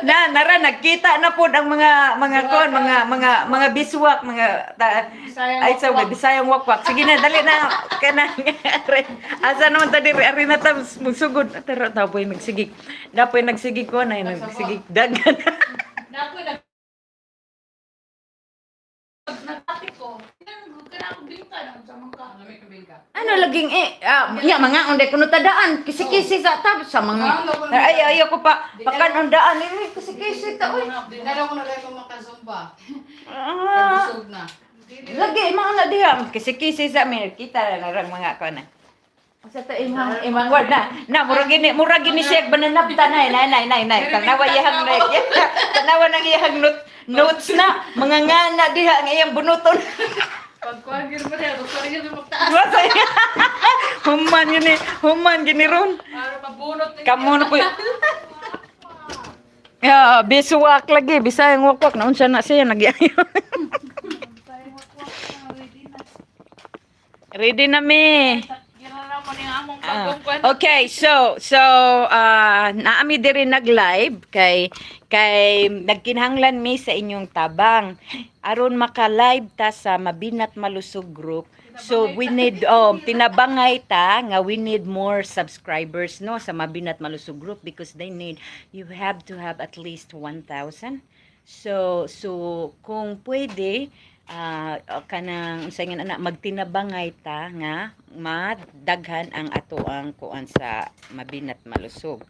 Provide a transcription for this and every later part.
Na nara nagkita na pod ang mga kon, mga biswak, mga ta, Bisayang ay sa wakwak. Bisayang wakwak. Sige na, dali na kana. Asa naman ta diri, ari na ta magsugod. Tara tapoy nagsigig. Dapoy nagsigig ko na nagsigig dagan. Naku, nag nagkati ko. Kana ako bingka na sa mga. Ano laging eh ah, nya mga unday kuno tadaan kisi-kisi sa tab sa mga ay ay ako pa pakan undaan eh kisi-kisi ta oy. Dinala ko na lang kung makazumba. Ah. Busog na. Lagi mga na diha kisi-kisi sa amin kita na lang mga kuan na. Sa ta imang imang word na na murag gini siya bananabta na nay nay nay nay tanawa iyang na tanawa nang iyang notes na mga ngana diha ang iyang bunuton. Pagkuhan gid mo diha, pagkuhan gid mo magtaas. Basta human yun eh human gini ron. Para mabunot ni. Kamo na po. Ya, bisuwak lagi, bisayang wakwak na unsa na siya nagyayo. Ready na mi. Ginala mo ni among Ah, bagong kuan. okay, so naami diri nag-live kay nagkinahanglan mi sa inyong tabang aron maka-live ta sa Mabinat Malusog group. So we need, oh, tinabangay ta nga we need more subscribers, no, sa Mabinat Malusog group because they need, you have to have at least 1,000. So kung pwede, kanang unsa nga na magtinabangay ta nga madaghan ang atoang kuan sa Mabinat Malusog.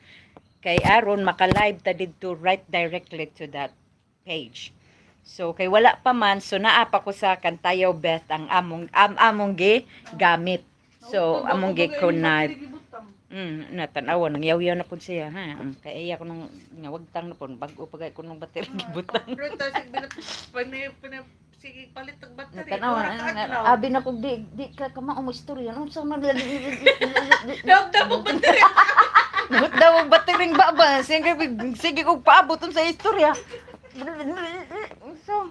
Kay aron maka-live ta didto right directly to that page. So kay wala pa man, so naa pa ko sa Kantayaw Beth ang among among gi gamit. So among gi kunay. Na tan-awa nang yaw-yaw na pud siya ha. Kay iya ko nung nga wagtang na pud bag-o pa kay ko nung battery gibutang. Sige, palit og battery. Natanawa, abi na kog di ka kamao mo istorya. Unsa man Dog og battery. Nahut daw ang batering baba. Sige, sige kog paabot sa istorya. So,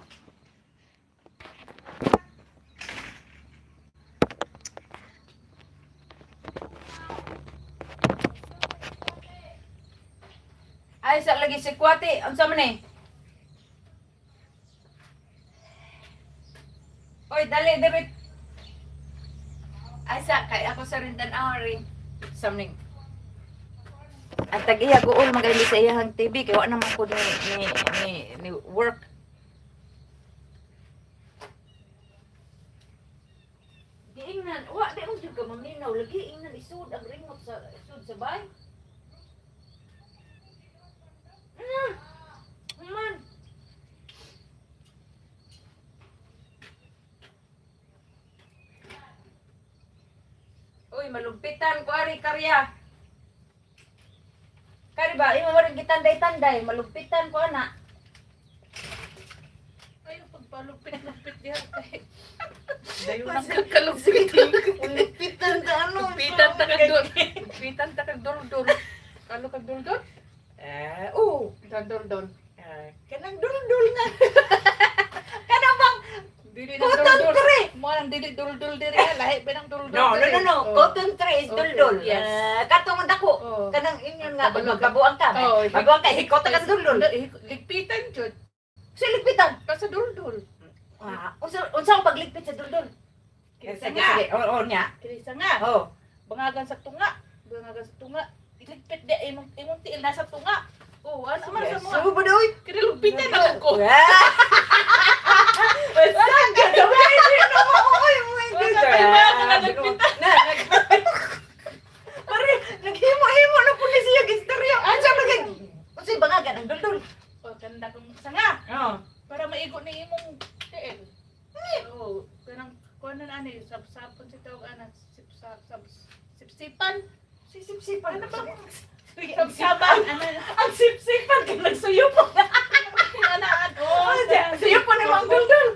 ay, sa lagi si Kwati. Unsa man eh? Oy, dali, dali. Ay, sa, kay ako sa rin tan-awa rin. Samning. Ang tag-iya guol magaling sa iyang TV kay wa naman ko ni work. Giingnan, wa di mo jud ka maminaw lagi ingnan isud ang remote sa isud sa bay. Man. Uy, malumpitan ko ari karya. Kari ba, imo man gitanday-tanday, malumpitan ko ana. Ay, pagpalupit-lupit diha kay. Dayon ang kakalupit. Malumpitan ka ano? Lupitan ta kag dul. Lupitan ta kag duldul. Kalo kag duldul? Eh, oo. Kag duldul. Ah, kanang duldul nga. Kanang bang Dili na cotton duldul. tree. Mo nang dili duldul diri ha, lahi pa ng duldul. No, no, diri. no, no. Oh. Cotton tree is Okay, duldul. yes. Ah, katong dako. Oh. Kanang inyon nga Kabalog. magkabuang ka. Oh, Magbuang ka hikot ka duldul. Ligpitan jud. Siligpitan. Ka sa duldul. Ah, unsa ang pagligpit sa duldul? Kinsa Sige, nga. sige. Oo, oo niya. Kinsa nga. Oh. Bangagan sa tunga. Bangagan sa tunga. Iligpit di imong tiil nasa tunga. Oh, ano man sa mga. So, budoy. Kini lupitan na ko. Basta ka Wala pa yung mga nagpitan. Pare, naghimo-himo na po ni siya istorya. Unsa man kay unsay bangagan ang duldul? Oh, kanda kong sanga. Oo. Para maigo ni imong tiil. Oo, kanang kuan na ani sab-sabon si tawag ana sip sab sab sipsipan. Sisipsipan. Ano ba? Sabsaban ana Ang sipsipan kay nagsuyo po. ana oh, Suyo po ni Mang Duldul.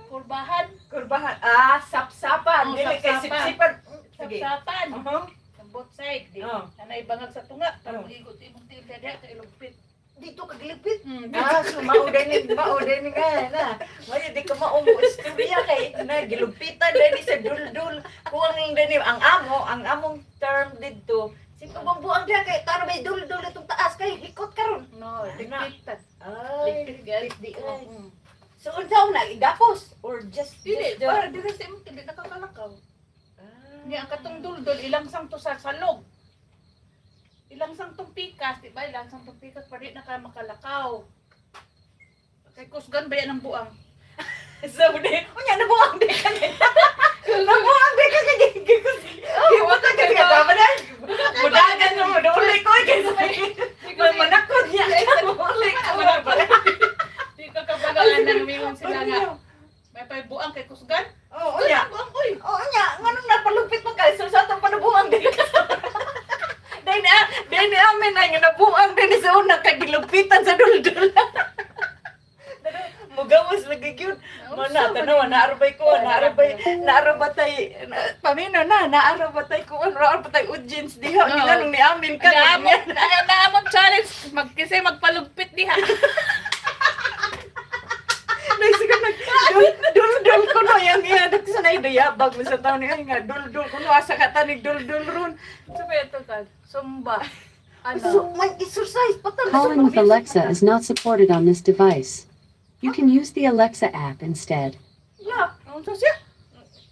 Kurbahan, Kurbahan. Ah, sapsapan. Oh, Dili kay sapsapan. sipsipan. Sige. Sapsapan. Uh-huh. Sa both side di. Oh. Anay bangag sa tunga para Oh. maigo ti imong tiil diha kay lugpit. Dito kagilipit. Mm. Ah, so mao din mao din nga na. Mayo di ko mao mo istorya kay na gilugpitan din sa duldul. Kuwang din ang amo, ang among term didto. Si buang diha kay taro may duldul itong taas kay hikot karon. No, Ano Ligpitan. Ay, Ligpit gani. di ay. So unsa na igapos or just Dili, just the para dili sa imong dili nakakalakaw. Ah. Niya ang katong duldol ilang sang to sa salog. Ilang sang tong pikas, di ba? Ilang sang tong pikas para di na ka makalakaw. Kay kusgan ba yan ang buang? So di, unya nabuang di ka ni. Nabuang di ka kay gibutan ka ka tama na. Mudagan mo duli ko kay sa manakot niya. Duli ko. Di ka kabagaan nang mingon sila nga. May pay buang kay kusgan. Oh, unya. Unya, buang oy. Oo nya, nganong napalupit man ka so sa atong panubuang di ka. Dahil na, dahil ni amin ay nga nabuang din sa una kay gilupitan sa duldul. Mugawas lagi gyud. Mana tanaw naarabay ko, naarabay, naarabatay pamino na, naarabatay ko, naarabatay audience diha Oo. ginanong ni amin ka. Naamot, naamot challenge mag kasi magpalugpit diha. Naisip nag dul dul ko no yang iya dito sa nay dayabag mo sa taon niya nga dul ko no asa ka tanig dul ron. So ba ito ka? Zumba. Ano? So, may exercise pa ta. Calling with Alexa is not supported on this device. You can use the Alexa app instead. Yeah. Ano siya?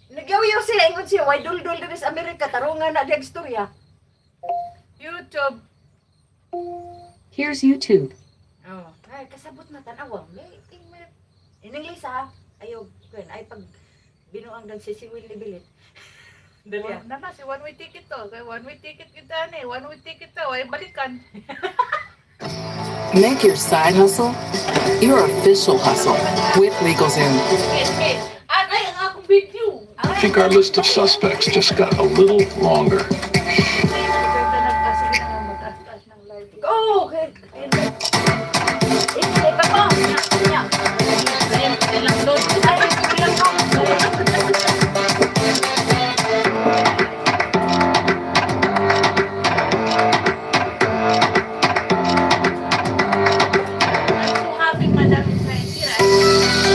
Nagyaw-yaw sila ingon siya why dul-dul diri sa Amerika tarungan na diag istorya. YouTube. Here's YouTube. Oh, ay kasabot na tan-awa. May ting may in English ha. Ayaw kuan ay pag binuang dag si Will ni Bilit. Dali ah. Na na, si one way ticket to. Kay one way ticket kita ni. One way ticket to. Ay balikan. Make your side hustle your official hustle with LegalZoom. Okay, okay. Ay, ang akong video. I think our list of suspects just got a little longer. Sige na mag-taas ng live. Oh, okay. Eh, pa. Nya. Ilang load. Ay, ilang ko. I'm so happy, Madam Israel.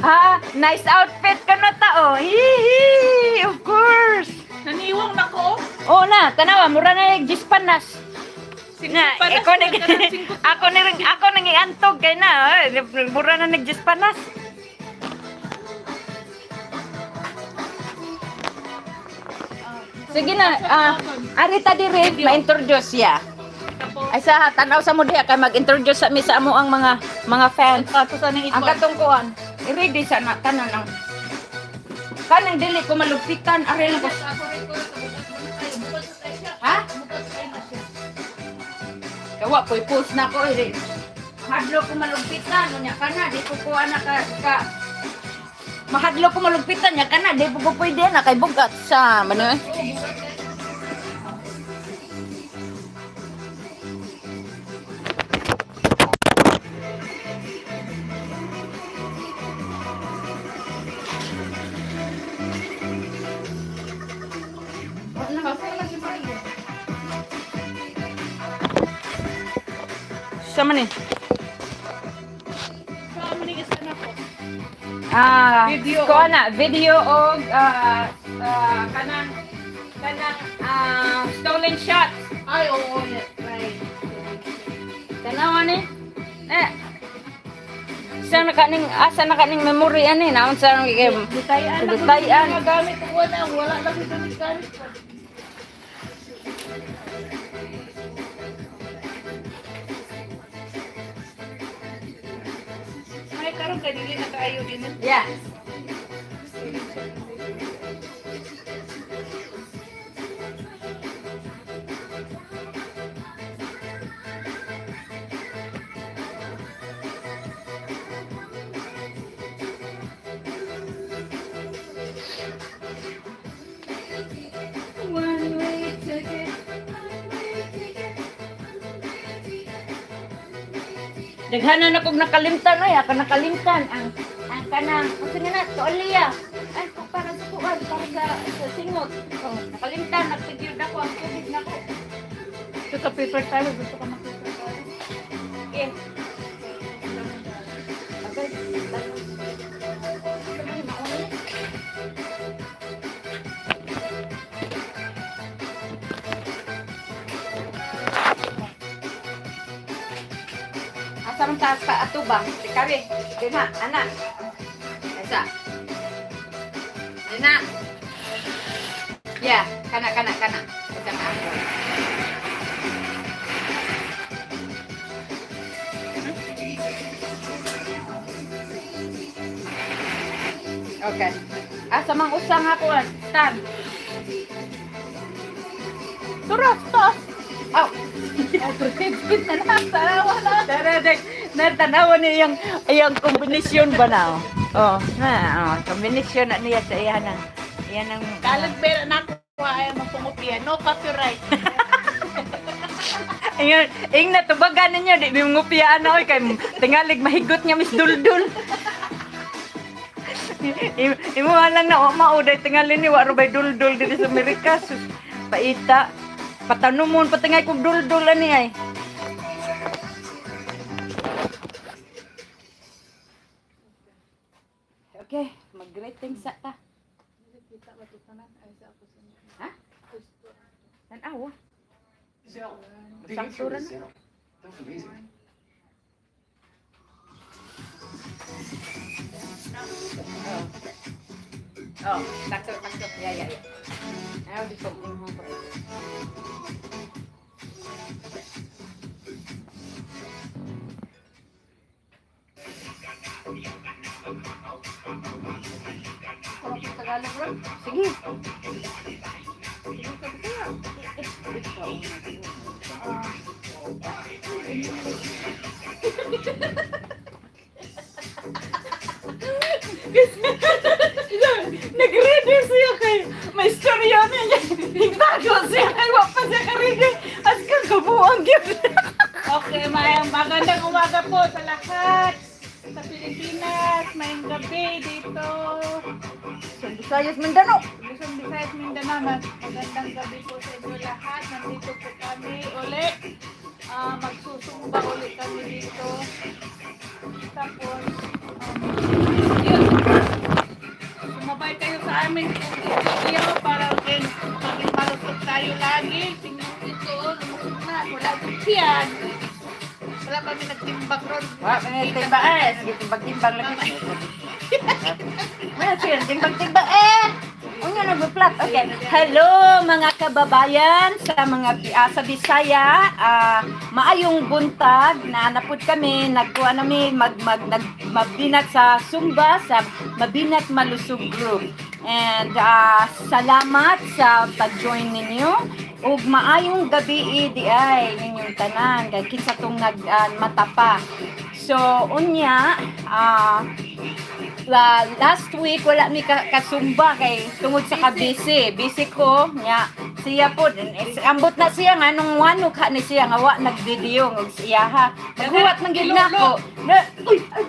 Ha, nice outfit ka na tao. Hihi, of course. Naniwang na ko. Oo na, tanawa, mura na yung gispanas. Na, Panas ako na, nag kanang singko. ako ni ako nang iantog kay na, eh, mura na naggispanas. Sige na, arita diri ma-introduce siya. Ay sa tanaw sa mo diha kay mag-introduce sa mi sa amo ang mga fans. Kato sa nang Ang katungkuan, i-ready sa na tanan ang kanang dili ko malugpitan ari lang ko. Ako rin ko bukas sa tayo siya. Ha? Bukas sa tayo na siya. Kawa ko'y post na ko eh. Mahadlo ko malugpitan unya kana di ko kuha na ka Mahadlo ko malugpitan nya kana di ko pwede na kay bugat sa mano eh. Sa man eh? Sa amo ning isa na ko. Ah, Video kuha na video og kanang stolen shots. Ay, oo, yes, right. Tanawa ni. Eh. Sa na kaning asa na kaning memory ani naon sa nang game. Bitayan na ko Bitayan. mga gamit wala wala lang gamit gamit. May Karon kay dili na kaayo din. Yeah. One way ticket. Daghanan akong nakalimtan oy, ako nakalimtan ang kanang unsa nga na tuolya. Ay ko para sa kuan, para sa singot. Oh, nakalimtan nagpigil na ko ang tubig nako. Gusto ka paper towel, gusto ka mag-paper towel. Okay. Okay. Asa man ta sa ato ba? Kari, dinha, ana. Asa. Dina. Yeah, kana kana kana. Asa ka. Okay. Asa mang usang ako Stan. Turas to. Aw. Na lang, tarawa na. Tara, dek. Natanawa niya yung, iyang kombinasyon ba na? Oh, oh, na, oh, kombinasyon na niya sa iya na. Iyan ang Kalag pera na ako ay mapungupia. No copyright. Ingon, ing natubagan ninyo, di mi ngupiyaan na oy kay tingalig mahigot nga Miss Duldul. Imo lang na mauday tingali ni wa bay duldul diri sa Amerika. Sus, paita. Patanumon patingay kog duldul ani ay. Okay, mag-greeting sa ta. Ha? Tan-awa. The answer is zero. That was amazing. Oh, sakto, sakto. Yeah. Ayaw, di ko. Imong ko. Tagalog ron. Sige. Nag-ready siya kay may istorya niya. Higtago siya kay wa pa siya ka-ready. As kang kabuang gyud. Okay, may magandang umaga po sa lahat. Sa Pilipinas, mayong gabi dito. Sa Visayas, Mindanao. Luzon, Visayas, Mindanao. Magandang gabi po sa inyo lahat. Nandito po kami ulit. Magsusumba ulit kami dito. Tapos, yun. Sumabay kayo sa amin kung video para din maging malusog tayo lagi. Tingnan mo ito, oh, lumusog na. Wala akong tiyan. Wala kami nagtimbang ron. Wa may timbang eh. Sige, timbang-timbang lagi. Wala siya, timbang-timbang eh. Unya nagpa-flat. Okay. Hello mga kababayan sa mga sa Bisaya. Maayong buntag na napud kami nagkuha nami mag mag nag mabinat sa Zumba sa Mabinat Malusog Group. And salamat sa pag-join ninyo. Ug maayong gabi di ay ninyong tanan kay kinsa tong nag mata pa. So unya last week wala mi kasumba kay tungod sa ka-busy. Busy ko nya siya po ambot na siya nga nung wano ka ni siya nga wa nag-video og siya ha. Naghuwat man gyud nako. Na, uy, ay,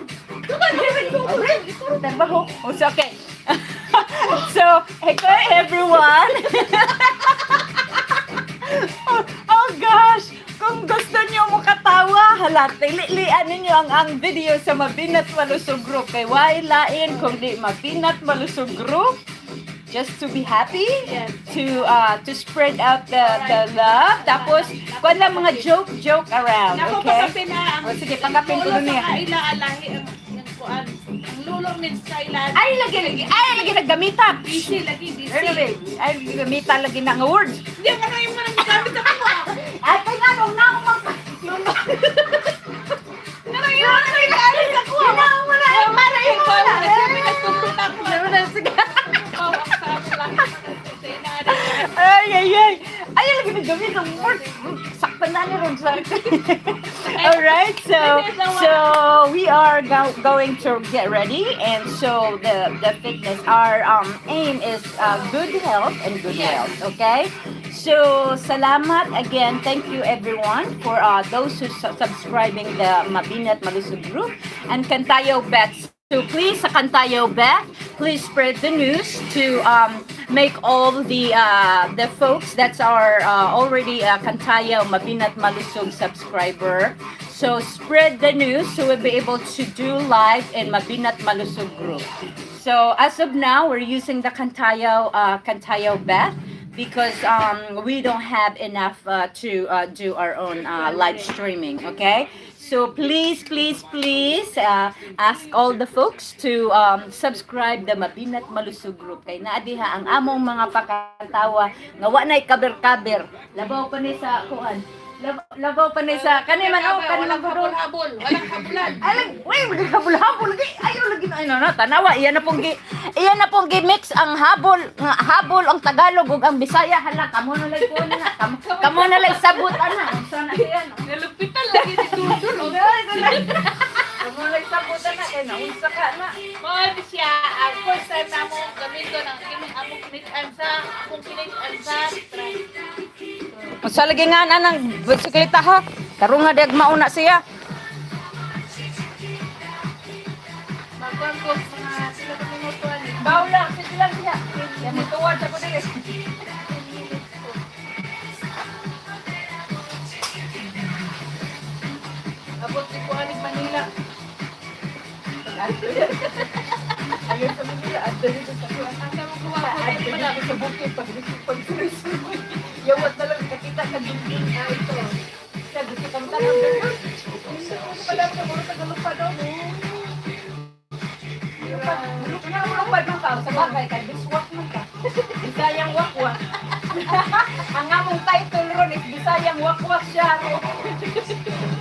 trabaho. Oh, so, okay. So, hello everyone. Oh gosh! Kung gusto niyo makatawa, hala, tililian ninyo ang video sa Mabinat Malusog Group. Kay why lain kung di Mabinat Malusog Group? Just to be happy, to spread out the love. Tapos, kuwan lang mga joke joke around, Nako, okay? pakapin na ang O, sige, pakapin ko lulo niya. sa kaila alahi ang kuan. Ang lulo means kaila. Ay, lagi, lagi, ay, lagi naggamita. Busy lagi, busy. Anyway, ay, gamita lagi na nga words. Hindi ang ano yung mga gamit ako. Ay, kay nga, nung naong mag... Ano yung mga gamit ako? Ginawa na. Karon sa. All right, so we are going to get ready, and so the fitness. Our aim is good health and good wealth. Okay, so salamat again. Thank you, everyone, for those who subscribing the Mabinat Malusog group and Kantayo Bets. So please, sa Kantayo Bet, please spread the news to make all the folks that's are already Kantayo Mabinat Malusog subscriber. So spread the news so we'll be able to do live in Mabinat Malusog group. So as of now, we're using the Kantayo Beth because we don't have enough to do our own live streaming. Okay, so please, please, please ask all the folks to subscribe the Mabinat Malusog group. Kay naa diha ang among mga pakantawa nga wa na'y kaber-kaber. Labaw pa ni sa kuan. Labaw pa ni sa kani man, oh, kani man Walang gudol. habol-habol. Walang habulan. Ay, wait, habol-habol lagi. Ayo lagi na ano na tanawa iya na pong gi-mix ang habol nga habol ang Tagalog ug ang Bisaya. Hala, kamo na lang ko na kamo na lang sabot ana. Unsa na diyan? Nalupitan lagi si Dudul. Oh. Kamo na lang sabot ana kay naunsa ka na. Mao ni siya, ang first time na mo gamit ko ng imong among kinitan sa akong kinitan sa truck. Unsa lagi nga na nang bisikleta, ha? Karon nga dag mauna siya. Magkuhan ko mga sila ka minuto ani. Baw lang, sige lang siya. Yan mutuwad sa ko dili. 10 minutes ko. Abot ni ko aning Manila. Ayaw sa Manila, adto dito sa kuan. Asa mo kuha ko Adto pala. dito sa bukid pag pag yawat na lang kakita ka building na ito. Sa gusto kang tanong ganun. Pala sa muro Tagalog pa daw. Lupad man ka sa bagay kay biswak man ka. Bisayang wakwak. Ang among title ron is Bisayang Wakwak siya.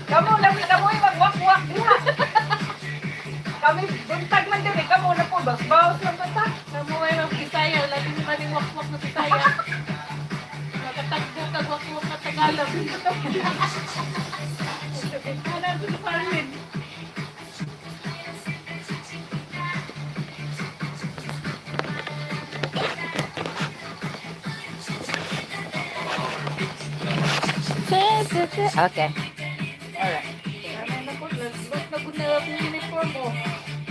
Kamo lang kamo ay magwakwak diha. Kami buntag man diri, kamo na po basbaos lang bata. Kamo ay mga Bisaya, labi ni maning wakwak na Bisaya. Nakatagbo kag wakwak na Tagalog. Ano ang Carmen? Okay. Ano na po, nagluot na gud na akong uniform oh.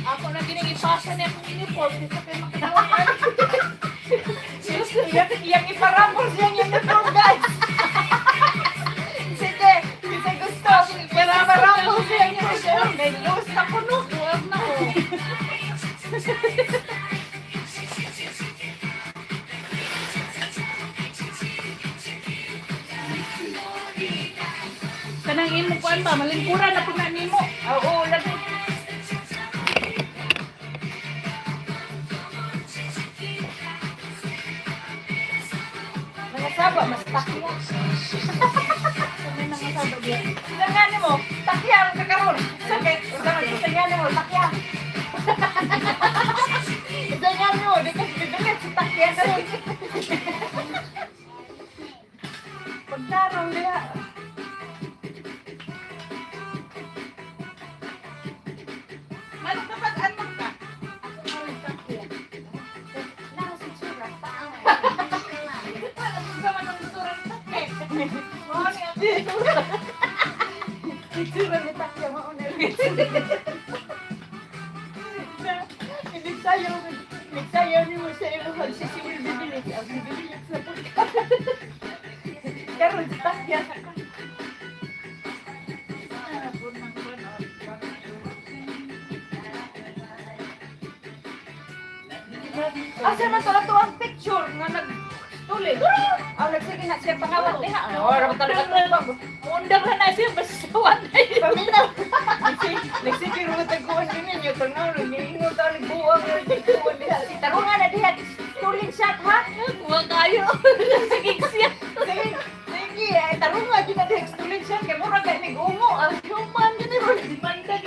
Ako na gining ipasa niya akong uniform kaysa kay makatawag. Iyang iparambol siyang uniform, guys. Sige, sige gusto. Iparambol siyang uniform. May loose na kuno. Buwag na ko. Kanang imo kuan ba malingkuran na pud na nimo. Oo, lagi. Mga saba, mas takya. May mga saba diya. Sila nga nimo, takya ang kakaroon. Sakit, sa nga nimo, takya. Isa nga nimo, di ka bibilit sa takya karon. Pagtarong diha. Man kapag anak ka. Ako nga rin takya. Nakasitsura. Wala sa man ang itsura ng takya. Mao ni ang itsura. Itsura ni takya, mauna rin. Nagsayaw, nagsayaw ni mo sa imo, si si Will bibilit, ang bibilit sa takya. Karon sa takya. Ah, pud man kuan, oh. Asa man to ato ang picture nga nag tuloy. Aw, nagsige na siya pangawat diha. Oh, ra talaga to. Undang na na siya basta wan na yun. Paminaw. Nagsige ro tagkuan din ninyo tanaw niingon ta nagbuang ro tagkuan diha. Tarungan na diha tuling shot, ha. Wa kayo. Sige siya. Sige, sige, ay tarungan gyud na diha tuling shot kay mura kay nig-ungo ang human gyud ni ro. Mandag.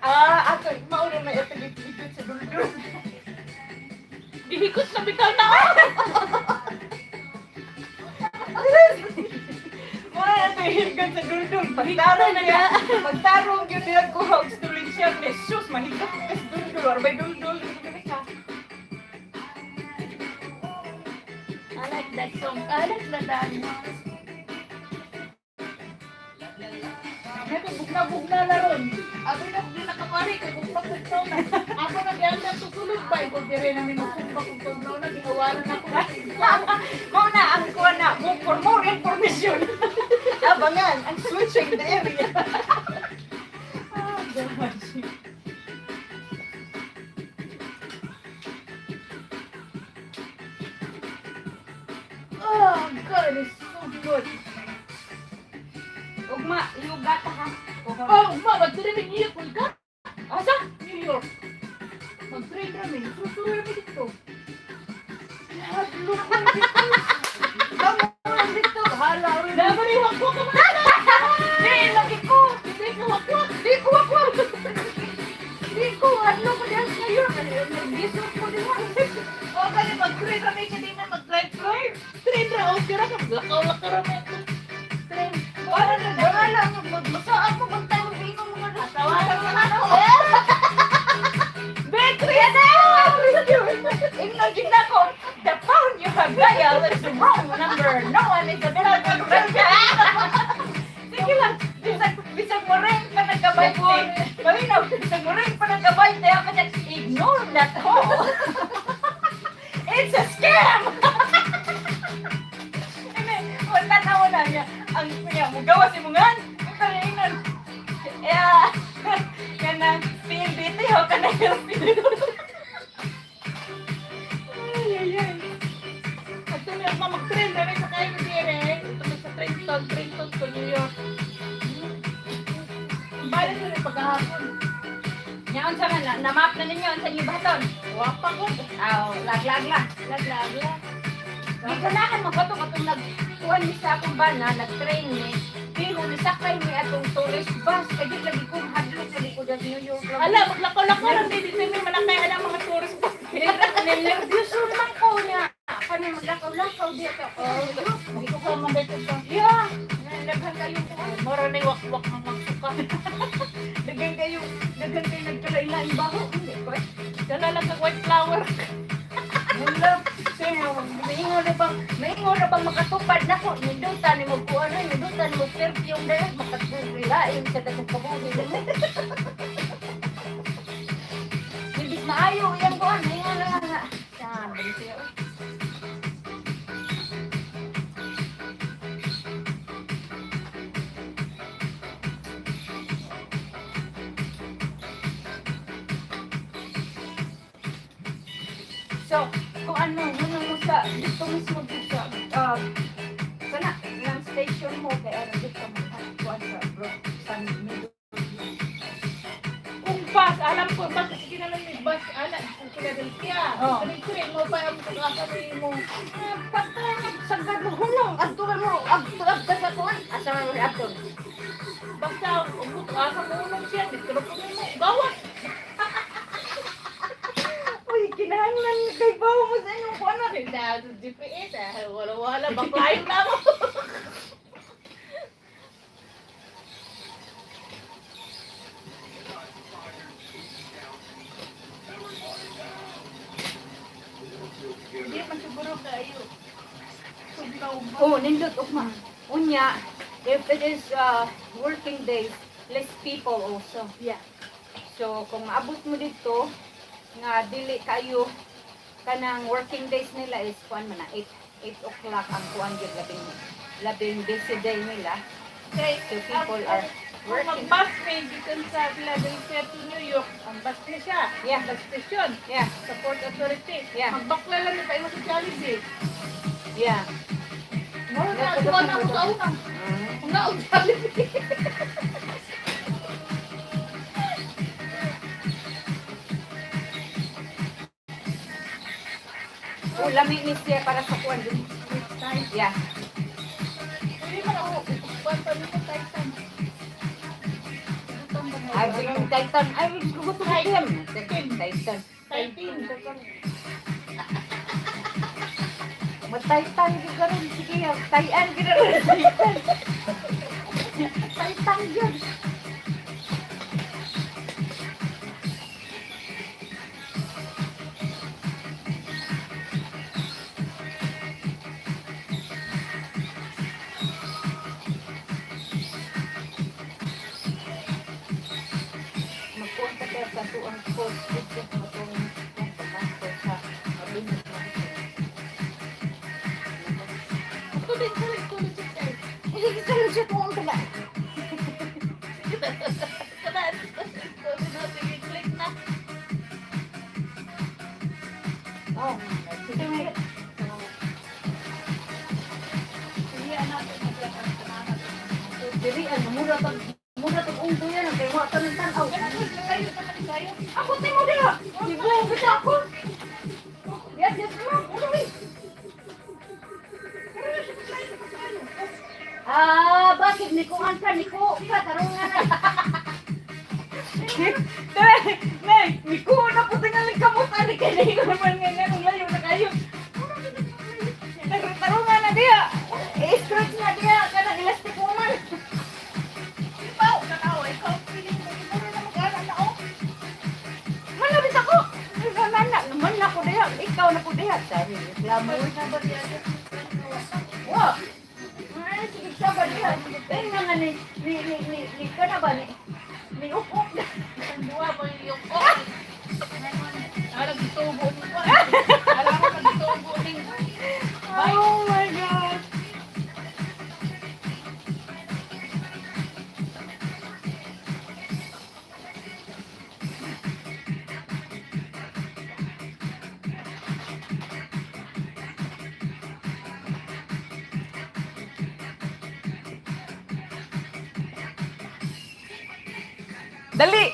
Ah, ato mao na may ato gipit sa duldul. Gihikot na bitaw na. Bilis! Higan sa duldul. Pagtarong na. Pagtarong gyud diha ko og storage siya. Sus, mahigat ka sa duldul. Arbay duldul. I like that song. I like that dance. Bugna-bugna na ron. Ako na di nakapari kay bugna-bugna na. Ako na diyan na tutulog ba ikaw dire namin magkumba kung tugnaw na gihawaran ako. Mao na ang kuha na mo for more information. Abangan ang switching the area. Ah, gosh. Oh, God, it's so good. Ugma, yuga ta ha. Oh, ma, mag-train ng New York, ka? Asa? New York. Mag-train kami. Susuroy mo dito. Hadlok ko dito. Kamu dito. Hala, rin. Dapat iwakwa ka man. Di lagi ko. Hindi ko wakwa. Di ko ako. Di ko ano ko diyan sa New York. Nag-gisot ko diha. O, kaya mag-train kami. Kasi na mag-drive-drive. Train ra, okay ra. Lakaw-lakaw ra may train. Wala na wala magbasa ako bantay mo ingon mga Tawagan mo na ako. Betri na! Ingnon gid nako, the phone you have dialed is the wrong number. No one is available right now. Sige lang, bisag bisag mo rin pa nagkabayti. Malinaw, bisag mo rin pa nagkabayti. Ako siya, ignore that call. It's a scam! Eme, wala na wala niya. Ang niya, mugawa si mungan. Kaya yeah. Kanang PNBT ho, kanang help you. Ay, ay, ay. At tuloy ako mag-train na rin sa kayo dire. Ito mo sa Trenton, Trenton to New York. Balik na rin paghahapon. Nya unsa man na, na-map na ninyo unsa inyo baton. Wapa ko. Aw, laglag lang. Laglag lang. Giganahan mo kato katong nagkuhan mi sa akong bana, nag-train mi. Pero nisakay mi atong tourist bus kay di lagi ko hadlok lagi ko sa New York. Ala, maglakaw-lakaw lang din. Dito may malakay alam mga tourist bus. Nervyoso naman ko niya. Kani maglakaw-lakaw di ako. Hindi ko pa mandate ito. Yeah, daghan kayo kuan. Mora na wakwak ang magsuka. Daghan kayo, daghan kayo nagkalain-lain baho. Hindi ko eh. Dala lang kag white flower. Wala. Sir, maingon na bang makatupad na ko? Nindutan ni mo kuan ay, nindutan ni mo perfume dahil makatulain sa datong kabuhi. Imbis maayo iyang kuan, maingon na nga. Saan, bali siya, oy. So, kung ano, muna mo sa, dito mismo dito sa, sana, ng station mo, kaya ano, dito mo, kuan sa, bro, sa middle. Kung bus, alam ko, bus, kasi kinalang may bus, ala, sa Philadelphia. Oh. Ano yung train mo pa, ang pag-asa mo. Pagka sagad mo hunong, adto mo, adto adto sa kuan, asa man mo adto. Basta, umot, asa mo unong siya, dito na po mo, gawas. Uy, kinahanglan kay bawo mo sa inyong kuan na. Hindi, GPS, eh, wala, wala, baklayo na ako. Hindi man siguro kayo. Tugnaw ba? Oh, nindot ugma. Unya, if it is working days, less people also. Yeah. So, kung maabot mo dito, nga dili kayo kanang working days nila is kuan man na 8 8 o'clock ang kuan gyud labing labing busy day nila. Kay, So people are kung working. mag-bus may gikan sa Philadelphia to New York, ang bus na siya. Yeah. Bus station. Yeah, Sa Port Authority. Yeah. Magbakla lang na tayo sa Jollibee. yeah. Moro na, tuwa na ako sa una. Kung na, ang Jollibee. Oh, lami ni siya para sa kuan. Next time. Yeah. Hindi man ako, kukuan pa nito Titan. Ay, sige, Titan. Ay, gusto ko Titan. Titan. Titan. Mataytan gyud karon sige, tayan gyud karon. Titan. Taytang yun. Magkuhan ka kaya sa tuang coach. Dito sa tuang pag-master sa mabinat na. Tuloy, tuloy, tuloy, tuloy. Uy, gisulod siya tuong taga. Sige, click na. Oh, sige. Sige, anak, naglakas. Dili ano mura tag unggo yan kay wa ta nang tan-aw. Kayo, kayo. Ako timo diha. Ligo kita ako. Yes, yes, ma'am. Ulo, eh. Ah, bakit ni kuan ka ni ko ka tarong nga na. Dali, Nay, mikuha na po tingaling kamot ani kay dili naman nga nga nung layo na kayo. Tarungan na diha. I-stretch na diha kanang elastic woman. Ipaw ka na ikaw feeling mo mura na mag-ana na oh. Malabit ako. Man na, man na ko diha. Ikaw na ko diha. Sabi, reklamo. Na ba diha? Wa. Ay, sige sa ba diha. Ay, nga nga ni ni ni ni ni kana ba ni ni up-up na. Ang duha ba yung oh. Alam gitubo mo pa. Alam ko gitubo ning. Oh my God. Dali.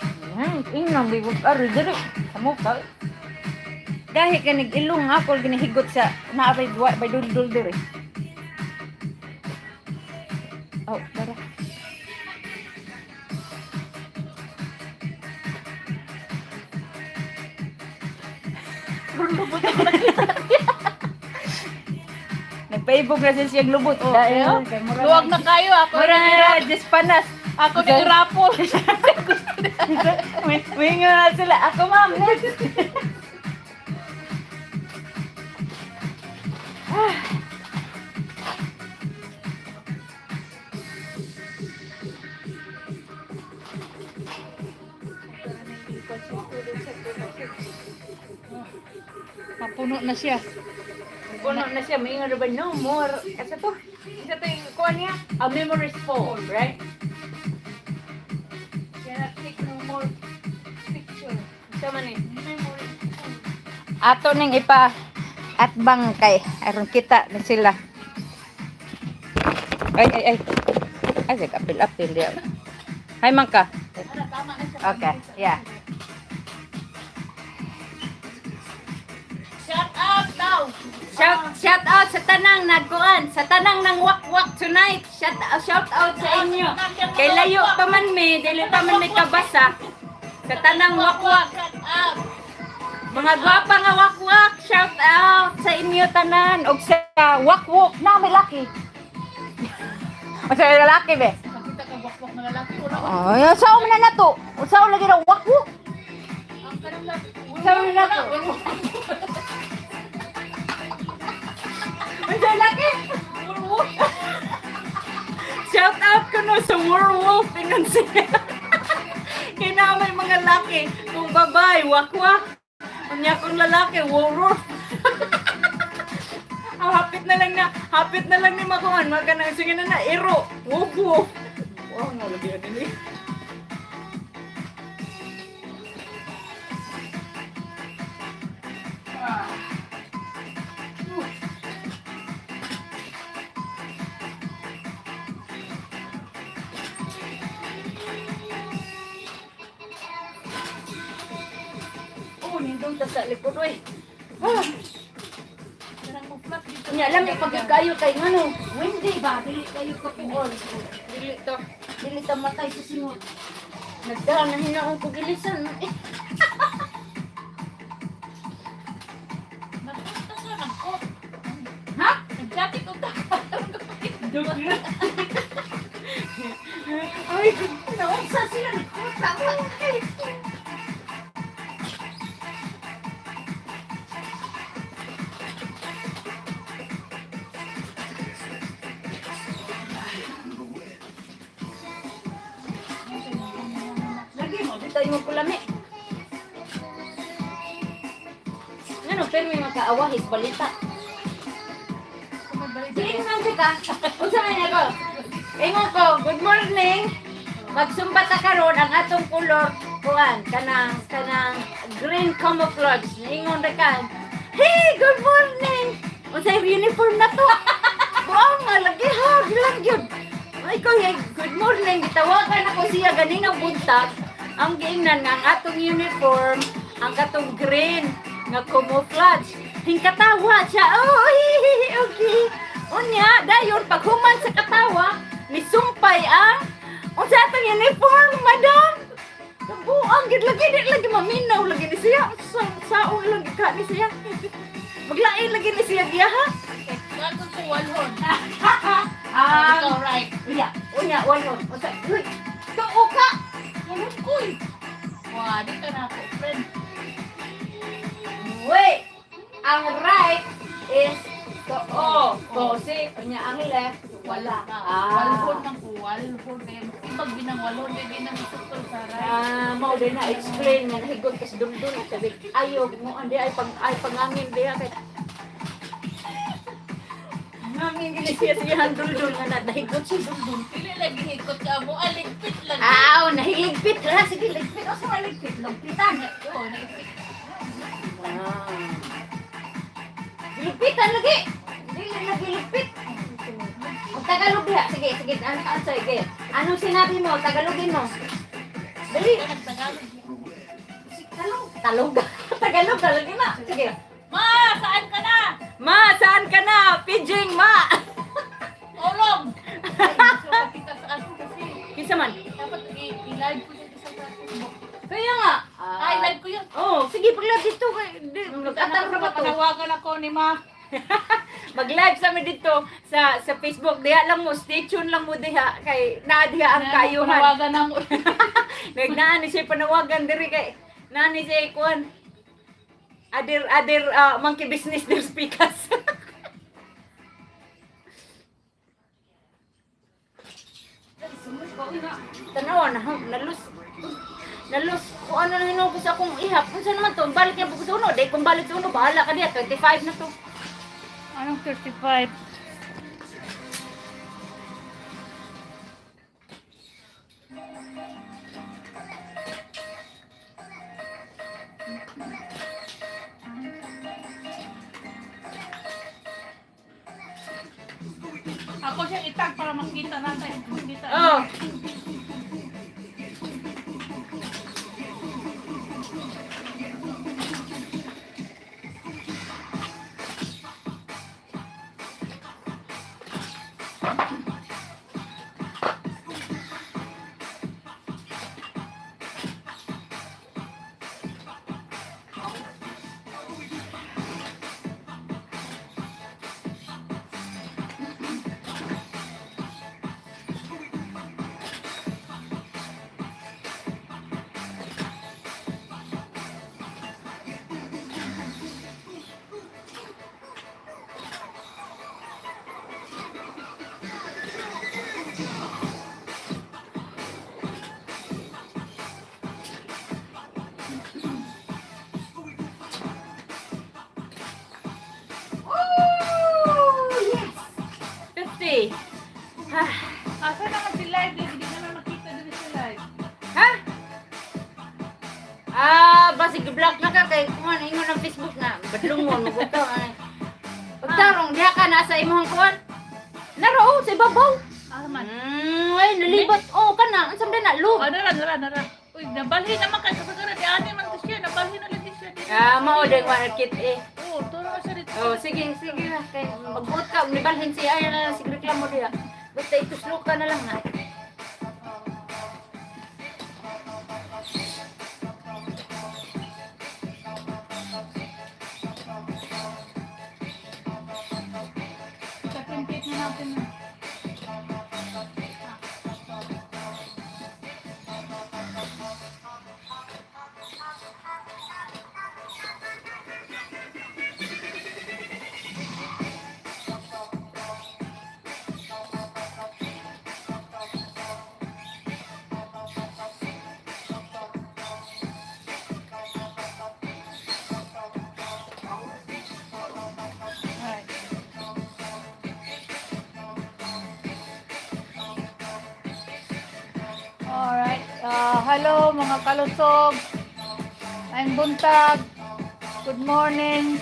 Inang bigog ari dali. Sa mukha. Dahil ka nag-ilong ako ginahigot sa naabay duwa bay duldul diri. Oh, dara. Nagpaibog na siya siyang lubot. Oh, dahil kay mura Luwag na kayo ako. Mura na Diyos panas. Ako ni rapol. May nga sila. Ako ma'am, next. Mapuno na siya. Puno na siya. May nga ba no more. Asa to? Isa to yung kuha niya. A memory is full, right? Cannot take no more picture. Isa man eh. Memory is full. Ato ning ipa at bang kay aron kita na sila. Ay ay ay. Ay sige, apil apil diya. Hay man ka. Ano, tama na siya. Okay, yeah. Shut up now! Shout shout out sa tanang nagkuan, sa tanang nang wakwak tonight. Shout out sa inyo. Kay layo pa man mi, dili pa man mi kabasa. Sa tanang wakwak, Shut up! mga gwapa nga wakwak, shout out sa inyo tanan og sa wakwak na may laki. O sa lalaki be. Nakita ka wakwak na lalaki. Wala. Ay, sa man na nato. Usaw lagi na wakwak. Ang kanang laki. Sa man na nato. Unsa laki? Shout out ko no sa werewolf ingon siya. Kay na may mga laki kung babae wakwak. Unya kung lalaki werewolf. Ah, hapit na lang ni makuan mga kanang sige na na iro. Wolf wolf. Wow, nga lagi ano ni. Oh, nindong ta sa likod oy. Ah. Kanang mo flat dito. Nya lami pag kayo kay ngano. Windy ba dili kayo kapuol. Dili to. Dili ta matay sa singot. Nagdaan na hinaong ko gilisan. Eh, Nagpunta sa nagkot. Ha? Nag-jacket ko ta. Joke lang. Ay, naunsa sila nagkuta. Lagi mo, dito yung kulami. Ano, pero may makaawahis balita. Diin man ka. Unsa man ako? Ingon ko, good morning. Magsumba ta karon ang atong kolor kuan kanang kanang green camouflage. Ingon ra ka. Hey, good morning. Unsa uniform na to? Buang nga lagi ha, bilang gyud. Ay ko, hey, good morning. Gitawagan ako siya ganinang buntag. Ang giingnan nga ang atong uniform, ang katong green nga camouflage. Hingkatawa siya. Oh, okay. Unya, dayon paghuman sa katawa, nisumpay ang unsa atong uniform, madam. Buang gid lagi di lagi maminaw lagi ni siya. Sa saong lang ka ni siya. Maglain lagi ni siya diya ha. Bago ko walhon. Ah, Ikaw right. unya, unya walon. Unsa? Uy, tuo ka. Walhon ko eh. Wah, di ka na ako, friend. Wait. Ang right is tuo. Kasi unya ang left wala. Ah. Walhon ng ko, walhon. Ibag ginang walhon, di ginang isutol sa right. Ah, mao din na explain nga nahigot kas dundun sabi ayo mo andi ay pang ay pangangin diha kay Ngangin gini siya siya duldul nga na nahigot siya duldul. Dili lagi hikot ka mo, aligpit lang. Aw, nahiligpit ra sige ligpit o sa ligpit lugpitan. Oo, naipit. Ah. Ligpitan lagi. Dili lagi ligpit. Ang Tagalog diha. Sige, sige. Ano ka sige. Anong sinabi mo? Tagalogin mo. Dali. Tagalog. Talog. Talog. Tagalog talaga na. Sige. Ma, saan ka na? Ma, saan ka na? Pidging, ma! Tulong! Ay, so, kita sa ano kasi. Kinsa man? Dapat i-live ko yung isang Facebook. Kaya nga. Ay, live ko yun. Oh, sige, pag-live dito. Mag-atar ra ba to? Panawagan ako ni Ma. Mag-live sa amin dito sa Facebook. Diha lang mo, stay tuned lang mo diha kay naa diha ang kaayuhan. Panawagan ako. Nagnaan ni siya panawagan diri kay naa ni siya kuan. Adir adir monkey business dir speakers. Tanawa na nalus nalus ko ano na hinuo ko sa akong ihap. Unsa naman to? Balik niya ko sa uno. Dahil kung balik sa uno, bahala ka diha. 25 na to. Anong 35? Ako siya itag para makita natin. Makita. Oh. Oh, yes. 50. Ah, Asa naman si live? Hindi naman makita din si live. Ha? Ah, basig block na ka kay kuan ingon ang Facebook na badlong mo magukaw ay. Pagtarong diha ka nasa imong kuan. Naro sa ibabaw. Ah, man. Ay nalibot. Oh, kana unsa man na loop. Oh, nara, nara, nara. Uy, nabalhin naman kay kasagara di ate man to siya, nabalhin na lagi siya dito. Ah, mao din wa kit eh. Oo, turo siya dito. Oh, sige, sige na kay magbuot ka ug nibalhin siya ay na sige reklamo diha. Basta ituslo ka na lang na. Sa 28 na natin na. Hello mga kalusog. Maayong buntag. Good morning.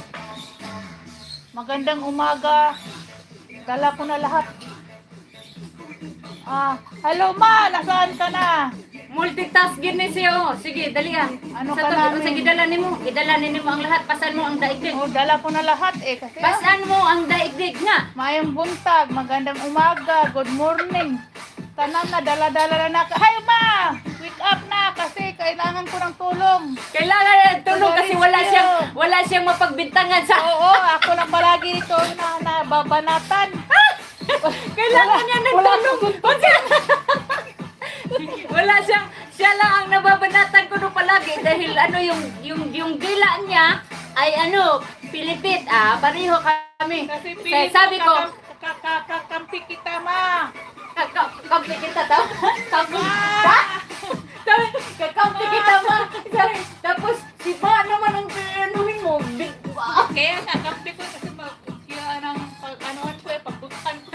Magandang umaga. Dala ko na lahat. Ah, hello ma, nasaan ka na? Multitask gid ni siya. Oh. Sige, dali ah. Ano Sa ka to, namin? Sa gidala nimo, gidala nimo ang lahat. Pasan mo ang daigdig. Oh, dala ko na lahat eh kasi ah, Pasan mo ang daigdig nga. Maayong buntag, magandang umaga, good morning. Tanan na, dala-dala na na. Hi ma! Wake up na kasi kailangan ko ng tulong. Kailangan ng tulong kasi wala siyang mapagbintangan sa Oo, ako lang palagi dito na nababanatan. Kailangan niya ng tulong. Wala siyang siya lang ang nababanatan ko no palagi dahil ano yung dila niya ay ano pilipit ah, pareho kami. Kasi Sa- pilit sabi ko, kakampi kita ma. Kakampi kita ta. Tapos, kakampi kita ma. Tapos si ba naman ang anuhin mo. Kaya kakampi ko kasi kaya ng pag anuhan ko eh, pagbukan ko.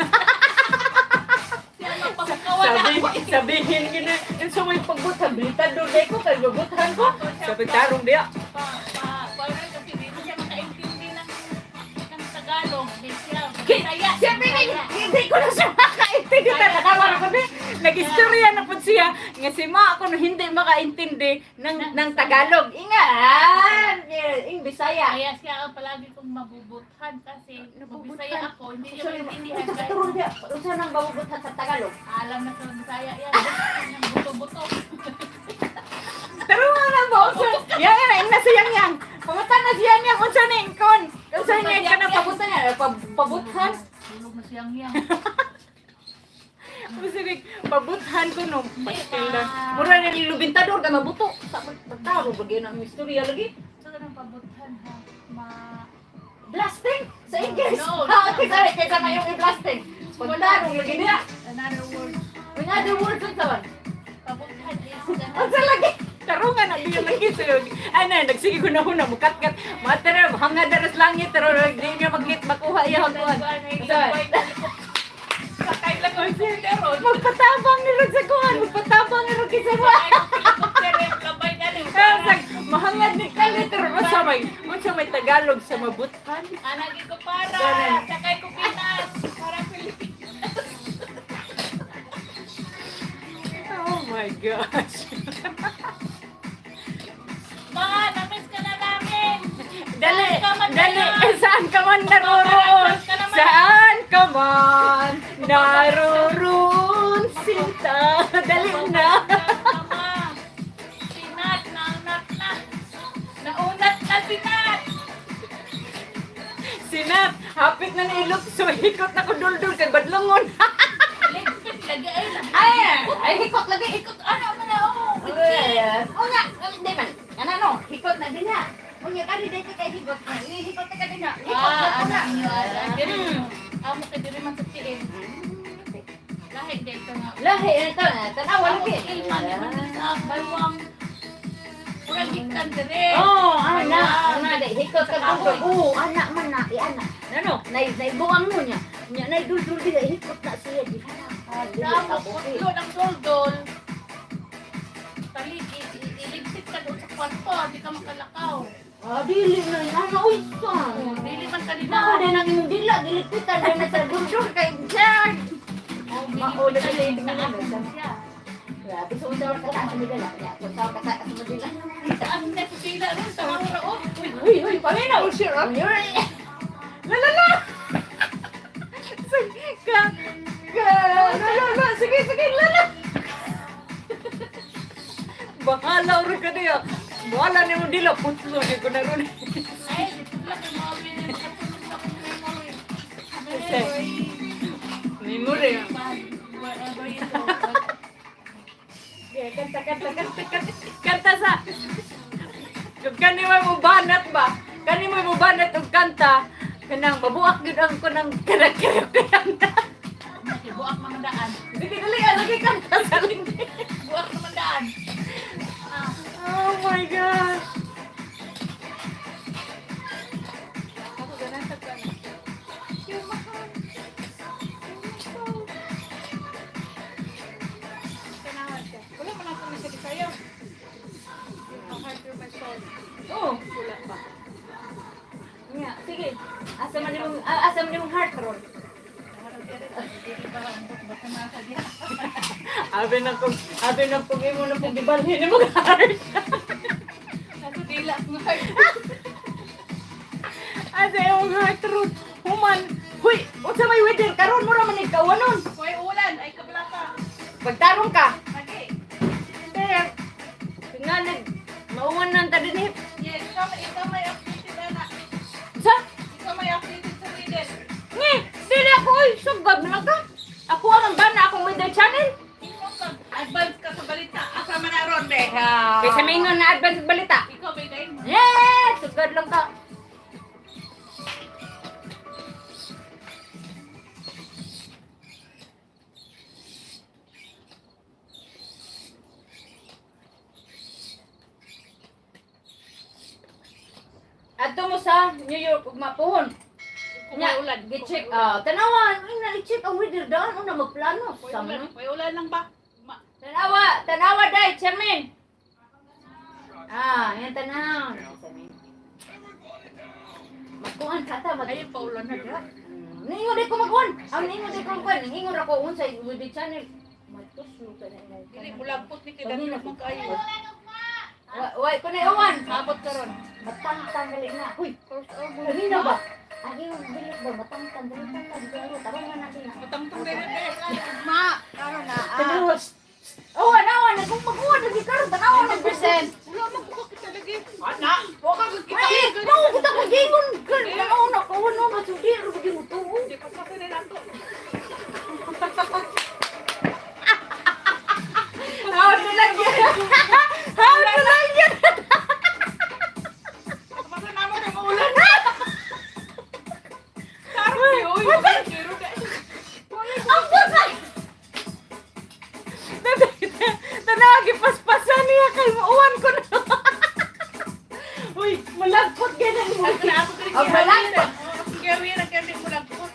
Siya ang pagkawa na. Sabihin gina, sa may pagbuthan, bilitad doon ko, kay babuthan ko. Sabi tarong diya. Pa, pa, pa, kasi di mo siya makaintindi ng Tagalog. Di siya. Bisaya. Siyempre, hindi ko na siya makaintindi. Tatawa ko na. Nag-istorya na po siya. Nga si ma ako na hindi makaintindi ng Tagalog. Inga, ah, ing Bisaya. Kaya siya ang palagi kong mabubuthan kasi Nabubuthan? Bisaya ako, hindi niya maintindihan. Ito sa turong diya. Unsa nang babubuthan sa Tagalog? Alam na sa Bisaya yan. Yung buto-buto. Pero nga na ba? Unsa? Yang na, ing nasa yang yang. Pangutan na siya niya. Unsa na ing kon? Unsa niya ka na pabutan niya? Pabuthan? Tulog na siyang yang. Unsa ni pabuthan ko no? Pastil na. Mura na lubintador ka mabuto. Sa pagtaro bagay na ang istorya lagi. Sa ganang pabuthan ha. Ma... Blasting sa English. No, no. Ah, kaysa ngayong i-blasting. Pagtarong lagi niya. Another word. In other words, unsa man? Pabuthan is Unsa lagi? Tarungan na diya lagi sa'yo. Ano, nagsige ko na huna, mukatkat. Matara, hangad na ras langit, pero di niya maglit, makuha iya kuan. Unsa man? Sakay lang ang helikoptero. Magpatabang ni Rod sa kuan, magpatabang ni Rod kaysa mo. Sakay ang helikoptero yung labay na rin. Mahangad ni Kali, pero unsa may Tagalog sa mabuthan? Anagi ko para. Ganun. Sakay ko Pinas. Para Pilipinas. Oh my gosh. Ma, namiss ka na namin. Dali, Saan ka man dali, ngayon? eh, saan ka man naroon? Saan ka man naroon, sinta? Dali na. Mama, sinat, naunat na. Naunat na sinat. Sinat, hapit na ni ilok, so hikot na ko duldul kay badlongon. Ligpit lagi ay lagi. Ay, ay hikot lagi, Ikot ano man na oh. O nga, hindi man. Ano no, hikot na din ha. Unya kani dito kay hikot na. Hikot na ka din ha. Hikot na Ah, ko na. ano niyo ala. Diri. Amo kay diri man sa tiil. Lahi dito nga. Lahi ito, tanawa Amo lagi. tiil man man sa balwang. Murag gikan diri. Oh, ana, ana dai hikot ka duldul. Oh, ana man na, ana. Ano, nay nay buang mo niya. Nya nay duldul di hikot na siya di. Amo putlo ng doldol. Tali, iligpit ka doon sa kwarto, di ka makalakaw. Ah, dili na ana uy sa. Oh, dili man kanina. Nako din ang imong dila giligpitan din na sa duldul kay Jack. Oh, Mauna dili sila yung sa tingnan, ako siya. Grabe sa unsa ka sa dila. Ya, kung sa ka sa dila. Saan na pipila ron sa mga oh. Uy, uy, uy, paminaw. Sure. La la la. Ka ka la la la sige sige la la. Bahala ro ka diya. Bahala nimo dila putlo di ko na ron. Ay, dito lang kay mami na makatulog sa akong memory. Memory. Memory. Wherever you go. Kanta kanta kanta kanta kanta sa kani mo banat ba? Kani mo banat og kanta kanang mabuak gyud ang kanang kanang kanta. Okay, buak mga daan. Sige dali ah, lagi kanta sa lindi. Buak naman daan. Ah, Oh my gosh. ako ganan sa plano. Yung mahal. Yung mahal. Tanawan siya. Wala man ako sa Bisaya. man imong heart ron. Abi na kung imo na pong gibalhin imong heart. Nasa dila ang heart. Asa imong heart ron. Human. Huy, unsa may weather karon mo ra man ikawanon. May ulan, ay kabla ka. Pagtarong ka. Lagi. Pero tingalig mauwan nang ta dinhi. Yes, ikaw may updated ana. Sa? Ikaw may updated sa weather. Ngi, dili ako oy, sugab na lang ka. Ako ang bana akong weather channel. Ikaw ka, advance ka sa balita. Asa man na ron, be. Kaysa may ingon na advance balita. Ikaw may dahin mo. Yes, sugad lang ka. Adto mo sa New York ug mapuhon. Kung may ulan. Gi-check. Ah, tanawan, ay na-check ang weather daan una magplano. May Sa ulan, man. may ulan lang ba? Tanawa, tanawa dai, chairman. Ah, yan tanaw. Magkuan ka ta, mag Ayun, paulan na dira. Ningon di ko magkuan. Ang ningon di ko magkuan. Ningon ra ko unsay weather channel. Matuslo ka na imong. Dili, mulagpot ni kay Dapit mo kaayo. Wa ko na uwan. Abot karon. Matangtang gali na. Uy, kanina ba? Ang iyong bilog ba? Matangtang, matangtang. Siguro, tarong na natin. Matangtang diri be. Ma, karon na. Ah. Tanawa. Awan, awan. Kung magkuan, lagi karon. Tanawa na percent. Wala man ko kita lagi. Ana, wa ka kita. Ay, mao kita ko gingon. Tanawa na ko no masudi ro gid mo tuo. Di pa pa nila to. How to lang yan? How to lang yan? Basta namo kay maulan. Karon yoy, zero ka. Ang patay. Tanawa gipaspasan niya kay mauwan ko na. Uy, malagpot ganan mo. Ako na ako kay Ang malagpot. Gawin ang kay mulagpot.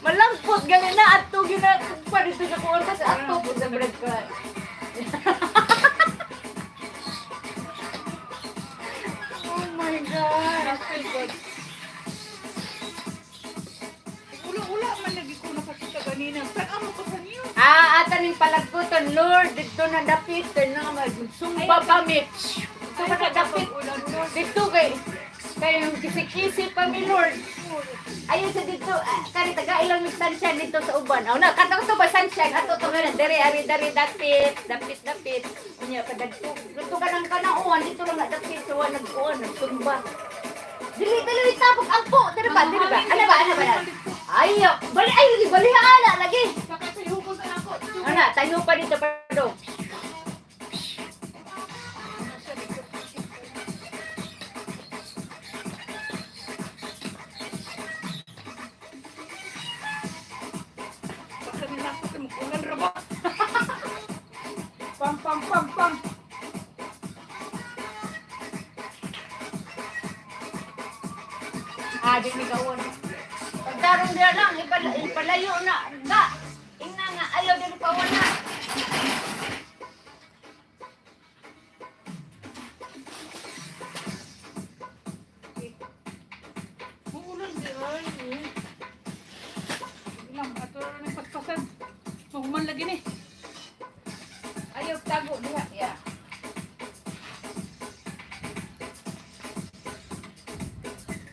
Malangkot gani na ato gina pa dito sa kuwan kasi ato pud sa bread ka. Oh my God. I feel good. Ula-ula man lagi ko nakakita ganina. Saan mo ko sa niyo? Ah, ata ning palagputon, Lord, dito na dapit na magsumba pa mi. Dito ka na dapit. Dito kay kay yung kisi-kisi pa mi, Lord. Ayun sa dito, ah, kani taga ilang mig sunshine dito sa uban. Aw na, kato to ba sunshine ato to nga dere ari dere dapit, dapit dapit. Unya ka dagto. Dito ka nang kanang uwan dito lang na dapit sa uwan nag-uwan nagsumba. Dili dili tapok ampo, dili ba, dili ba? Ano ba, ano ba? Ayo, bali ay lagi bali ala lagi. Saka sa hukos na ako. Ana, tayo pa dito pa do. Basta nila ako sa mag-ulan ra ba? Pam pam pam pam. Ah, di mi kaon. Pagtarong diya lang, ipalayo na. Ga, ingna nga, ayaw dili pa na. Muulan di ay. Sige lang, ato na ng paspasan. Mahuman lagi ni. Ayaw, tago diha. Yeah.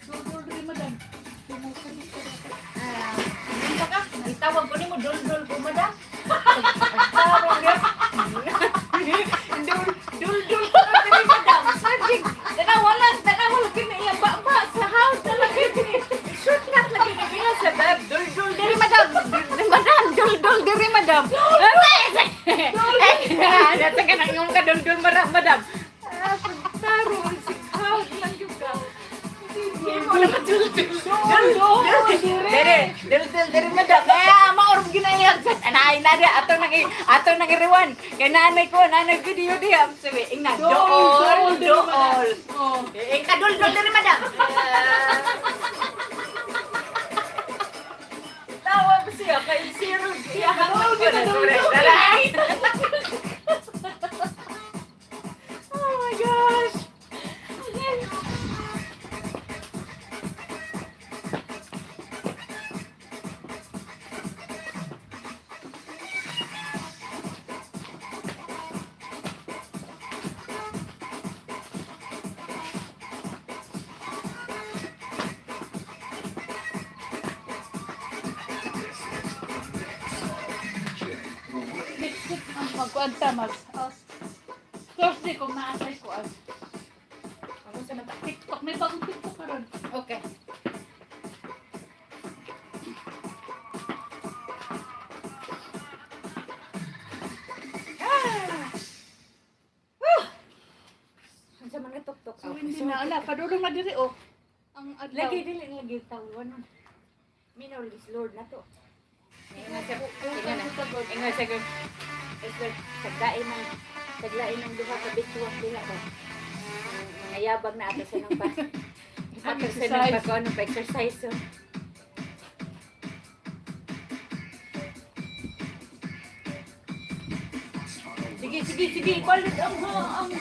Dul-dul rin madam. Tumukan ko. Ah, hindi ka. Itawag ko nimo dul-dul ko madam. Pagtarong diha. Dul dul ko na diri madam. Sabi, tanawa lang, tanawa lang kini iya ba sa house talaga kini. Shoot na lagi ni iya sa bab. Dul dul diri madam. Dul madam, dul dul diri madam. Eh, nasa ka nang yung kadul-dul madam. Ah, pagtarong si house lang yung ka. Hindi mo na kadul-dul. Dul-dul. Dere, dul-dul dere madam. Eh, maorog ginayag sa anay na di ato nang iriwan. Kay nanay ko, nanay video diha. Sabi, ingna dool, dool. Oh. Eh, kadul-dul dere madam. Tawa ko siya kay zero siya. Oh my gosh. Magkuan ta mag oh, Thursday kung naasay kuan. Ako sa mata. TikTok, may bagong TikTok karon. Okay. Ah! Whew! Ang sa mga tuktok. So hindi na ala, padulong na diri oh. Ang adlaw. Lagi dili lagi tawon. Minaw is Lord na to. Ingon sa ingon na. Ingon sa is Lord saglain ng duha ka bitsuwak dila ba. Mga yabag na ato sa nang pa. Ato sa nang pa kuno pa exercise. Oh. Sige, sige, sige. Balit ang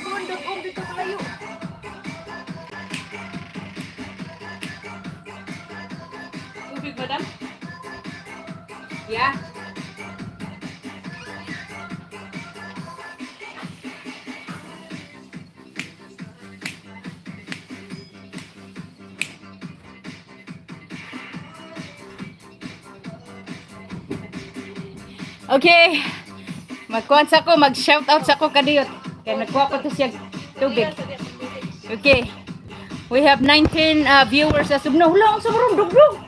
bundok ang dito kayo. Tubig, madam? Yeah. Okay. Magkuhan sa ko, mag-shout out sa ko kadiyot. Kaya nagkuha ko to siya tubig. Okay. We have 19 viewers as of now. Wala, ang sobrang dugdug.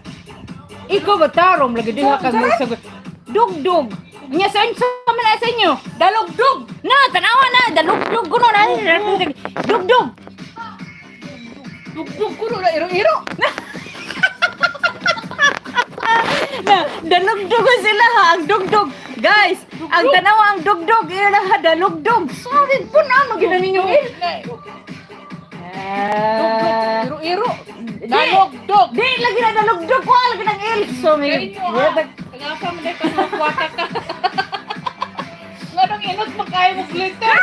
Ikaw ba tarong lagi diha kag magsagot. Dugdug. Nya sa inyo man na sa inyo. Dalugdug. Na tanawa na dalugdug kuno na. Dugdug. Dugdug kuno na iro-iro. Na dalugdug sila ha ang dugdug. Guys, ang tanawa ang dugdug ila ha dalugdug. Sorry po na ano gina ninyo eh. Ah, Iro-iro. Di. Dalugdug. Di lagi na dalugdug ko lagi ng il. So may Kaya inyo ha. Tagapa mo dahil kung magkwata ka. Nga nang inot mo kayo mo glitter.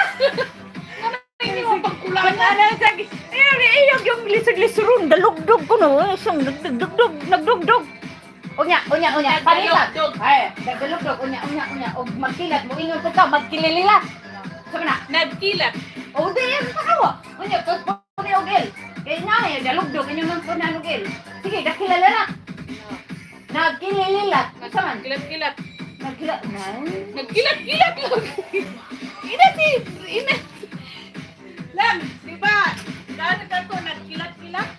Nga nang inyo mo pagkulangan. Ano sa iyo iyo yung lisod-lisoron dalugdug ko no. Isang nagdugdug nagdugdug. Unya, unya, unya. Panita. Nagdalugdug. Ay, nagdalugdug. Unya, unya, unya. Og magkilat mo ingon ko ka magkililila. Sama na. Nagkilat. O di yan sa kawa. Unya, tos po ni og il. Kay na ay dalugdug inyo man po na og il. Sige, dakilala na. Nagkililila. Sa man? Nagkilat-kilat. Nagkila na. Nagkilat-kilat lang. Ina si, ina. Lang, di ba? Daan ka to, nagkilat-kilat.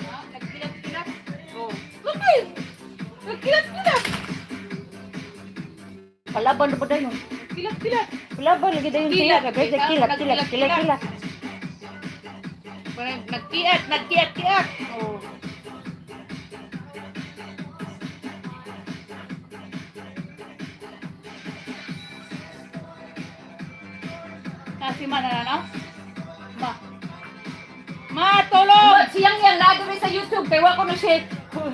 Ha? Nagkilat-kilat. Oh. Lagi. Nagkilat-kilat. Palaban na ba dayon? Nagkilat-kilat. Palaban lagi dayon siya. Kilat, Kilat, kilat, kilat, kilat, kilat. Parang nagkiat, nagkiat-kiat. Oh. Nasi ma na na? Ma. Ma, tulong! Ma, siyang yan, lagi rin sa YouTube. Kaya wa ko na siya,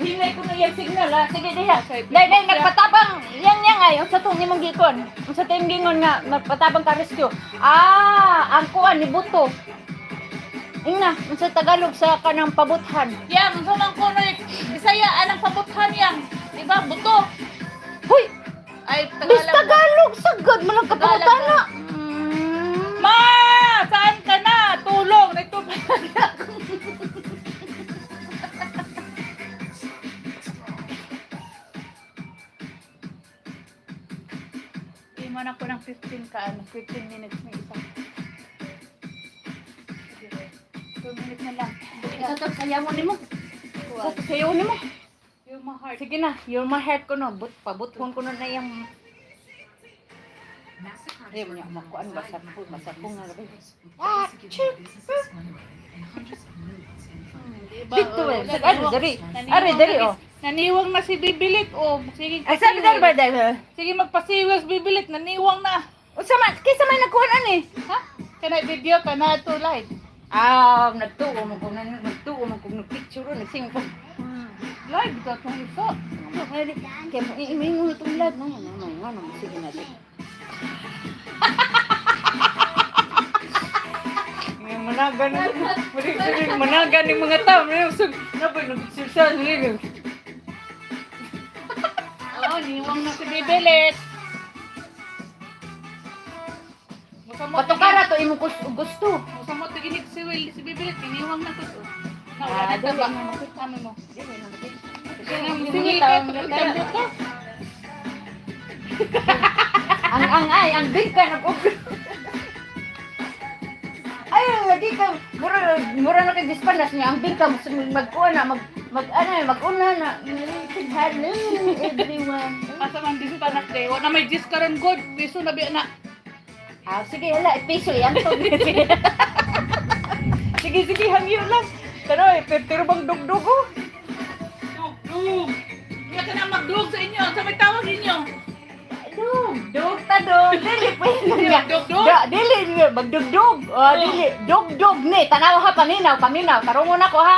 hinay ko na yung signal ha. Sige diha. Dai, dai, nagpatabang. Yan yan ay, unsa tong imong gikon. Unsa tong imong gingon nga, magpatabang ka rescue. Ah, ang kuan ni Buto. Ingna, unsa Tagalog sa kanang pabuthan. Yang, unsa man kuno Bisaya anang pabuthan yang. Di ba? Buto. Huy, Ay, bis Tagalog. Tagalog sagad man ang kapamutan na. Ma! Saan ka na? Tulong! Nito pa Iman ako ng 15 ka, ano, 15 minutes may isa. 2 minutes na lang. Sa to sayaw nimo. Sa to sayaw nimo. You're my heart. Sige na, you're my heart ko no. But pabuthon ko na na yung Hindi mo niya makuan basa ko nga gabi. Ah, chip. Diba? Dito eh. Oh, Sa ano, diri. Are, diri oh. Naniwang na si Bibilit. Oh, sige. Ay sabi dali ba dali. Sige, magpasiwas Bibilit. Naniwang na. Unsa man kaysa may nagkuan ani? Ha? Kana video, kana to live. Ah, nagtuo mo kung nagtuo mo kung nagpicture nagsing ko. Live ka kung ito. Kaya mo iingon itong live no. No, no, no, sige na sige. May managan, managan ng mga tao. May usog, napoy, nagsusal, Oo, niwang na si Bibilit. Patukara to imong gusto. Musa mo tiginig si Will, si Bibilit, iniwang na ko to. Na, wala Ah, na dali taba. na makita. Kami mo. Dili na makita. Si Will ka, tukod ka. Ang ay, ang big ka nag-upload. Ay, lagi ka mura mura na kay dispanas niya. Ang big ka magkuha na mag mag ano mag-una na. Hello everyone. Asa man di pa nak day. Wa na may gis karon good. Piso na biya na. Ah, sige, hala, piso yan to. Sige, sige, hangyo lang. Pero eh, pero bang dugdug oh. Dug. Iya ka na magdug sa inyo. Sa may tawag ninyo. Dug, dug ta dug. Dili pwede niya. Dug-dug? Da, dili magdugdug. Oh, dili dugdug ni. Tanaw ha paminaw, paminaw. Tarungon ako ha.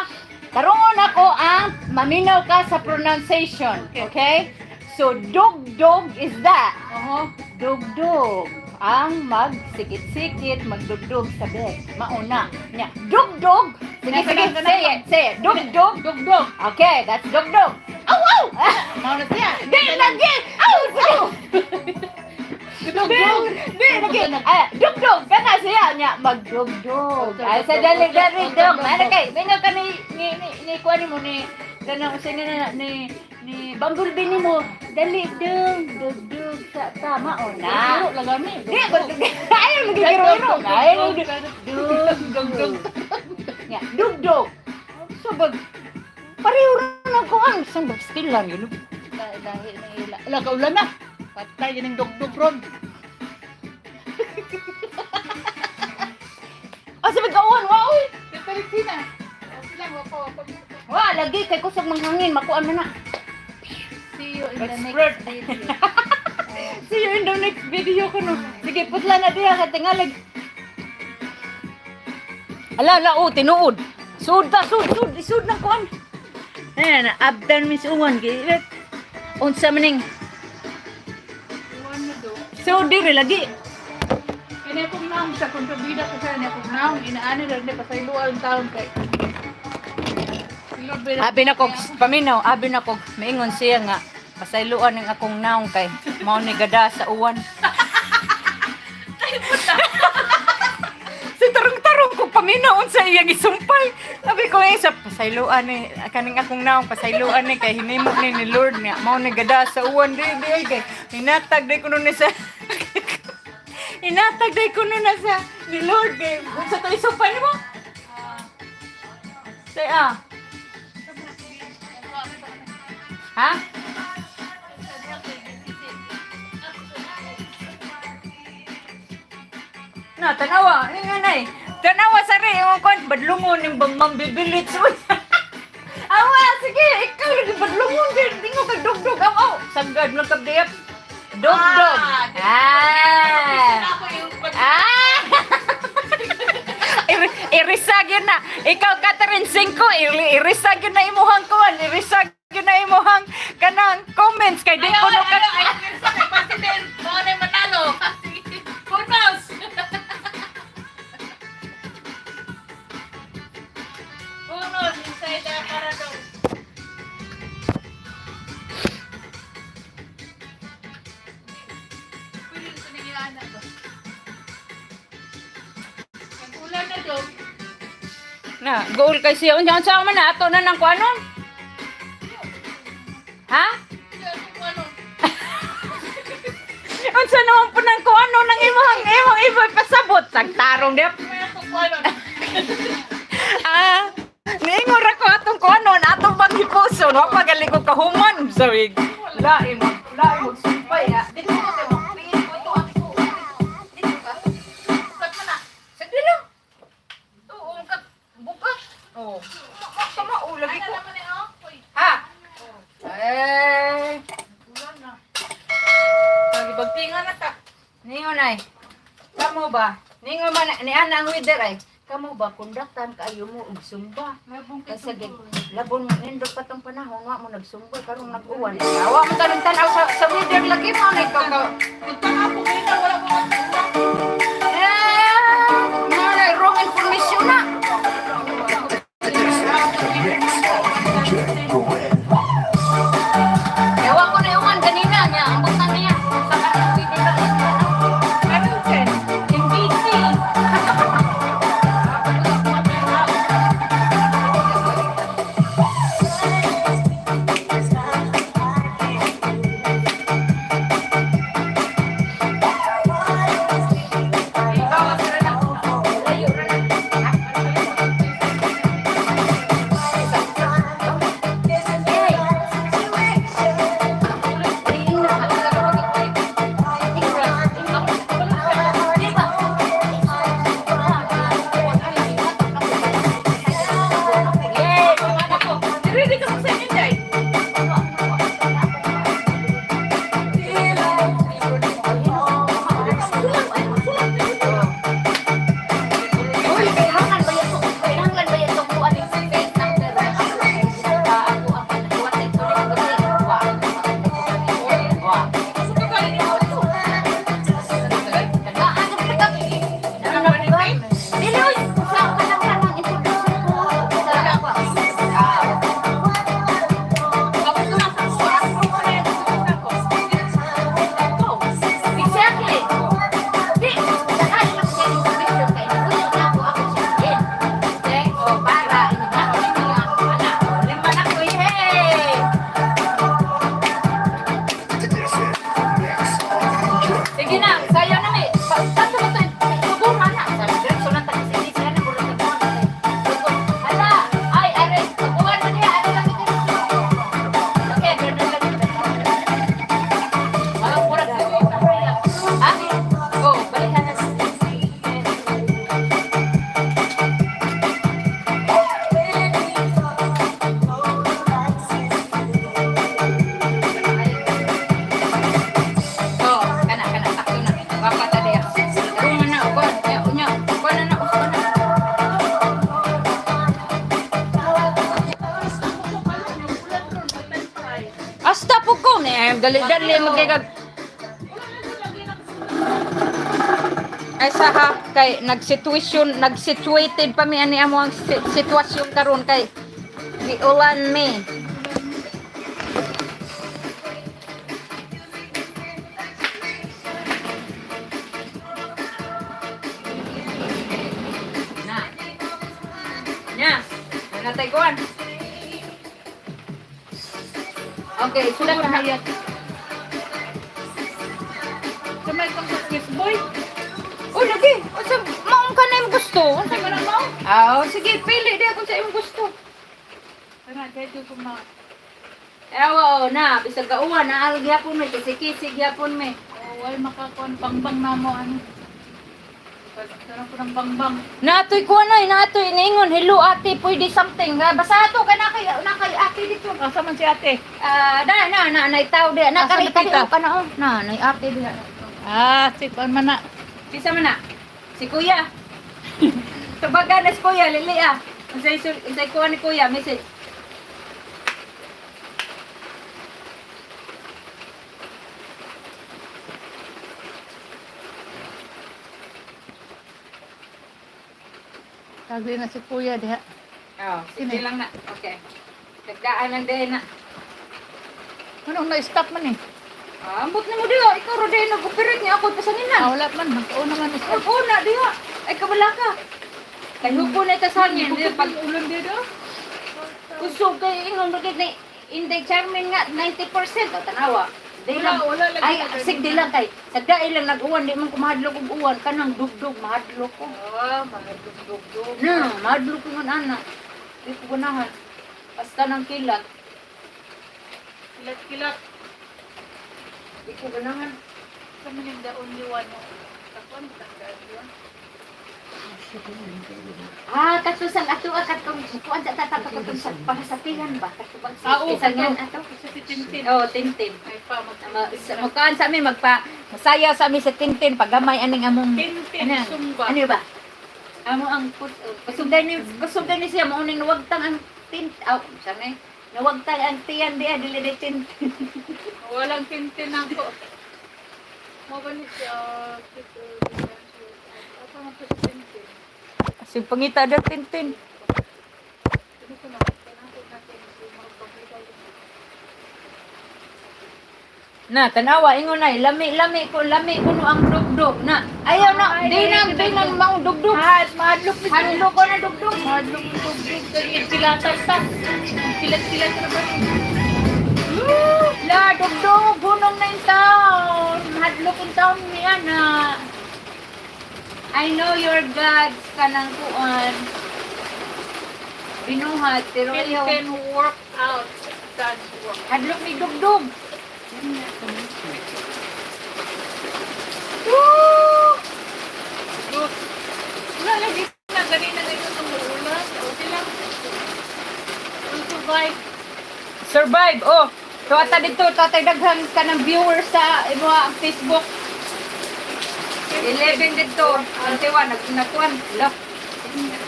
Tarungon ako ang maminaw ka sa pronunciation, okay? So dugdug is that. Oho. Dugdug ang magsikit-sikit, magdugdug sa bed. Mauna. Nya, dugdug. Sige, sige, say it, say it. Dugdug. Dugdug. Okay, that's dugdug. Aw, aw! Mao na siya. Di lagi! Aw, aw! Dugdug. Di lagi! Ah, dugdug kana siya nya magdugdug. Ay sa dali dali dog. Ano kay mingaw ka ni ni ni, ni kuan mo ni kanang usa nga na ni ni Bumblebee nimo. Dali dong dugdug sa tama o na. Dugdug lagami. Di magdugdug. Ay magigiro-giro. Ay dugdug. Dugdug. Nya dugdug. So bag pareho ra na kuan sa still lang yun. Dahil na ila. Ala kaulan na. Patay gining dugdug ron. Asa ba kauan wa oy? Palitin na. Okay lang wako. Wa lagi kay kusog manghangin makuan man na. See you in the Expert. next video. See you in the next video kuno. Sige, putla na diha kay tingalig. Ala, ala, oh, tinuod. Sud ta, sud, sud, isud na kuan. Ayan, abdan mis uwan. Unsa maning Iwan na do. so diri lagi. Kini akong naong sa kontrabida ko sa niya akong naong inaani ra ni pasayloan ang taon kay. Lord, Abi na kog paminaw, abi na kog maingon siya nga pasayloan ang akong naong kay mao ni gada sa uwan. Si tarong-tarong ko paminaw unsa iyang isumpay. Sabi ko eh sa pasayloan ni kaning akong naong pasayloan ni kay hinimo ni ni Lord nga mao ni gada sa uwan di di ay kay hinatag di kuno ni sa hinatag di kuno na sa ni Lord kay unsa to isumpay nimo? Say ah. Ha? Na, tanawa. Ano nga nay? Tanawa sa rin. Yung kwan, badlungon yung mambibilit. Awa, sige. Ikaw lagi badlungon din. Hindi mo ka dugdug. Aw, aw. Sagad ng kabdiyap. Dugdug. Ah. Ako yung Ah! Irisag yun na. Ikaw, Catherine Cinco, irisag yun na imuhang kuwan. Irisag yun na imuhang kanang comments. Kay di ko no ka... Ay, ay, President, mo na manalo. Bonus. Bonus inside the parador. Pwede ito nangyayaan na to. Nag-ulan na daw. Na, goal kay siya. Unsa unsa man na ato na nang kuanon? Ha? Hindi ako kung ano. Unsa naman po nang kuanon nang imong imong iba pasabot tagtarong dep. May ako kung ano. Ah, niingon ra ko atong kuanon atong bang hipuson wa pa gali ko kahuman sabi. Lain mo, lain mo sumpay ha. Dito ko te mo. Tingin ko to ate ko. Dito ka. Cut mo na. Sagli lang. Tuong ka buka. Oh. Tama oh, lagi Ano ko. naman eh, oh. Uy, Ha? Eh, ulan na. Nagibagtingan na ta. Ningon ay. Kamo ba? Ningon man ni ana ang weather ay. Kamo ba kondaktan kaayo mo og sumba? Kasi labon mo nindot pa tong panahon wa mo nagsumba karong nag-uwan. Wa mo tanong tan-aw sa weather lagi mo na ikaw ka. Nagpahapon kayo na wala ko matulog. Eh, mo na wrong information na. Ewan ko na yung kanina niya, ang butang niya. Sa kanang weather lagi. Meron din. MBC. Dali-dali magkikag. Ay sa ha kay nagsitwasyon, nagsituated pa mi ani amo ang sitwasyon karon kay giulan mi. Na. Nya. Natay kuan. Okay, sugod na. Hayat. Kamay kang quiz boy. Uy, lagi. Unsa maong ka na imong gusto? Unsa man ang maong? Ah, oh, sige, pili di kung sa imong gusto. Tara, kahit yung kuma. Ewa, oh, na, bisag kauwan na al gyapon mi, kisi-kisi gyapon mi. Oh, ay makakuan bangbang na mo ano. Tara ko ng bangbang. Naatoy ko na, naatoy niingon, hello ate, pwede something. Ha? Basta ato kay na kay ate dito. Asa man si ate? Ah, na na na nay tao di na Asa kari na kita? ka na oh. Na nay ate di. Ah, si kuan man na. Kisa man na? Si kuya. Tubagan na si kuya, lili ah. Unsay unsay kuha ni kuya, message. Tagli na si kuya diha. Oh, sige lang na. Okay. Tagdaan lang din na. Anong na-stop man eh? Ah, ambot na mo diha. Ikaw ro din nag-operate niya ako pasanginan. Ah, wala man. Magkauna man stop. Ako na diha. Ay kabala ka. Kay hupo na ita sa hangin. Di, pag ulan dito. kusog kay ingon bakit ni Inday Charmin nga 90% o tanawa. Di Wala, lang. wala lagi. Ay, sig di lang kay. Sa dai lang nag-uwan di man ko mahadlok og uwan kanang dugdug mahadlok ko. Ah, mahadlok-dugdug. Na, mahadlok ko man ana. Di ko ganahan. Basta nang kilat. Kilat-kilat. Di ko ganahan. Sa maning the only one. Kakuan, the only one. Ah, kato sa ato ah, katong kuan sa tata katong sa para sa tiyan ba? Kato bang sa Ah, oo, isangan kato. ato? Sa si Tintin. Oh, tintin. Ay pa, Magkaan sa amin magpa masaya sa amin sa tintin paggamay aning among Tintin, ano, Zumba. Ano ba? Amo ang kusog ni siya mao ning nawagtang ang tint aw sa ni nawagtang ang tiyan diya dili di tintin. Walang Tintin ako. Mo ba ni siya? Asa man to si Tintin? Sig pangita da tintin. Ano ko na? Kanako natin si Magpapita. Na tanawa ingon nay lami lami ko lami kuno ang dugdug na. Ayaw na Ay, di na ay, di na maong dugdug. Ah, mahadlok ni Hadlok ko na dugdug. Mahadlok ni dugdug. Kaya kilatan ta. Kilat-kilat na ba? La dugdug hunong na in town. Hadlok in town ni ana. I know your gods kanang kuan. Binuhat pero ayaw. Tintin work out. God's work. Hadlok ni dugdug. Woo! Good. Wala lagi na ganina ganito itong ulan. Okay lang. We'll survive. Survive oh. So ata dito tatay daghan ka ng viewers sa imo ang Facebook. 11 dito. Ang tiwa nag nakuan. La.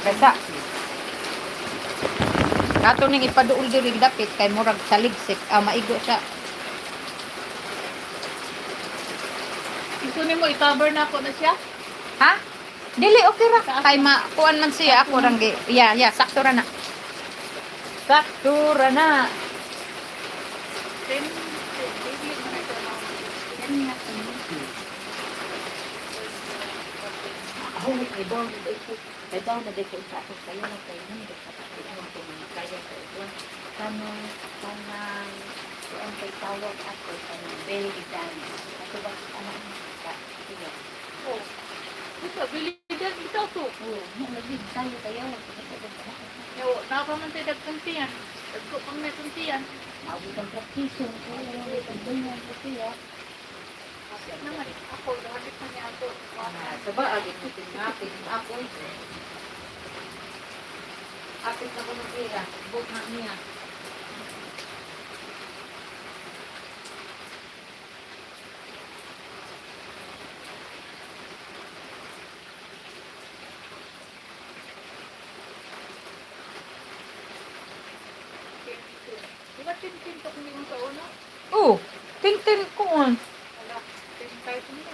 Basta. Kato ning ipaduol diri dapit kay murag saligsik ah, maigo siya. Gusto nimo i-cover na ako na siya? Ha? Dili okay ra kay ma kuan man siya ako rang gi. Yeah, yeah, sakto ra na. Sakto ra na. Tintin. Dili man ito na. Oh, kay baw na day ko. Kay baw na day ko sa ako kayo na kayo na day ka ko mga kaya sa ito. Kanang kanang kuan kay tawag ako kanang belly dance. Ato ba anang ka siya. Oh. Ito, bili dyan. Ito to. Oh, mo lagi tayo kayo Yo, nakaman tayo dagkantiyan. Dagko pang nakantiyan. Mawi kang praktiso, oo, kang ganyan ko siya. Kasi naman, ako, lahapit na niya ako. Sa ba agi ko tinapit ako. Apit na ko ng pera, buk na niya. Tintin. Di ba tintin to kung yung sa una? Oh, Tintin ko. Wala, 10-5 na.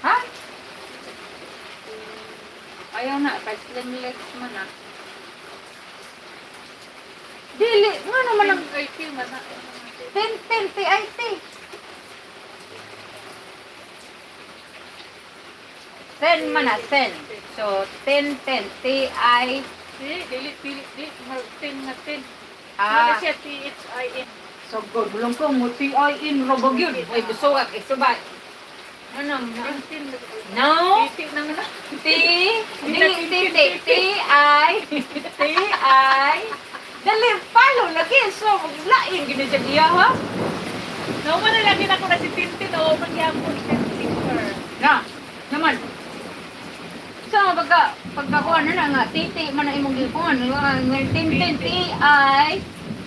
Ha? Ayaw na, kay slim legs man ah. Dili, nga naman ang IQ man na. 10-10, T-I-T. 10 man na, 10. So, 10, 10, T-I, Di, dili, dili, di, mag 10 na 10. Ah. Ano siya, T-H-I-N. So, good. Bulong ko, mo T-I-N, robog yun. Uy, busog, isubay. Ano, no? 10 No? T naman na. T, D, T, T, T, I, T, I. Dali, follow lagi. So, maglain, gini siya iya, ha? Nauma na lagi na ako na si Tintin o magyapon siya sticker. Na, naman. So, pagka, pagkakuha na na nga, T, T, man na imong gikuhan. Tintin, T, I,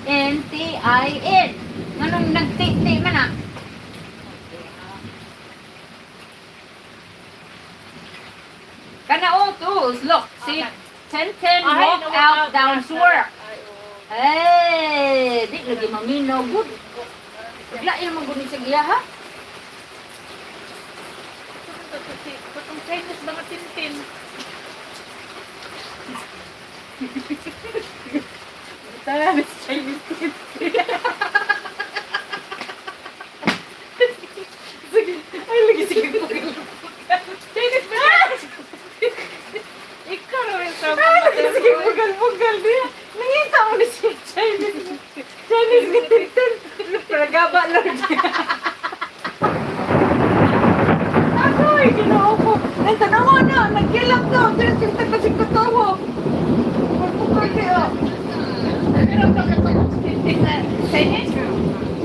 N, T, I, N. Nganong nag-T, T man na? Kana oh, tools. Look, see, 10-10 Ay, walk out down to work. Ay, oo. Eh, di lagi maminaw good. Lain mo gud sa iya ha. Katong Chinese mga Tintin. Tara, Miss Chinese Tintin. Sige, ay lagi sige ko. Chinese ba? Ikaw rin sa Ay, lagi sige bugal-bugal niya. Nangita mo ni siya Chinese. Chinese ni Tintin. Pragaba Lord. Agoy, ginoo ko. Ay, tanawa na, nagkilap na. Tintin kasi katawa. Pagpukal niya. Pero katong Tintin na Chinese?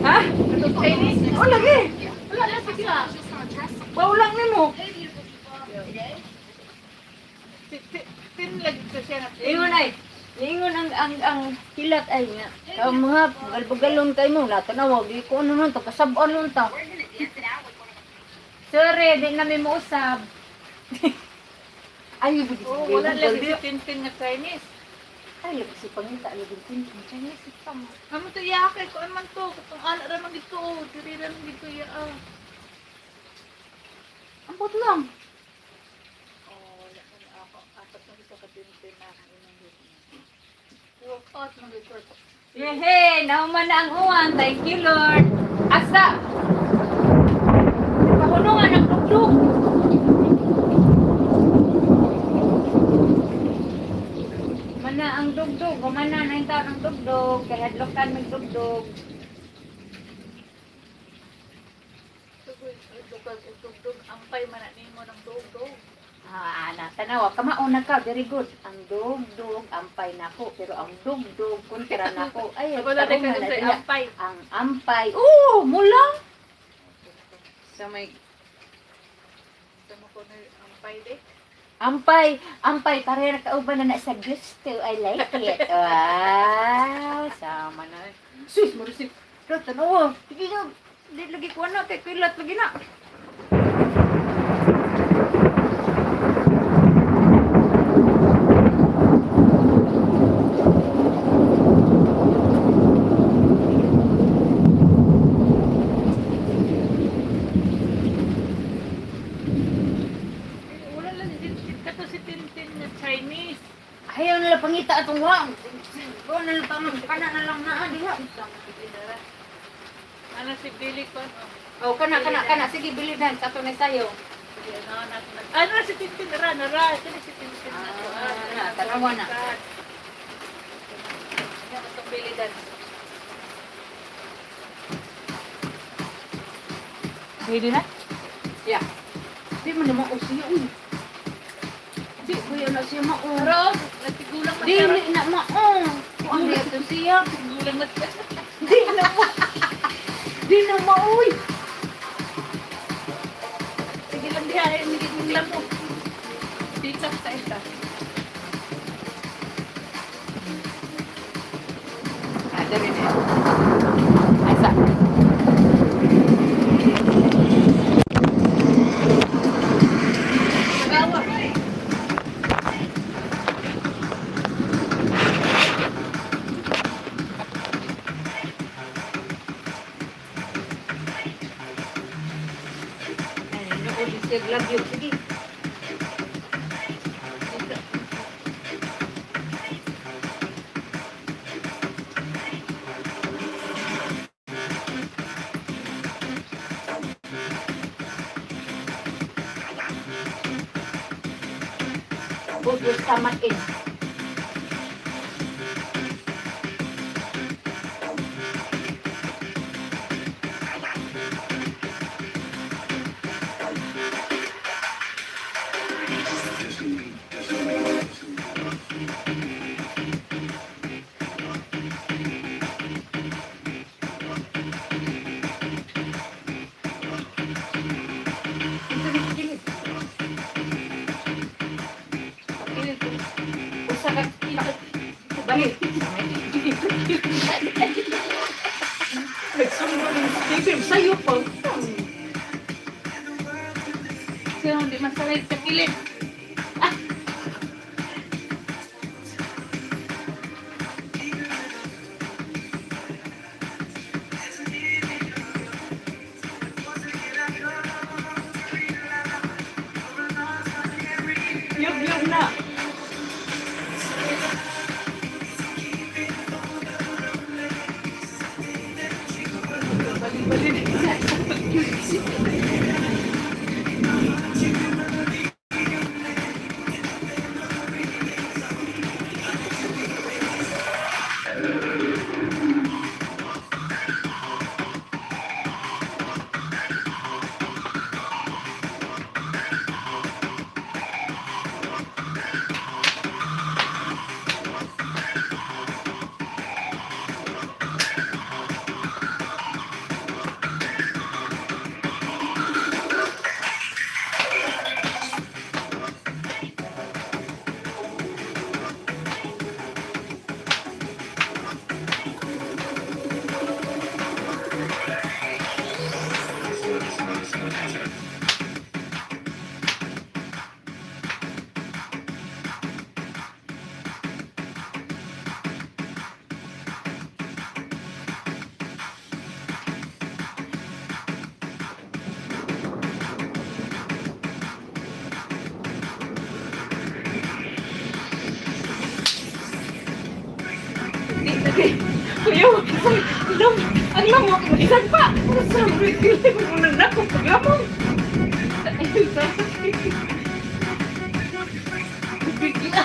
Ha? Katong Chinese? O lagi. Wala na sila. Paulang nimo. Tin lagi ko siya na tin. Ingon ay. Ingon ang kilat ay nga. Ang mga galbugalon kay mo na tanaw di ko ano nun to kasab-on nun ta. Sorry, di na mi mousab. Ay, Oh, wala lagi si Tintin nga Chinese. Ay, lagi si pangita lagi Tintin Chinese pa mo. Amo to iya kay kuan man to, katong ana ra man gid ko, oh, diri ra man gid ko iya. ah. Ambot lang. Oh, wala man ako. Apat na isa ka Tintin na akong inang gid. Walk out man gid ko. Yehey, nahuman na ang uwan. Thank you, Lord. Asa? Pahunungan ang dugdug. Mana ang dugdug, humana na yung taon ang dugdug, kay hadlokan may dugdug. Tugoy, dugag dugdug ampay man na nimo ng dugdug. Ah, na, tanawa, kamauna ka, very good. Ang dugdug, ampay nako, pero ang dugdug, kontra nako. Ay, Wala na tarungan ka na sa diya. ampay. Ang ampay, oh, mula. Sa may sa mo ko na ampay de. Ampay, ampay, pareha na kauban na na sa gusto. I like it. Wow, sama na. Sus, marusip. Pero tanawa, sige na. Di lagi ko na, kay kilat lagi na. Wala lang si Tintin kato si Tintin na Chinese. Ayaw nila pangita atong wang. Kuha na lang tanong, kana na lang na, diha. Ano si Billy ko? Oh, kana, kana, kana. Sige, bili na. Sa ato na sayo. Sige, ano na ano si Tintin ra na ra, sino si Tintin na to? Ah, na, tanawa na. Ano katong Billy dance? Ready na? Yeah. Di mo naman siya, uy. Di, kuya na siya mao. Pero, nagtigulang man Di, siya. di na mao. Kuang di ato siya. Tigulang man siya. Di na mo. Di na maoy. Sige lang diha, eh, hindi lang mo. Dito sa isa. Ah, dali na. Ay, sa. Magawa. Laglagyog sige. Hold your stomach in. Usa ka balik. Nagsumbong ng Stephen sa'yo pa. Sino hindi masalay sa kilid? Yug-yug na. Kuya, lam, ang lamok mo, isang pa. Sabi, mo na na kung paglamok. Bigla.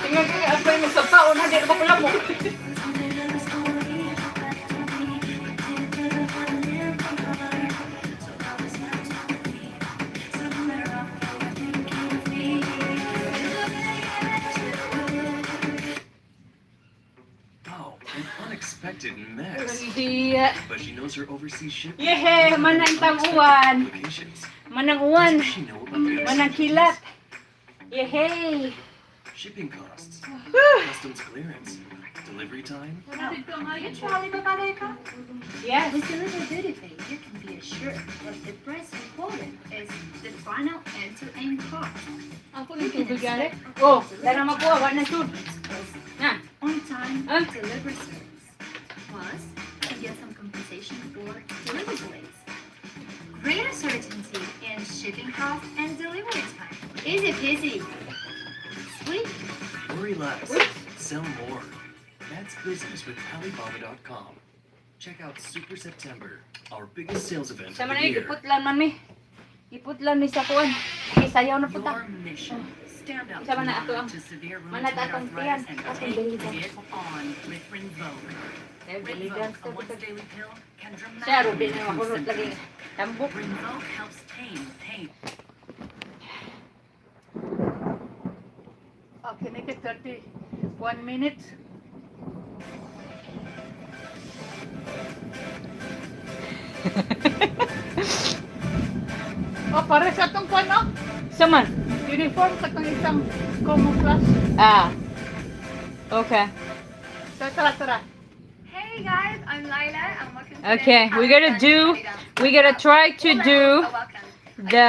Tingnan ko nga, asay mo sa tao na di na paglamok. Oh, an unexpected mess. Hindi. But she knows her overseas shipping. Yehe, manang tang-uwan. Complications. Manang uwan. Does she know about the Manang kilat. Yehe. Shipping costs, customs clearance, delivery time? Yes. With Deliver Duty Pay, you can be assured that the price you quoted is the final end-to-end cost. Ako ng tubig gani. Oh, dara makuha wa na sud. Na. On-time Huh? delivery service. Plus, you get some compensation for delivery delays. Greater certainty in shipping costs and delivery time. Easy peasy. Sweet. Worry less, sell more. That's business with Alibaba.com. Check out Super September, our biggest sales event Sa of man the ay year. giputlan man mi. Giputlan mi sa kuan. Sige, sayaw na puta. Your mission. Stand up Isa man na ato ang to severe manat rheumatoid atong tiyan. arthritis and Atong take belly dance. it on with Rinvoq. Eh, belly dance Rinvoq, to a once daily pill, can Siya rubi dramatically na improve makunot lagi. symptoms. Tambok. Rinvoq helps tame pain. Okay, make it 31 minutes. Oh, pare sa atong kuan, no? Saman. Uniform sa atong isang camouflage. Ah. Okay. So, tara, tara. Hey guys, I'm Lila and welcome to Okay, this we're gonna Alexander do Belly Dance we're gonna try to All do levels are welcome. the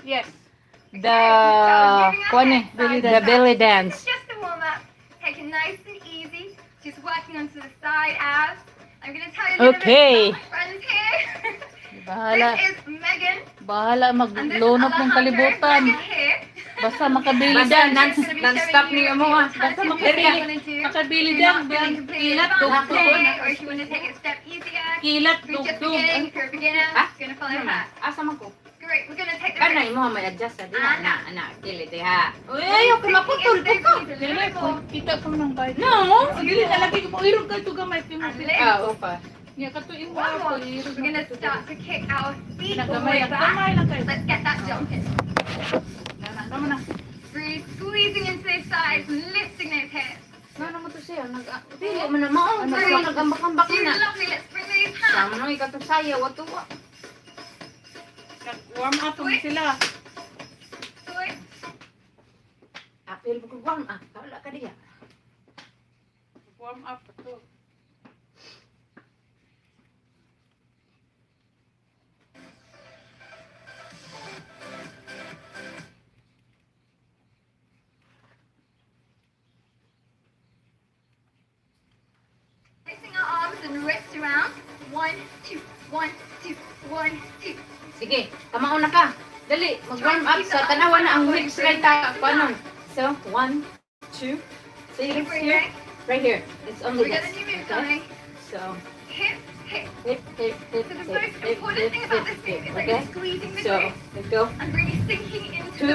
Yes. the kuan eh, Belly the belly This dance. is just a warm up. Take it nice and easy. Just working onto the side abs. I'm gonna tell you a little Okay. bit about my friends here. Bahala. This is Megan Bahala and this is maglunok ng Alejandro. kalibutan. Megan here. Basta makabili Basta dan. non-stop niyo mo ah. Basta makabili. Makabili dan. Kilat, dugtog. Or if you want to take it a step easier. Kilat, If you're just dugtog. beginning, if you're a beginner, Ah? you're gonna follow her. Asa man ko? Great, we're gonna take the Kana wrist. imo may adjust sa diha Ana. na ana dili diha. Uy, ayaw ko maputol ko ka. Dili, kita ko ng bike. No. Dili na lagi ko irog ka ito gamay. Timo And lift. Ah, opa. Nya kato imo One ako more. irog. We're gonna start to kick our feet all the Nagamay way ang back. kamay lang kayo. Let's get that jump in. Tama na. Really squeezing into those sides and lifting those hips. No, no mo to siya nag dili man na mao. Ano man nagambak-ambak Do na. lovely. Let's bring those hands. Sama no ikato sayaw ato wa. Nag-warm up mo sila. Switch. Apil ko warm up. Wala ka diha. Warm up to. Placing our arms and wrists around. One, two, one, two, one, two. Sige, kamao na ka. Dali, mag-warm up sa tanawa na ang hips right ta kuanon. So, one, two, see Keep hips here, breathing. right here. It's only We got this. a new move Okay? coming. So, Hip, hip. hip, hip, hip, So the hip, most hip, important hip, thing about hip, this move hip. is that Okay? you're squeezing the So, glutes let's go. and really sinking into Two,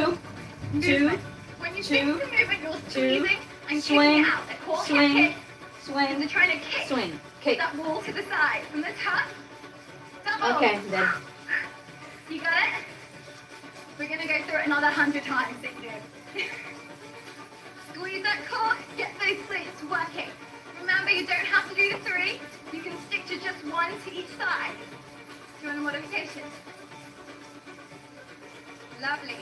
the two, movement. When you two, sink the movement, you're two, squeezing and swing, kicking out. They're called swing, hip kicks. swing, And they're trying to kick swing, kick. that wall to the side from the top. Double. Okay, then. You got it? We're gonna go through it another 100 times, so you do. Squeeze that core, get those glutes working. Remember, you don't have to do the three. You can stick to just one to each side. Do you want a modification? Lovely.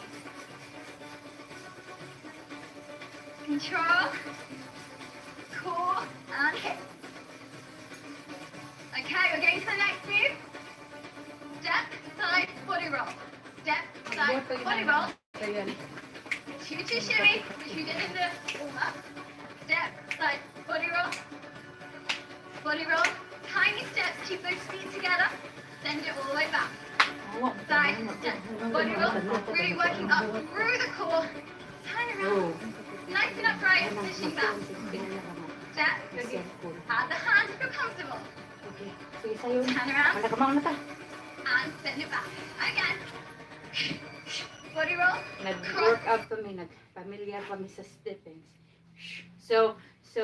Control, core, and hip. Okay, we're going to the next move. Step, side, body roll. Step, side, body roll. Ayan. Choo choo shimmy, which we did in the warm up. Step, side, body roll. Body roll. Tiny steps, keep those feet together. Send it all the way back. Side, step, body roll. Really working up through the core. Turn around. Nice and upright, pushing back. Step. Add the hand if you're comfortable. Okay, sige sayo na. Turn around Wala ka mauna ta. and send it back. Again. Body roll. Nag-workout kami, nag-familiar kami sa steppings. So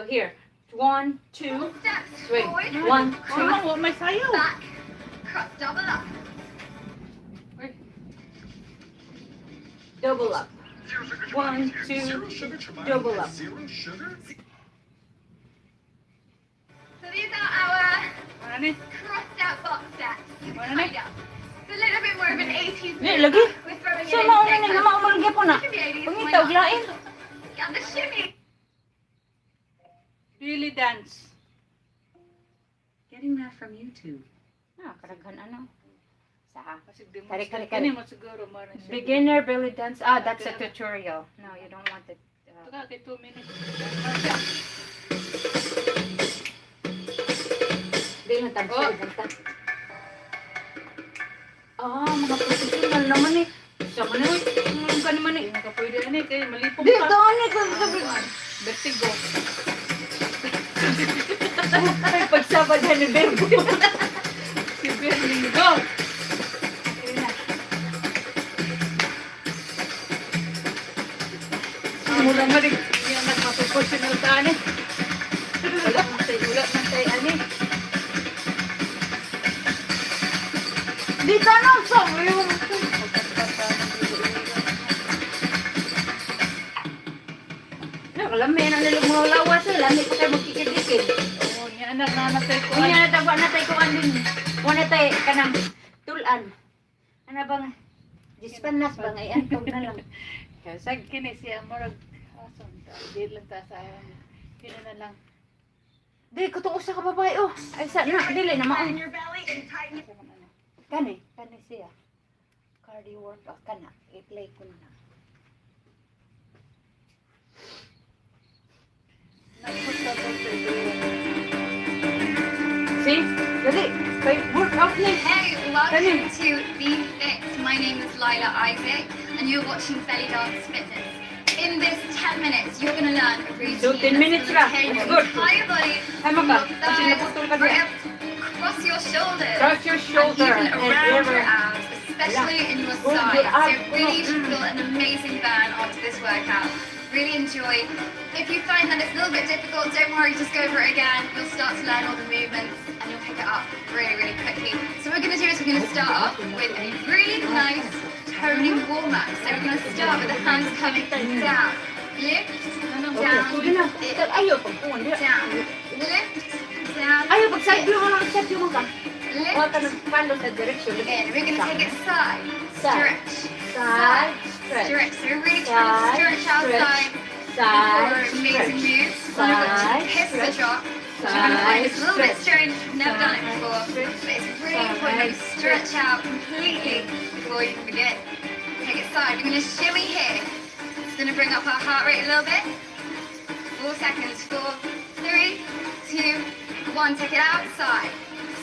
here, one, two, Steps swing. forward. One, Sama, two. wa may sayaw. Back. Cross double up. Double up. One, two, double up. Zero sugar? So these are our Ano ni? crossed out box steps. Ano ni? Kind of. It's a little bit more of an 80s Di, move. lagi. We're throwing So, it in mauna today, na, 'cause mauna gyapon na. it can be 80s, why Pangitaw, not? lain. Got the shimmy. Really dance. Getting that from YouTube. Ah, karaghan ano. Sa Kasi di mo. Kare, kare, kare. Kani mo siguro mo na siya. beginner belly dance. Ah, that's a tutorial. No, you don't want it. Ito ka, kay 2 minutes. Di lang tag oh. Ah, mga professional naman eh. Sa man eh, ka naman eh. Hindi mo ka pwede ani kay malipong Di, ka. doon eh. Vertigo. Ay, pagsabad ni Bergo. Si Berlingo. Simula na rin. Hindi na nagmaproportional ka ani. Wala man say, wala man say, ani. Di ka na, sa Nakalami na nila mga lawas eh. Lami pa kayo magkikidikid. Oo, niya anak na natay ko. Unya na tagwa na tayo kuan din. Wala tayo kanang tulan. Ano bang dispanas bang ay antog na lang. Sag kini siya murag ason ta. Di lang ta sa kini na lang. Di ko usa ka babae oh. Ay sa na dili na mao. In your belly and tighten Sa man ano. Kani, kani siya. Cardio workout kana. I-play ko na. Nagpunta ko sa See? Dali. Kay workout ni. Hey, welcome to Be Fit. My name is Lila Isaac, and you're watching Belly Dance Fitness. In this 10 minutes, you're going to learn a routine So, 10 that's minutes gonna ra. tone That's your good. entire body Tama from ka. your Kasi thighs naputol ka right dyan. up across your shoulders Cross your shoulder and even and around ever. your abs, especially in your Hold sides. your So abs. really you should feel an amazing burn after this workout. Really enjoy. If you find that it's a little bit difficult, don't worry, just go over it again. You'll start to learn all the movements and you'll pick it up really, really quickly. So what we're gonna do is we're gonna start off with a really nice toning warm-up. So we're gonna start with the hands coming down. Lift, down, Sige na. lift, Ayaw pagpuan diha. down, lift, down, Ayaw pag side view mo lang, side view mo ka. lift, Huwag ka nagpalo sa direction. in. We're going to take it side, Side. stretch, Side, stretch. stretch. So we're really trying to Side, stretch our stretch. side Side, before amazing stretch. moves. We've got to Side, pistol stretch. drop, which you're going to find Side, is a little bit stretch. strange. You've never done it before. Side, But it's really important that you stretch out completely before you can begin. Take it side. We're going to shimmy here. It's going to bring up our heart rate a little bit. 4 seconds. Four, three, two, one. Take it out. Side,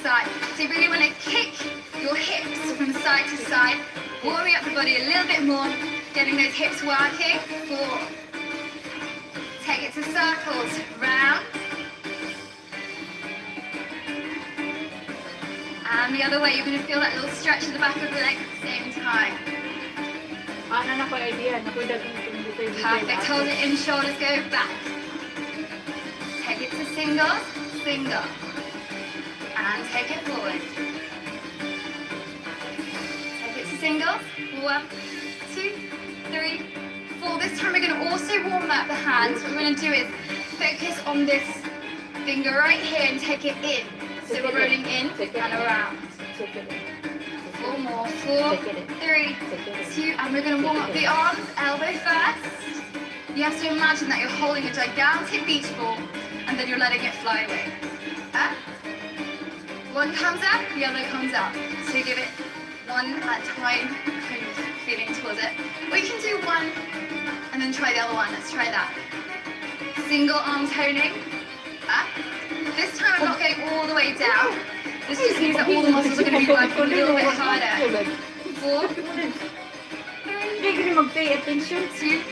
side. So you really want to kick your hips from side to side, warming up the body a little bit more, getting those hips working. Four. Take it to circles. Round. And the other way, you're going to feel that little stretch at the back of the leg at the same time. Ano na ko idea, nakoy dagang itong dito. Perfect. Hold it in, shoulders go back. Take it to single, single. And take it forward. Take it to single. One, two, three, four. This time we're going to also warm up the hands. What we're going to do is focus on this finger right here and take it in. So we're rolling in and around. Take it in. Four more. Four, Take it in. three, Take it in. two, and we're going to warm up the arms, elbow first. You have to imagine that you're holding a gigantic beach ball and then you're letting it fly away. Up. One comes up, the other comes up. So you give it one at a time, kind of feeling towards it. Or you can do one and then try the other one. Let's try that. Single arm toning. Up. This time I'm not going all the way down. This just means that all the muscles are going to be working a little bit harder. Four, three, Hindi ko mag-pay attention. two,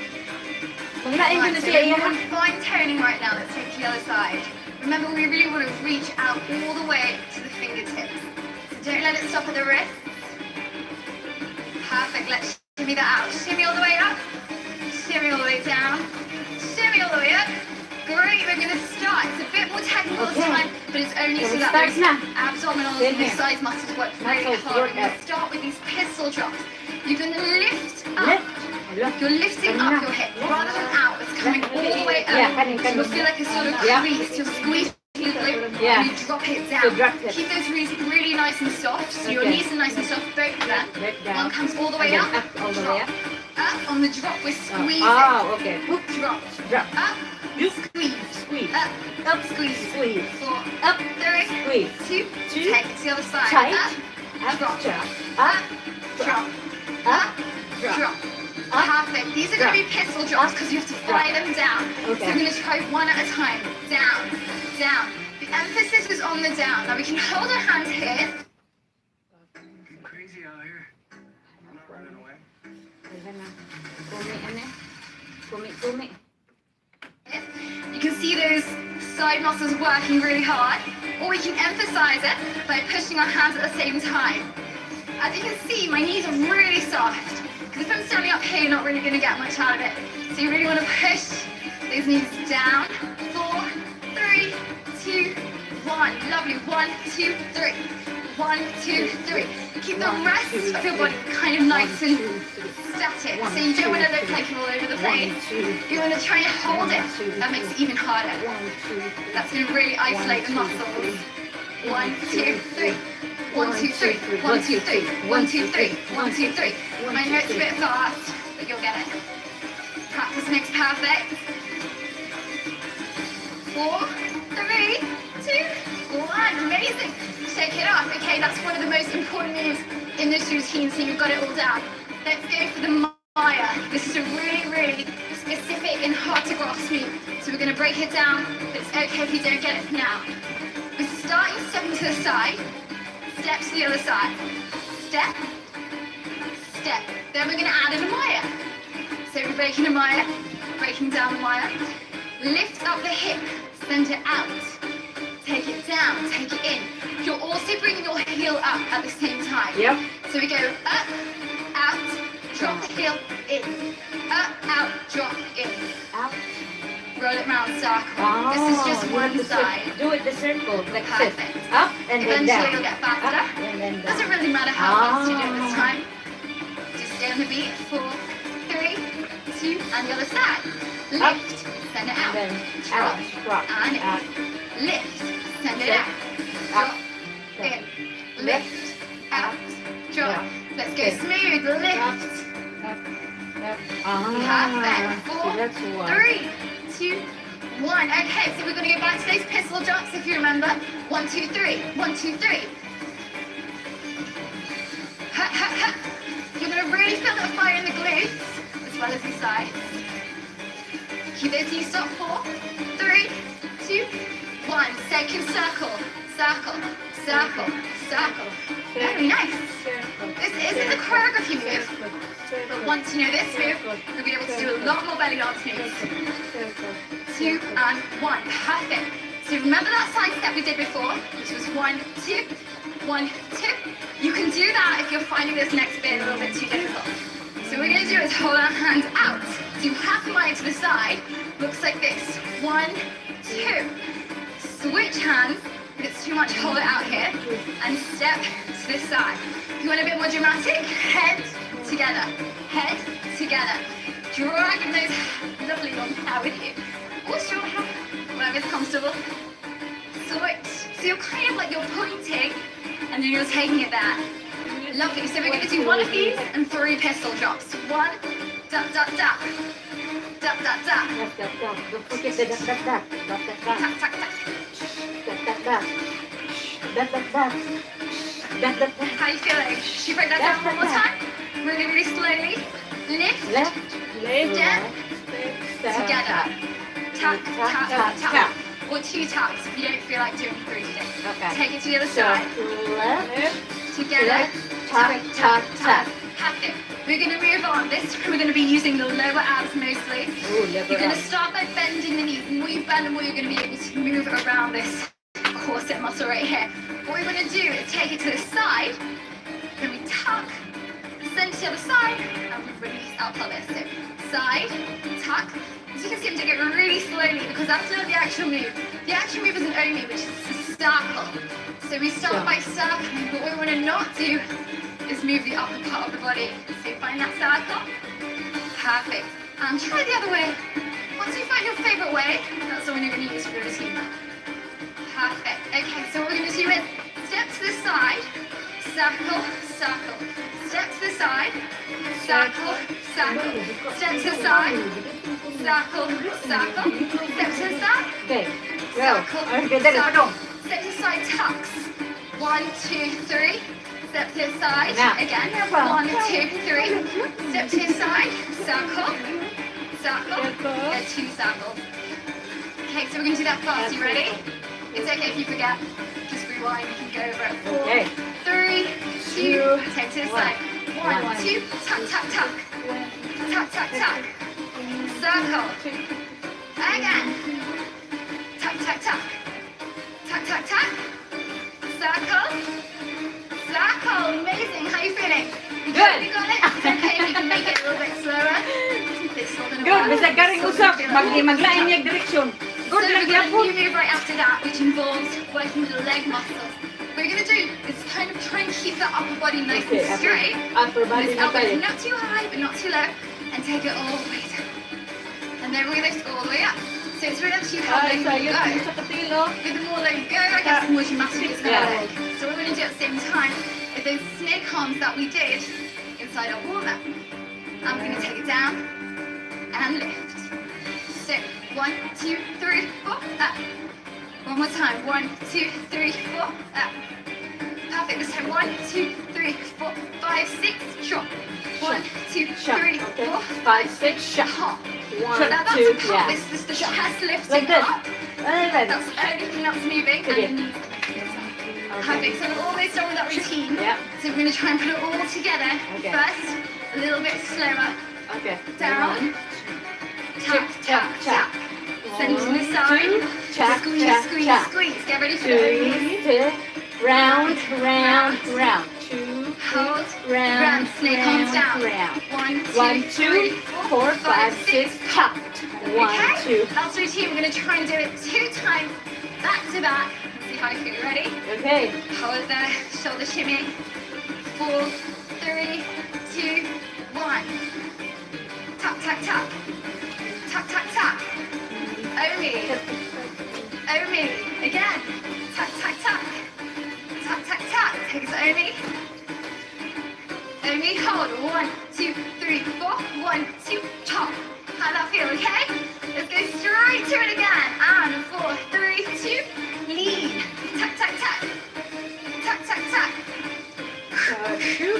Pag nain ko one. na So siya we're iyahan. fine toning right now. Let's take the other side. Remember, we really want to reach out all the way to the fingertips. So don't let it stop at the wrist. Perfect. Let's shimmy that out. Shimmy all the way up. Shimmy all the way down. Shimmy all the way up. Great. We're going to start. It's a bit more technical this Okay. time, but it's only so So we that start those na. abdominals Same and the here. side muscles work really Muscles hard. work We're going out. to start with these pistol drops. You're going to lift up. Lift. Hala. You're lifting Kanina. up your hip rather than out. It's coming all the way up. Yeah, kanin, So you'll kanin. feel like a sort of crease. You'll squeeze the glute and you drop it down. So drop it. Keep those knees really nice and soft. So your knees are nice and soft, both of them. Back down. One comes all the way Again, up. up, all the way Drop. up. Up on the drop, we're squeezing. Oh, okay. Drop. Drop. Up. Squeeze. Squeeze. Up. Up. Squeeze. Squeeze. Four. Up. Three. Squeeze. Two. Two. Take it to the other side. Tight. Up. Up. Drop. Drop. Up. Drop. Up. Drop. Drop. Up. Perfect. These are going to be pistol drops because you have to fly them down. So Okay. we're going to try one at a time. Down, down. The emphasis is on the down. Now we can hold our hands here. Crazy out here. I'm not running away. Ayan na. Kumi, ano? Kumi, kumi. You can see those side muscles working really hard. Or we can emphasize it by pushing our hands at the same time. As you can see, my knees are really soft. Because if I'm standing up here, you're not really going to get much out of it. So you really want to push those knees down. Four, three, two, one. Lovely. One, two, three. One, two, three. Keep the rest of your body kind of nice and static. So you don't want to look like you're all over the place. You want to try and hold it. That makes it even harder. That's going to really isolate the muscles. One, two, three. One, two, three. One, two, three. One, two, three. One, two, three. I know it's a bit fast, but you'll get it. Practice makes perfect. Four, three, two, one. Amazing. Shake it off. Okay, that's one of the most important moves in this routine, so you've got it all down. Let's go for the Maya. This is a really, really specific and hard to grasp move. So we're going to break it down, but it's okay if you don't get it now. We're Start your stepping to the side, step to the other side, step, step. Then we're gonna add in a Maya. So we're breaking a Maya, breaking down the Maya. Lift up the hip, send it out. Take it down, take it in. You're also bringing your heel up at the same time. So we go up, out, drop the heel, in. Up, out, drop, in. Out. Roll it round, circle. This is just Oh, you one have to side. do it the circle, like this. Perfect. Up and then Eventually down. you'll get faster. Up and then down. Doesn't really matter how fast you do it this Ah. time. Just stay on the beat. Four, three, two, and the other side. Up. Lift, send it out. Then Drop, out, drop, and in. out. Lift, send it Step. out. Up. Drop, in. Lift, out, drop. Drop. Let's go In. smooth. Lift. Ah, Perfect. Four, so that's one. three, two, one. Okay, so we're gonna go back to those pistol drops if you remember. One, two, three. One, two, three. Ha, ha, ha. You're gonna really feel that fire in the glutes as well as the sides. Keep those knees up. Four, three, two, one. Second circle, circle, circle, circle. Very nice. Circle. This isn't the choreography move, Circle. but once you know this move, you'll be able to do a lot more belly dance moves. Circle. Two and one. Perfect. So remember that side step we did before, which was one, two, one, two. You can do that if you're finding this next bit a little bit too difficult. So what we're gonna do is hold our hands out. Do half a mile to the side. Looks like this. One, two. Switch hands. If it's too much, hold it out here. And step to this side. If you want a bit more dramatic, head together. Head together. Dragging those lovely long hair with you. Or short hair, whatever's comfortable. Switch. So you're kind of like you're pointing and then you're taking it there. Lovely. So we're going to do one of these and three pistol drops. One, dot, dot, dot. Dot, dot, dot. Dot, dot, dot. Don't forget the dot, dot, dot. Dot, dot, dot. Tap, tap, tap. Dot, dot, dot. Dot, dot, dot. Dot, dot, dot. How are you feeling? Should we break that down one more time? Really, really slowly. Lift, Left, Left, step, step, together. Tap, tap, tap, tap. tap. Or two taps if you don't feel like doing three today. Okay. Take it to the other So, side. left, left, Together. left, tap, tap, tap. Perfect. We're going to move on. This time we're going to be using the lower abs mostly. Ooh, lever You're going to up. start by bending the knees. The more you bend, the more you're going to be able to move around this corset muscle right here. What we want to do is take it to the side, then we tuck, send to the other side, and we release our pelvis. So side, tuck. As you can see, I'm doing it really slowly because that's not the actual move. The actual move is an omi, which is a circle. So we start by circling, but what we want to not do is move the upper part of the body. So find that circle. Perfect. And try the other way. Once you find your favorite way, that's the one you're going to use for the routine. Perfect. Okay, so what we're going to do is step to the side, circle, circle. Step to the side, circle, circle. Step to the side, circle, circle. Step to the side, Okay. Go. circle, Okay, dali, circle. padong. Step to the side, tucks. One, two, three. Step to the side. Now. Again. One, two, three. Step to the side, circle, circle. Circle. Yeah, two circles. Okay, so we're gonna do that fast. You ready? It's okay if you forget. Just rewind. You can go over it. Four, Okay. three, two, Two, take to the one. side. One, One. two, tuck, tuck, tuck. Tuck, tuck, tuck. Circle. Again. Tuck, tuck, tuck. Tuck, tuck, tuck. Circle. Circle. Amazing. How are you feeling? You Good. You got it? It's okay if you can make it a little bit slower. It's still gonna Good, work. bisag garing Still usap, gonna feel mag it. maglain niya direksyon. Good So lang we've got a gyapon. new move right after that, which involves working with the leg muscles. What we're gonna do is kind of try and keep that upper body nice Okay, and straight. Upper body This na elbow tayo. not too high, but not too low, and take it all the way down. And then we lift all the way up. So it's really up to you how Ay, low you sayot go. sa katilo. But the more low you go, I guess the more dramatic it's gonna Yeah. look. So what we're gonna do at the same time is those snake arms that we did inside our warm-up. I'm gonna take it down and lift. So one, two, three, four, up. One more time. One, two, three, four, up. Perfect. This time, one, two, three, four, five, six, drop. One, two, Shot. three, Okay. four, Five, six, shot. hop. One, Now that's two, a pop. yeah. This is the chest lifting Like this. up. Like That's everything that's moving. Sige. And the knees. Perfect. So we're almost done with that routine. Yeah. So we're going to try and put it all together. Okay. First, a little bit slower. Okay. Down. Tap, tap, tap. tap. Send to the side. Tap, Squeeze, tap, squeeze, tap. squeeze. Get ready for the Three, two, round, round, round. Two, Hold. round, Round. Snake arms round, down. round. One, two, One, two, three, four, five, six, tap. One, Okay. two. Last routine, we're going to try and do it two times back to back. Let's see how you feel. Ready? Okay. Hold it there, shoulder shimmy. Four, three, two, one. Tap, tap, tap. Tap, tap, tap. Omi. Omi. Again. Tap, tap, tap. Tap, tap, tap. Take it to Omi. Omi, hold. One, two, three, four. One, two, chop. How'd that feel, okay? Let's go straight to it again. And four, three, two, lean. Tap, tap, tap. Tap, tap, tap. Two,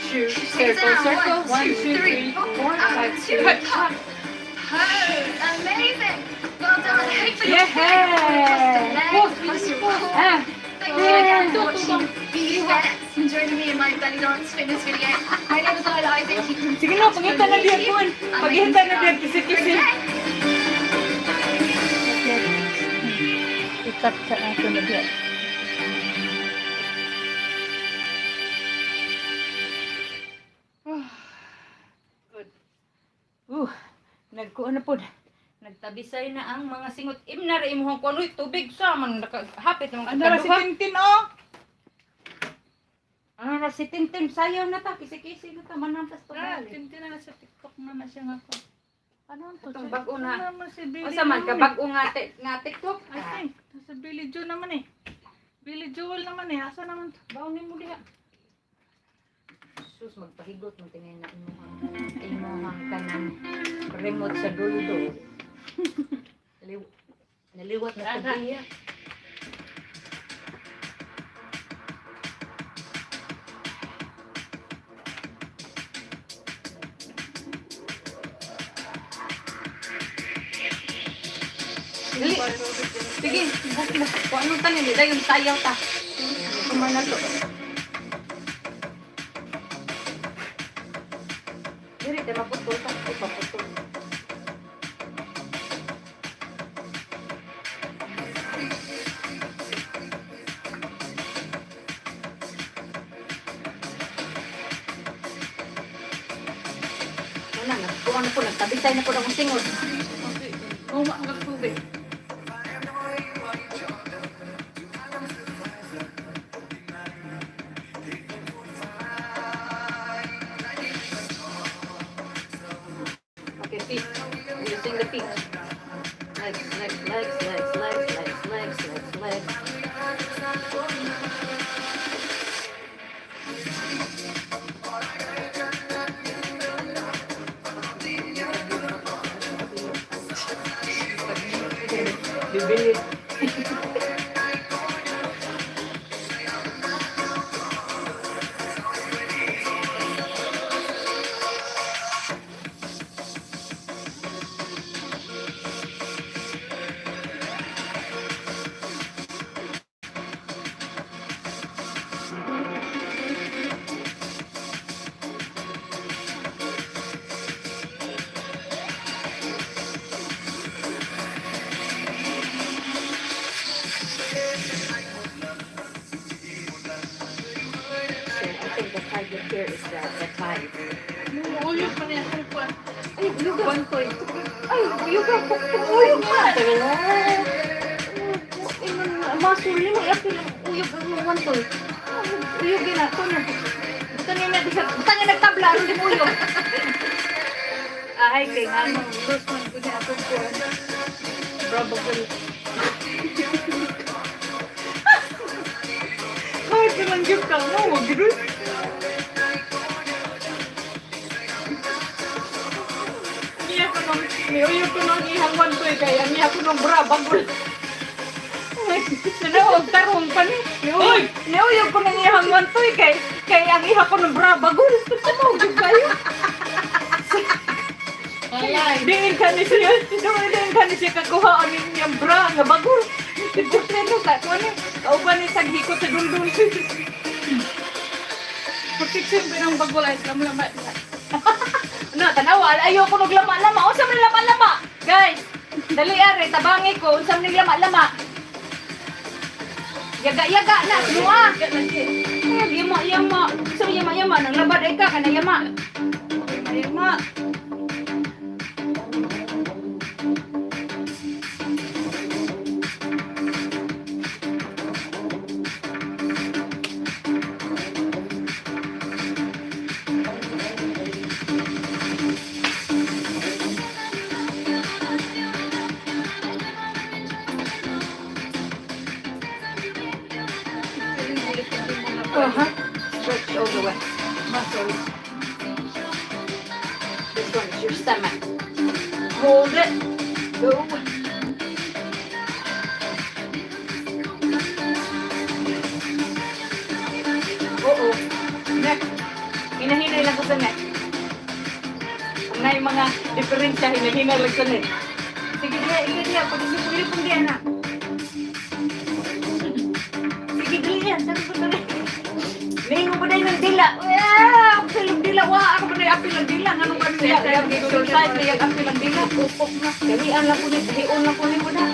two, Take it circle, down. circle. One, two, three, four, five, up, two, six. top. Pose. Amazing. Well done. Hopefully Yeah. you're feeling across the legs, across your core. Ah. Thank you again for watching Be Fit and joining me in my belly dance fitness video. My name is Isla Isaac. You can Sige na, pangita na diyan kuan. Paghinta na diyan kisi-kisi. Okay. I-cut sa ato na diyan. Good. Nagkuan na pod. Nagtabisay na ang mga singot. Im na ra imong kuan uy, tubig sa man nakahapit naman Ano ra si kaduha. Tintin oh? Ano ra si Tintin sayaw na ta kisi-kisi na ta manampas to. Ah, Tintin na sa TikTok na na siya nga ko. Ano to? Itong bag-o na. Ano naman si Billy Unsa man Joel? ka bag-o nga nga TikTok? I think nasa Billy Joe naman eh. Billy Joel naman eh. Asa naman to? Baon nimo diha. Sus, magpahigot mo tingin na imong kanang remote sa duldo. Naliwat na sa diya. Dali. Sige, buk mo. Kung anong tanin, nila yung sayaw ta. Kumana to. Dili, tayo maputol ta. Ay, maputol. Wala, nagkuha na po, nagtabisay na po ng singod. Okay. Uma ang tubig. Okay, feet. Using the feet. Legs, legs, legs, legs, legs, legs, legs, legs, legs. Bibili. So I think the target here is the tie. Uyog pa niya akong kuan. Ay, uyog. Kuan ko eh. Ay, uyog ako. Uyog ka. Masul mo yapil uyog ang mga tol. Uyog na to na. Buta niya na buta niya nagtabla aron di mo uyog. Ay, kay ngano. Lose man ko niya akong kuan. Probably. Kahit naman gift ka mo, wag rin. Niya ko nung, niuyog ko nung ihang one ko eh, kaya niya ko nung bra, bagol. Nanaog, tarong pa ni. Niuyog, niuyog ko nung ihang one to eh, kay ang iha ko nung bra, bagol. Ano, gyud kayo? Alay. Diin ka ni siya, diin ka ni siya kakuha ang inyong bra, nga bagol. Portreno sa kuan ni kauban ni sa hikot sa duldul. Protection ba ng bagol ay lama-lama. Na tanawa ayo ko og lama-lama. Unsa man lama-lama? Guys, dali are tabangi ko unsa man lama-lama. Yaga-yaga na semua. Ay, yama yama. Unsa man yama yama nang labad ay ka kana yama. Mayama. Stretch all the way. Muscle. This one is your stomach. Hold it. Go. Oo. Neck. Hinahinay lang ko sa neck. Kung na yung mga diferensya, hinahinay lang sa neck. Sige diya, sige diya. Paglipong-lipong diya na. Sige dili yan. Sabi ko tuloy. Ningo pa dahil ng dila. Wah, ako sa ilong dila. Wah, ako pa dahil apil ng dila. Anong ba nila? Exercise na yung apil ng dila. Upok na. Dalian lang ko ni, dalian lang ko ni mo na.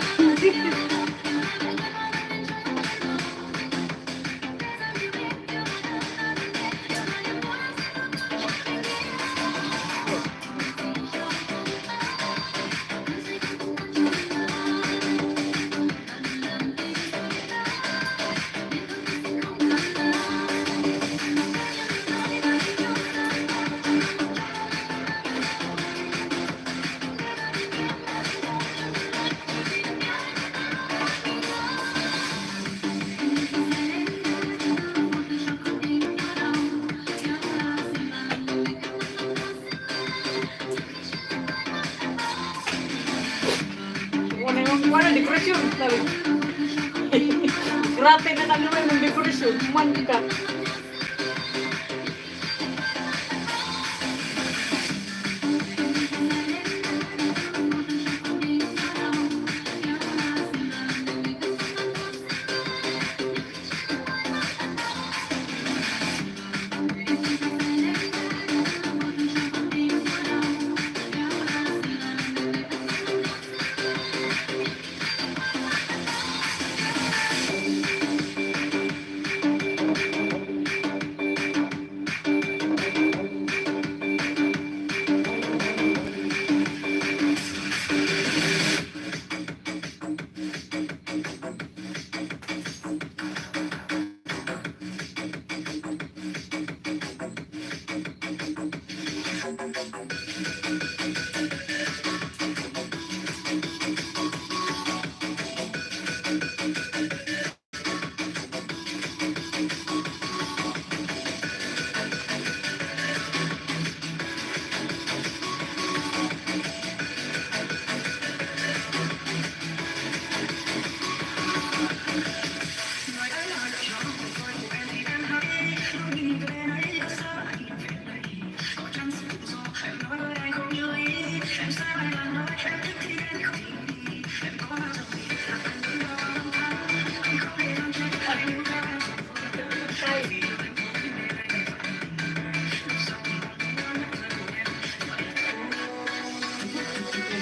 Wala yung wala dekorasyon. Sabi. Grabe na naman ng dekorasyon. Man ka.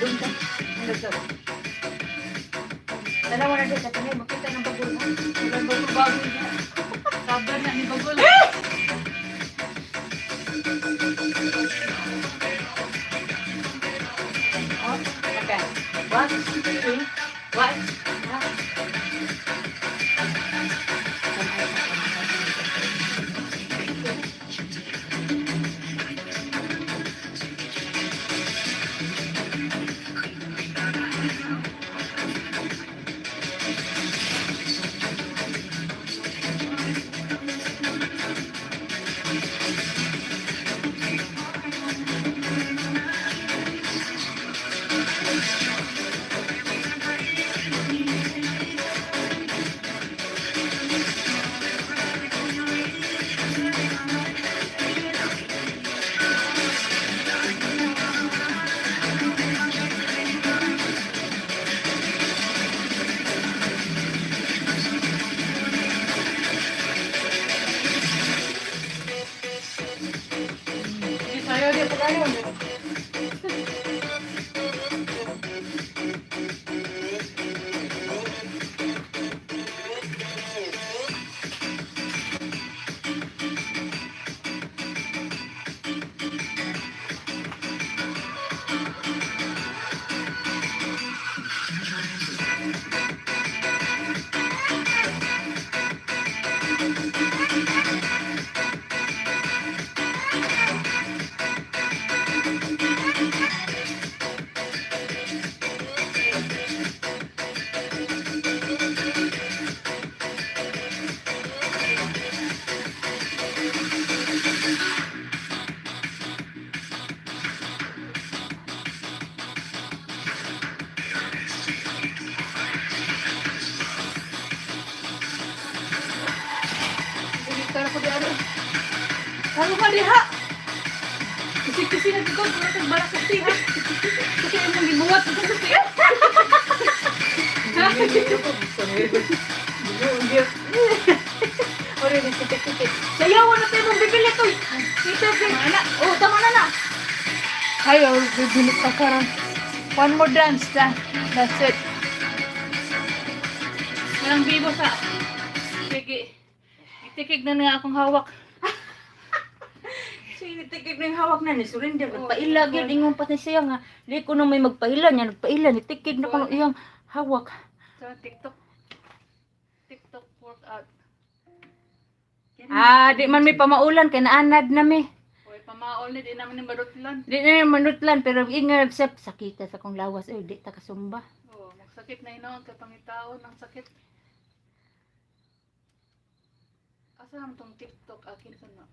Doon ka. Ano sa? Tanawa na sa kanay makita ng bagol. Walang bagol-bagol niya. Cover na ni bagol. Oh, okay. One, two, one. Dili ko di ano. Karo ka diha. Kasi na gigod, wala kang balak kasi ha. Kasi imong gibuhat sa kasi. Ore ni titik titik. Sayaw na tayo mong bibili to. Ito na. Oh, tama na na. Ayo, bibili pa karon. One more dance na. That's it. Walang bibo sa. Sige. Itikig na nga akong hawak. Sige, tikig na yung hawak na ni surrender. Nagpaila gyud ingon pa ni siya nga. Di ko na may magpaila niya, nagpaila ni tikig na kuno iyang hawak. Sa TikTok. TikTok workout. Ah, di man may pamaulan kay naanad na mi. Uy, pamaol ni di naman ni marutlan. Di na manutlan pero ingat sa sakita sa kong lawas ay di ta kasumba. Oh, magsakit na ino kay pangitaon ang sakit. Asa naman tong TikTok akin sa na?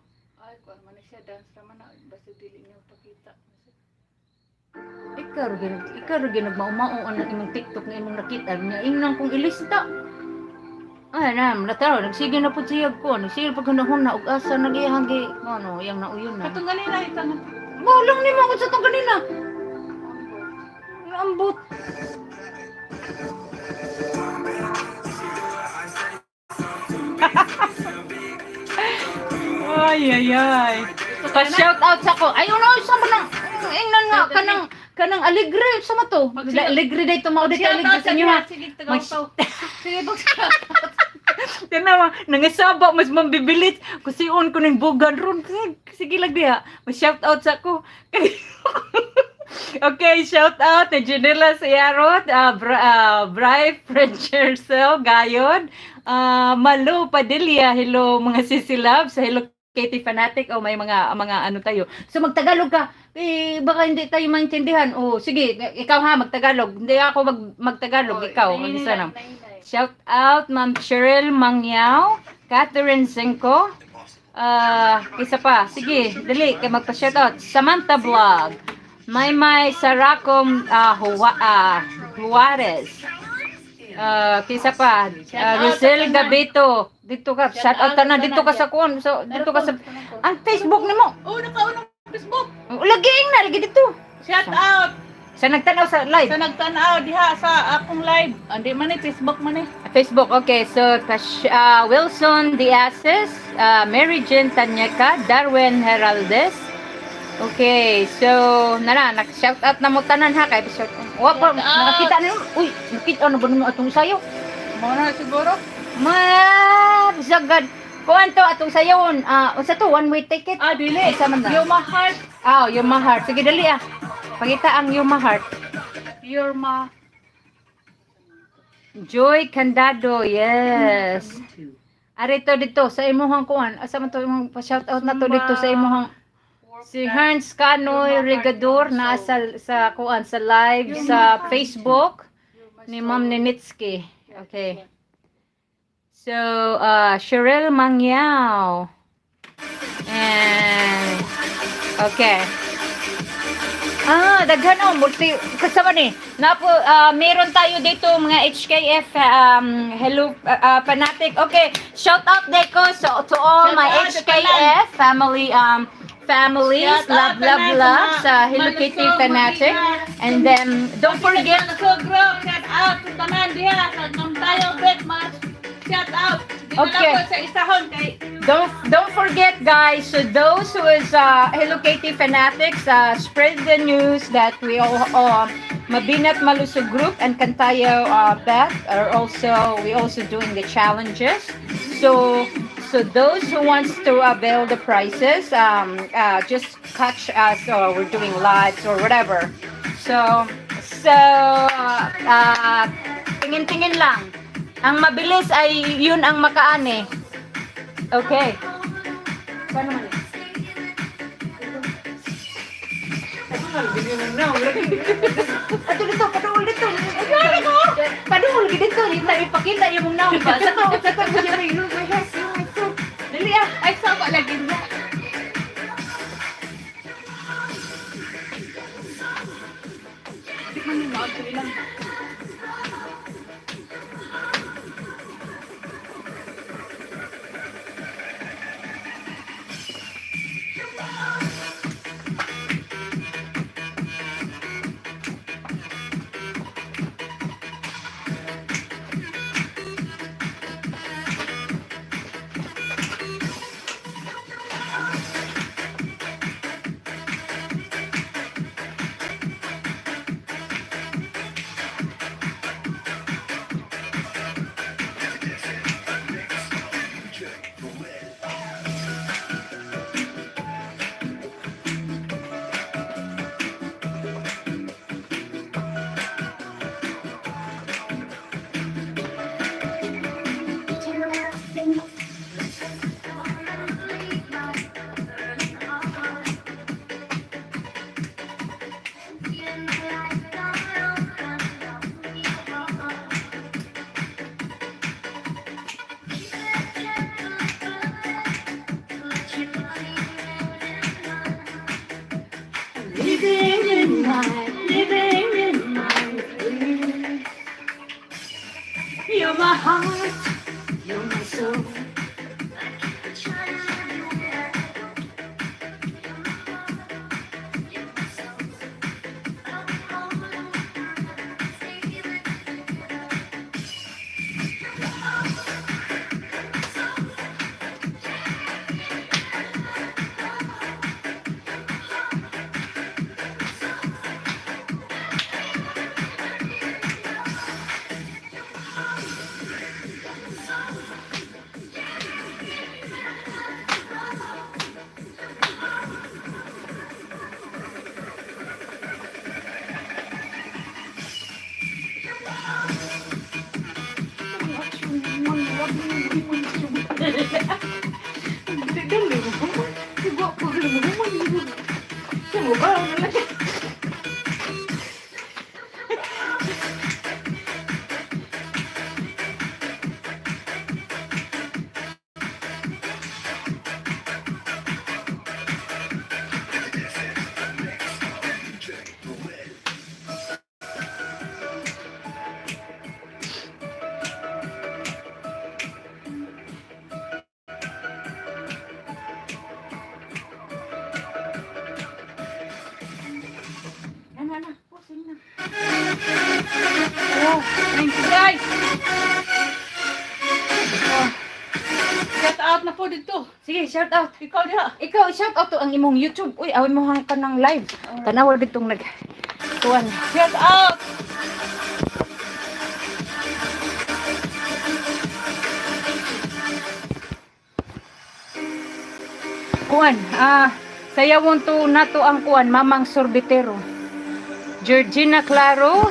Ay, kuan man ni siya dance raman na basta dili niyo pakita. Ikaw ra gyud nagmao-mao ang imong TikTok nga imong nakita niya ingnan kong ilista. Ay na, nataro nagsige na pud siya ko, nagsige pag hunahuna og asa nagiyang gi ano, iyang nauyon na. Katong ganina itang Malang nimo ako sa tong ganina. Ambot. Ay ay ay. Pa-shout out sa ko. Ayo na sa man ingnan nga kanang kanang alegre sa ma to. Alegre day to mao dito alegre sa inyo ha. Sige, tagaw Sige, mag Tanawa, nangasaba mas mambibilit kusion ko ning bugan ron. Sige lang diha. Ma-shout out sa ko. Okay, shout out ni Janela Sayarot, Bri Frenchercel Gayon, Malu Padilla, hello mga sisilab sa Hello Kitty Fanatic. Oh, may mga mga ano tayo. So magtagalog ka. Eh, baka hindi tayo maintindihan. Oh, sige, ikaw ha, magtagalog. Hindi ako magtagalog, ikaw. Ang isa na. Shout out Ma'am Cheryl Mangyao, Catherine Senko. Ah, isa pa. Sige, dali kay magpa-shout out. Samantha Vlog. Maymay Sarakom Juarez. Ah, kisa pa. Rosel Gabito. Dito ka. Shout out ka na dito ka sa kuan. So, dito ka sa ang Facebook nimo. Oh, nakaunang Facebook. Lagi na lagi dito. Shout out Sa nagtanaw sa live. sa nagtan-aw diha sa akong live. Andi man ni Facebook man ni. Facebook, okay. So, Wilson Diaces, Mary Jane Tanyeka, Darwin Heraldez. Okay, so, nana, nag-shout out na mo tanan ha, kay shout out. Wa pa, Shout out. nakita na uy, nakita na ba nimo atong sayo? Mao na siguro. Ma, sagad. Kuan to atong sayon, unsa to, one way ticket? Ah, dili. Isa man na. You're my heart. Ah, oh, Yuma Heart. Sige, dali ah. Pakita ang Yuma Heart. You're my Joy Candado, yes. Arito dito sa imuhang kuan. Asa man to imong pa-shout out na to dito sa imuhang si Hans Canoy Regador na sa kuan sa live sa Facebook ni Ma'am Ninitsky. Okay. So, Cheryl Mangyao. And okay. Ah, daghan oh, multi kasama ni. Napo, meron tayo dito mga HKF hello fanatic. Okay, shout out deko so to all Shout my out sa HKF family families, Shout love out love tanan love sa sa Hello Kitty Malusog, fanatic. Mabigat. And then don't forget Sa group, shout out sa tanan diha sa Ma'am Tayo Bet, mas Shout out. Di na Okay. lang po sa isahon kay Don't forget, guys. So those who is Hello Kitty fanatics, spread the news that we all Mabinat Malusog Group and Kantayo Beth are also we also doing the challenges. So those who wants to avail the prizes, just catch us or we're doing lives or whatever. So tingin-tingin lang. Ang mabilis ay yun ang makaani. Okay. Paano man eh? Ato dito, padungol dito. Padungol gid dito, di na ipakita yung mong naong ba. Sa to, Dali ah. Ay sama lagi niya. Di man yung mga ilang. Living in my dream. You're my heart, you're my soul. Ano na, pusing na. Oh, thank you guys. Oh. Shout out na po dito. Sige, shout out. Ikaw diha. Ikaw, shout out to ang imong YouTube. Uy, away mo hang ka ng live. Tanawa ditong nag kuan. Shout out. Kuan, sayawon to nato ang kuan, Mamang Sorbetero. Georgina Claro.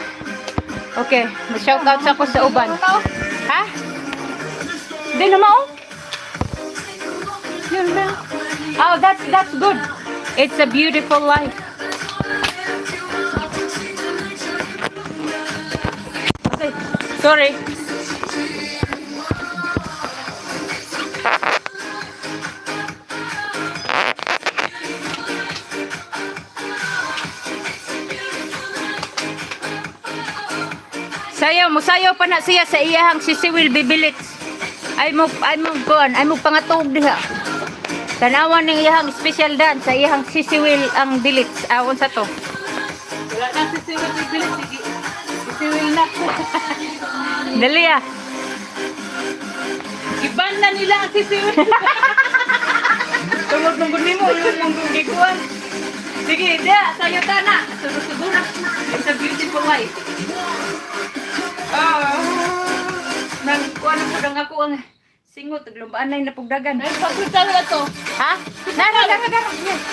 Okay, mag-shout out sa ko sa uban. Ha? Di na mao? Yun na. Oh, that's good. It's a beautiful life. Okay. Sorry. Sayaw, musayaw pa na siya sa iyahang sisiwil bibilits. Ay mo kuan, ay mo pangatog diha. Tanawan ning iyahang special dance sa iyahang sisiwil ang dilits. Awon sa to. Wala na si Siwil bibili. Sige. Si Siwil na. Dali ah. Iban na nila ang sisiw. Tungod mong gud nimo yung mong gikuan. Sige, diya, sayo ta na. Sugo na. It's a beautiful life. Ah, nang kuan na pud ang ako ang singot taglumbaan na napugdagan. Ay, pagkita na to. Ha? Nara, nara, nara. Yes.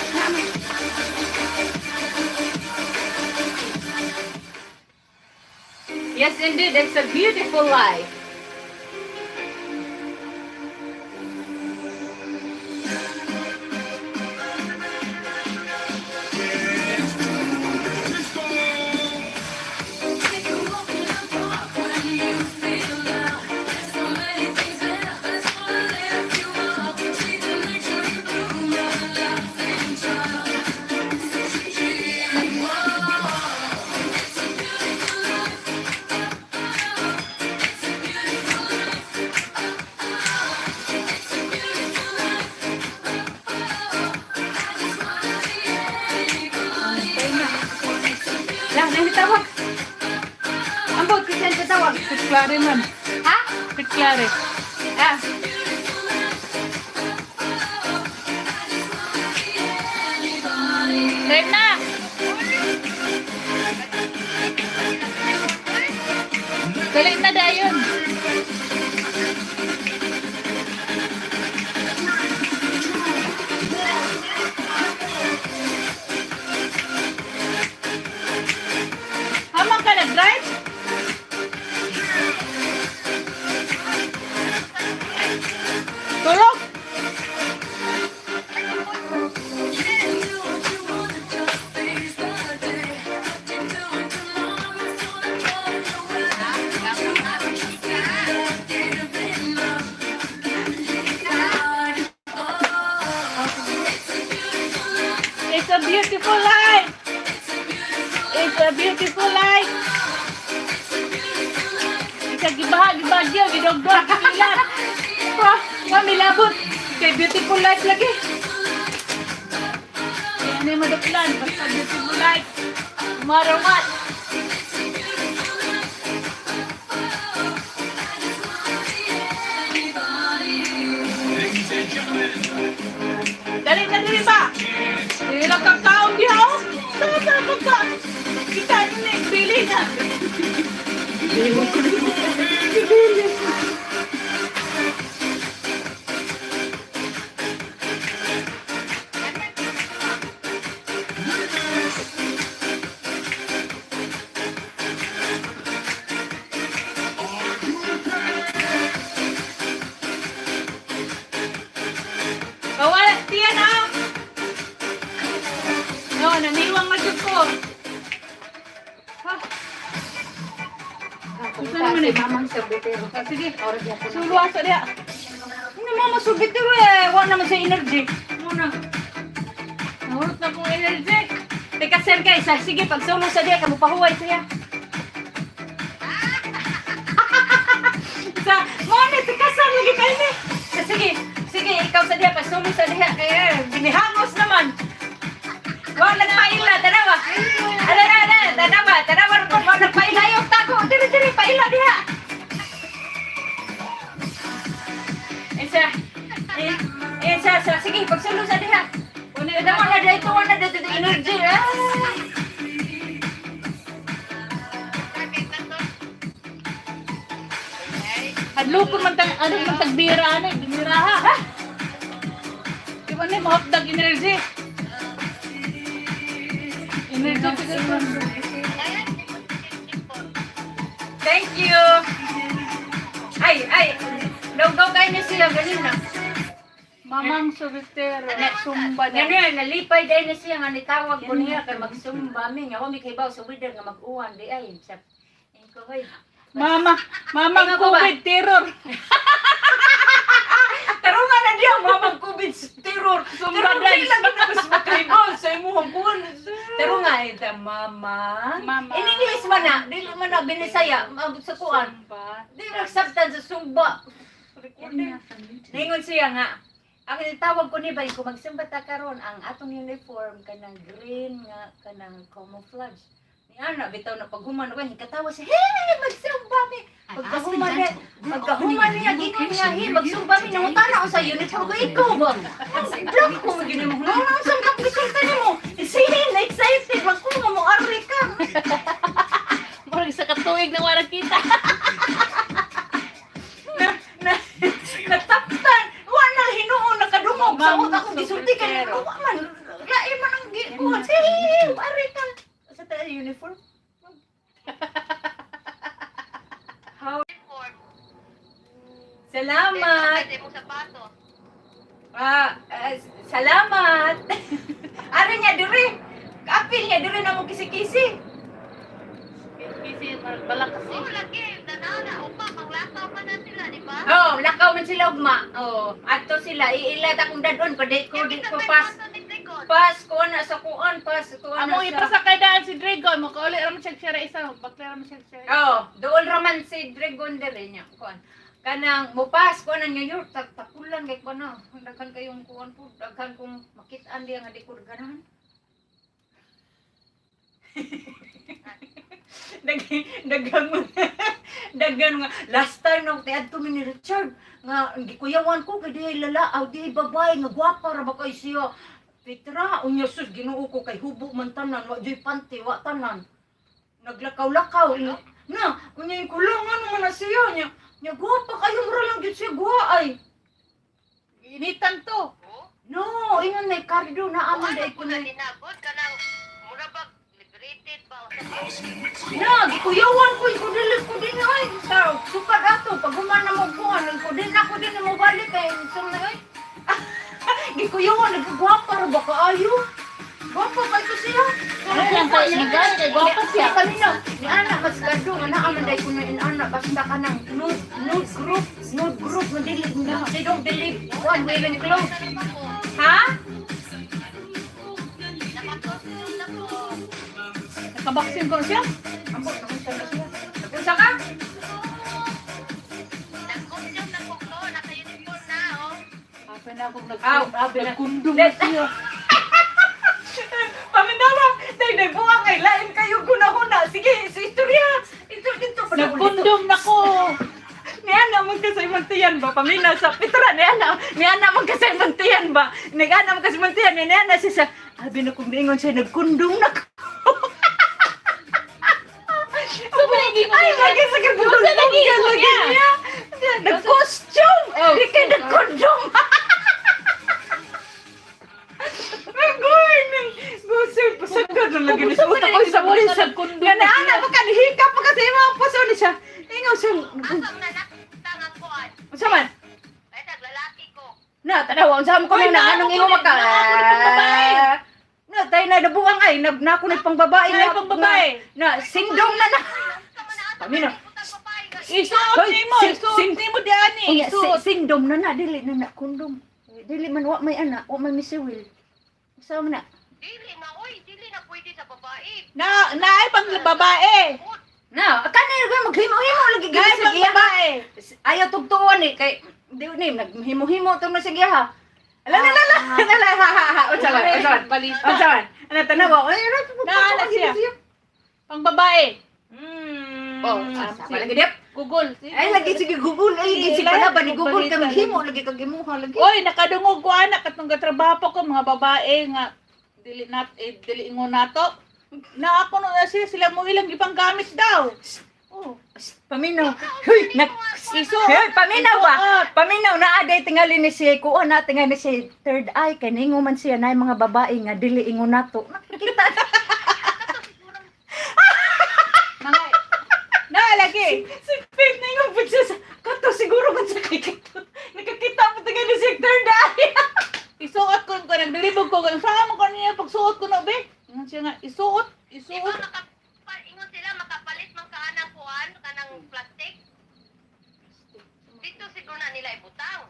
Yes, indeed, it's a beautiful life. Lang, nang tawag. Ambot, kasi ang tawag. Piklare man. Ha? Piklare. Ah. Drive na! Dali na dayon. Hamang ka nag-drive? Tulog! It's a beautiful life. It's a beautiful life. Isa gibaha, gibagyo, gidogdog, gikilat. Wah, wah, milabot. Kay beautiful life lagi. Kaya na yung madaplan, basta beautiful life. No matter what. Dali na dali ba? Dili lang kang kaon diha oh. Sama sa pagka. Kita ni bili na. Kawala tiyan ah. No, naniwang na jud ko. Ha? Unsa naman eh? Mamang sorbetero. Ah, sige. Suluha sa diha. Ano mo masulbitero eh. Wala naman sa energy. Muna. Nahurot na kong energy. Teka sir guys, ah, sige pagsulong sa diya kamo pahuway siya. Sa mo ni teka sir lagi kay ni. Sa, sige, sige ikaw sa diya pagsulong sa diya kay eh, binihangos naman. Wa nagpaila tanawa. Ala na na tanawa, tanawa ko wa nagpaila yung tago diri diri paila diha. Isa eh, eh sa sige pagsulong sa diha. Una na na dito na dito energy. Ah. Hadlokon man tang ano man tagbira ani, binira ha. Di ba ni mahapdag energy? Energy siguro. Thank you. Ay, ay. Daw-daw kayo na siya, ganun na. Mamang solitero, sumba na. Ganun, nalipay dahil na siya nga nitawag ko niya kay magsumba mi nga wa mi kahibaw sa weather nga mag-uwan di ay sa inko hoy. Mama, mamang Ay, nga ko ba? COVID terror. Tarungan na diya, mamang COVID terror. Sumba Tarungan dance. lang na mas makahibaw sa imuhang buwan. Tarungan ita, mama. Mama. In English man na, dili man na binisaya sa kuan. Sumba. Di nagsabtan sa sumba. Ningon siya nga, ang tawag ko ni ba kung magsimba ta karon ang atong uniform kanang green nga kanang camouflage. Ni ana bitaw na paghuman ko katawa siya, "Hey, magsimba mi." At Aspen Pagkahuman niya, Dental, we're opening pagkahuman a niya, new gingon niya, location hey, near you magsumba mi today nangutana to ko sa visit uniform ko every ikaw ba? dental. Block ko gini mo. Nga saan ka gisulta nimo? Sige, na excited man ko nga mo ari ka. Murag sa katuig na wala kita. Na na nataptan. Wa na hinuon nakadungog sa utak akong gisulti kay wa man. Lain man ang gikuha. Sige, ari ka. Sa ta uniform. Salamat. Ah, salamat. Ari niya diri. Apil niya diri na mo kisi-kisi. Kasi murag balak kasi. Oh, lakaw man sila ugma. Oh, adto sila iilat akong dadon ko di ko di ko pas. Pas ko na sa kuan, pas ko na Amo sa. ipasakay daan si Dragon, makauli ra man siya siya isa, bakla ra man siya siya. Oh, dool raman si Dragon diri niya kuan. Kanang mopas ko na New York tag takulan kay ko na. Daghan kayong kuan po, daghan kong makit-an diya nga di ko ganahan. Dag daghan mo daghan nga last time nung tiadto mi ni Richard nga gikuyawan ko kay dihay lala aw dihay babae nga gwapa ra ba kay siya. Petra, unya sus, Ginoo ko kay hubo man tanan, wa joy panty, wa tanan. Naglakaw-lakaw. Na, unya yung kulangan naman na siya nya. Nya gwapa kayo mura lang gyud siya gwa ay. Initan to. No, ingon na Ricardo na aman dai ko na. Na, gikuyawan ko ko dili ko din ay sa sukad ato pag human na mo kuan ko din ako din mo balik kay sa na ay. Gikuyawan nagagwapa ra ba kaayo? Gwapa kay ko siya. Ano lang kay siya, kay gwapa siya. Kanina, ni ana mas kado nga naa man dai ko na in ana basta kanang nude nude group, nude group nga dili they don't believe one women clothes. Ha? Nakabaksin ko siya. Ambot na siya na siya. Unsa ka? Apa na akong nag Aw, abi na. nagkundong na siya. Pamindawa, day day buwang ay lain kayo gunahuna. Sige, sa istorya. Ito dito pa na ulit. Nagkundong na ko. Niya na man ka sa imantiyan ba? Pamina sa Petra, niya na man ka sa imantiyan ba? Nagana man ka sa imantiyan, niya na siya sa abi na kung niingon siya nagkundong na ko. Ay, lagi sa kagulong lagi niya. Nag-costume! Di kay nag-condom! Agoy! Gusay, pasagad na lagi niya sa utak ko sa muli sa Nagkundong Nga na na, ana, baka nihika pa kasi mga puso ni siya. Ingaw siya. Unsa man? Na, tanawa, unsa man ko Uy, na, anong naako ingo ko maka? ni- naako ni pangbabae. Na, tayo na, nabuang ay, nag, na ako na pangbabae. Ay, pangbabae. Na, sindong na na. Pamina. Isuot Hoy, nimo, isuot nimo di ani, Unya, isuot. sindom na na, dili na na, kondom. Dili man, wa may ana, wa may misiwil. Unsa man na? Na naay pang babae. Na, kanay ko maghimo-himo lagi Naay gid sa pang giya. babae. Ayaw tugtuon eh kay di ni naghimo-himo to na sa giya ha. Ala la la la la la ha ha ha. Unsa man? Unsa man? Balita. Unsa man? Ana tanawa. Ay ano Na, ana siya. Pang babae. Oh, Oh, sama lagi dip. Google. Ay lagi sige Google ay Sige, sige pala ba ni lahat Google balita. kay maghimo lagi kag imuha lagi. Oy, nakadungog ko anak katong gatrabaho ko mga babae nga dili nat eh, dili ingon nato. Na ako no na siya sila mo ilang ipanggamit daw. Oh, Paminaw. Huy, nag Isuot. Hey, paminaw ba? Paminaw na aday tingali ni si kuha na tingali ni si third eye kay ningo man siya na mga babae nga dili ingon nato. Nakita Mga na lagi. si Faith na yung siya sa kato siguro man sa kay kato. Nakakita po tingali si third eye. Isuot ko ko nagdilibog ko saan mo ko niya pagsuot ko no be? Ingon siya nga isuot, isuot. Ingon sila makapalit man ka anang kuan kanang plastic. Dito siguro na nila ibutang.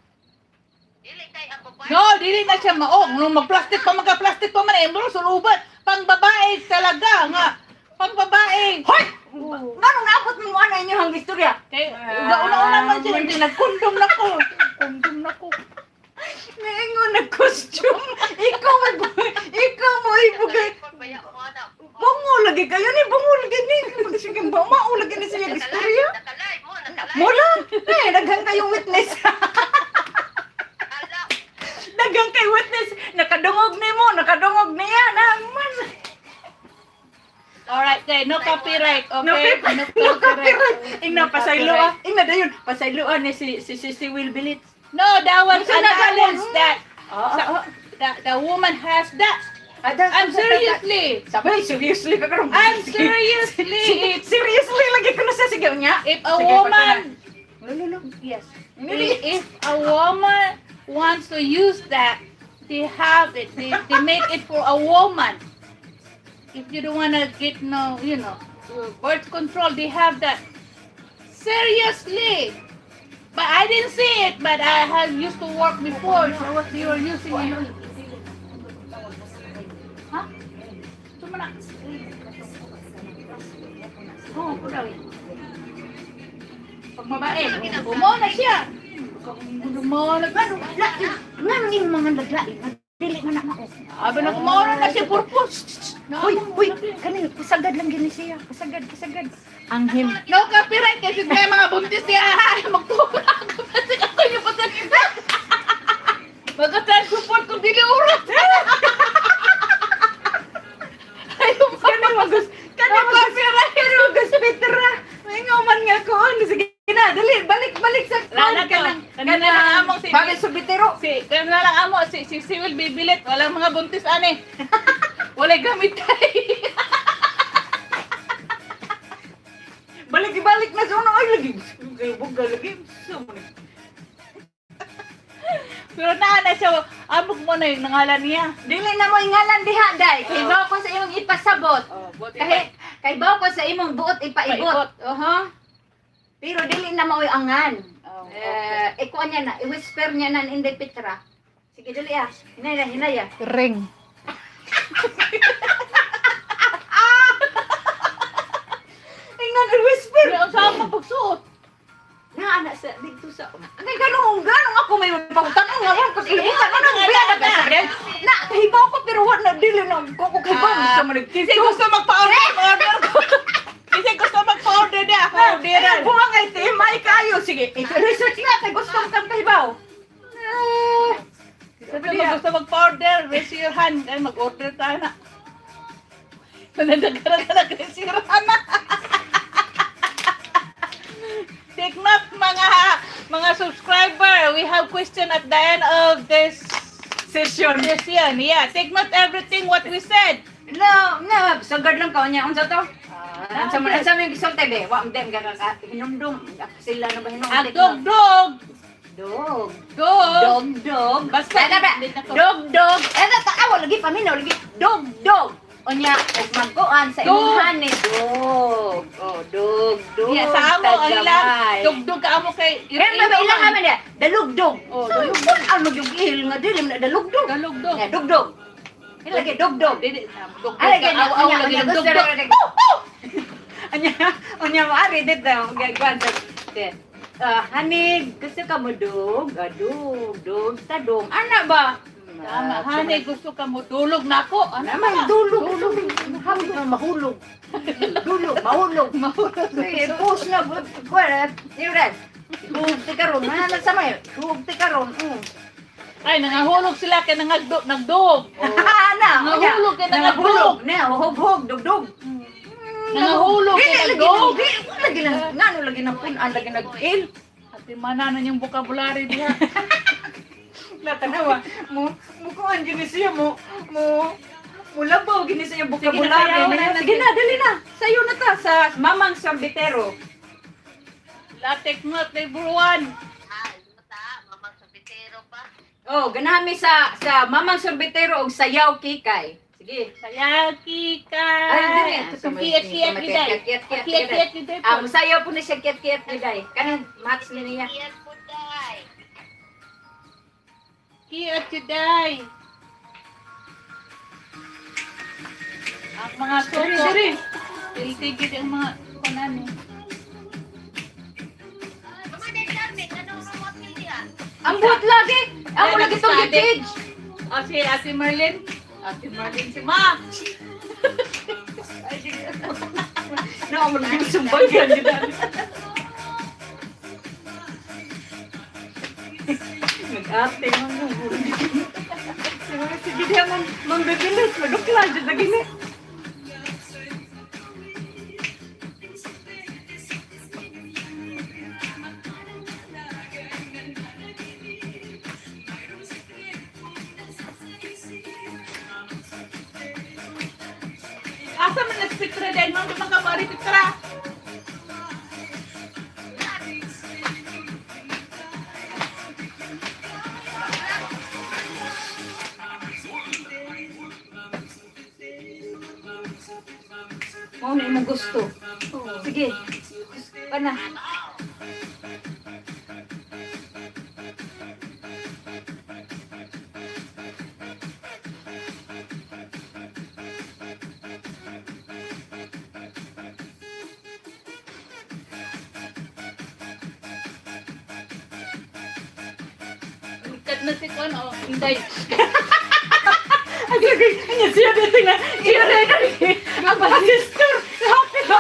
Dili kay ang babae. No, dili na siya maog. Nung magplastic pa, magka-plastic pa man, eh, bro, suluban. Pang babae talaga nga. Pang babae. Hoy! Nganong naabot mo ana inyo ang istorya? Kay una-una man siya, hindi nagkondom na ko. Kondom na ko. Naingon na costume. Ikaw mag ikaw mo ibugay. Bungo lagi kayo ni bungo lagi ni. Sige ba mao lagi ni siya istorya. Nakalive mo, Mula, eh, daghan kayong witness. Ala, Daghan kay witness. Nakadungog nimo, nakadungog niya na man. Alright, okay. No copyright, okay? No, copyright. No copyright. Ingna pasaylo ah. Ingna dayon, pasaylo ah ni si Will Bilitz. No, that was Unsa an na challenge that Ah, the woman has that. I'm seriously. Sabay, seriously ka karon. I'm seriously. Seriously lagi ko na sa sigaw niya. If a Sige, woman, Lolo. yes, if a woman wants to use that, they have it. They make it for a woman. If you don't wanna get no, birth control, they have that. Seriously. But I didn't see it, but I had used to work before, so what they were using. Huh? Tumana. Oo, oh, Pag babae, gumawa na siya. Gumawa na Ngano ning mga naglain? Dili man na mao. Abi na gumawa na siya purpose. Uy, uy, kani pasagad lang gini siya. Pasagad, pasagad. Ang him. No copyright kasi may mga buntis niya ha. Magtulog ako kasi ako yung pasakita. Magka support kung dili oras. Ayaw pa. Kani magus, kani magus, kani magus Petra. May man nga ko. Ano, sige na, dali, balik, balik sa Lala to. kanang Kanang lang among si Balik sa bitero. Si kanang lang amo si Will bibilit walang mga buntis ani. Walay gamit tay. Balik, balik na sa una. Ay, lagi. Buga, lagi. Pero naa na siya amog mo na yung nangalan niya. Dili na mo ingalan diha day. Kay bawo ko sa imong ipasabot. Oh, buti Kay kay bawo ko sa imong buot ipaibot. Ipaibot. Oho. Pero dili na maoy angan. Oh, okay. Eh, ikuan niya na, i-whisper niya na Inday Petra. Sige dali ah. Hinaya, hinaya. Ring. Ingan, whisper. Pero sa mo pagsuot. Na ana sa dito sa Kay ganong ganong ako may pangutan-on nga lang kalibutan ano ang biya na ka sa Na kahibaw ko pero wa na dili na ko ko kahibaw sa man Kasi gusto magpa-order, order ko. Kasi gusto magpa-order niya. Ako orderan. Buwang ay TMI kayo sige. I-research na kay gusto kang kahibaw. Eh, Sabi niya, gusto magpa-order, raise your hand. Ay, mag-order tayo na. Nananagara na raise your hand na. Take note, mga subscriber. We have question at the end of this Session. session. Yeah, take note everything what we said. No, no, sagad lang ka niya unsa to? Unsa man unsa man yung gisulti be? Wa man ka ka hinumdum. Sila na ba hinumdum? Ang dog dog. Dog. Dog. Dog dog. Basta Ay, dapat. Dog dog. Eh ta awa lagi paminaw lagi. Dog dog. Unya og magkuan sa imong Dog. honey dog. Oh, dog dog. Yeah, sa amo ang ilang tagamay. dugdug ka amo kay Pero ba ilang kami niya? Dalugdog. Oh, dalugdog. Ano yung il nga dili man dalugdog. Dalugdog. Yeah, dugdog. Ilagi dugdog. Dili dugdug Ay, ka ganyan, aw aw unya, lagi unya, ng gusto dugdug. rin- Anya, unya mo ari dito gagwan sa Ah, honey, gusto ka mo dog? Ah, dog, dog, tadong. Ana ba? Tama, honey, gusto ka mo dulog nako. Ano Naman ba? dulog, dulog. Hapit na mahulog. Dulog, mahulog. Mahulog. Sige, post na. Kuwara, yun. Hug ti karon. Ano sa may? Hug ti karon. Ay, nangahulog sila kay nangagdo nagdog. Ana, Nangahulog kay Nangahulog. nangagdog. Na, hug-hug, dugdug. Nangahulog kay Dili lagi nagdog. dili lagi na ngano lagi na punan lagi nag il. Ate mana na yung vocabulary diha. Natanawa mo mo kuan gini siya mo mo mo labaw gini siya Sige na, vocabulary. sayaw na, Sige na, dali na. Sayo na ta sa Mamang Sambitero. Latek note everyone. ah, ta, mamang sabitero pa. Oh, ganahan mi sa Mamang Sorbetero og Sayaw Kikay. Sige. Sayaki ka. Ay, dili. Kiyat kiyat giday. Kiyat kiyat Kiyat kiyat giday. Ah, musayaw po na siya kiyat kiyat giday. Kaning match ni niya. Iyan po, day. Kiyat giday. Ang mga suko. Diri. Dili ang mga kunan eh. Mama, day, Carmen, anong remote yun diha? Ang buot lagi. Ang lagi tong gitij. Oh, si Ate Merlin. Ate Merlin si Ma. Na mo lagi sumbagan gid. Nag-ate man mo. Sige diha man, mambibilis, madukla jud na gini. Asa man nagpitra dahil man mga kabari pitra. Mao na imong gusto. Sige. Kana. Likat na si Kwan, oh. Inday. Ay, lagi, anya siya dito na, siya dito ang pasistor, happy ba?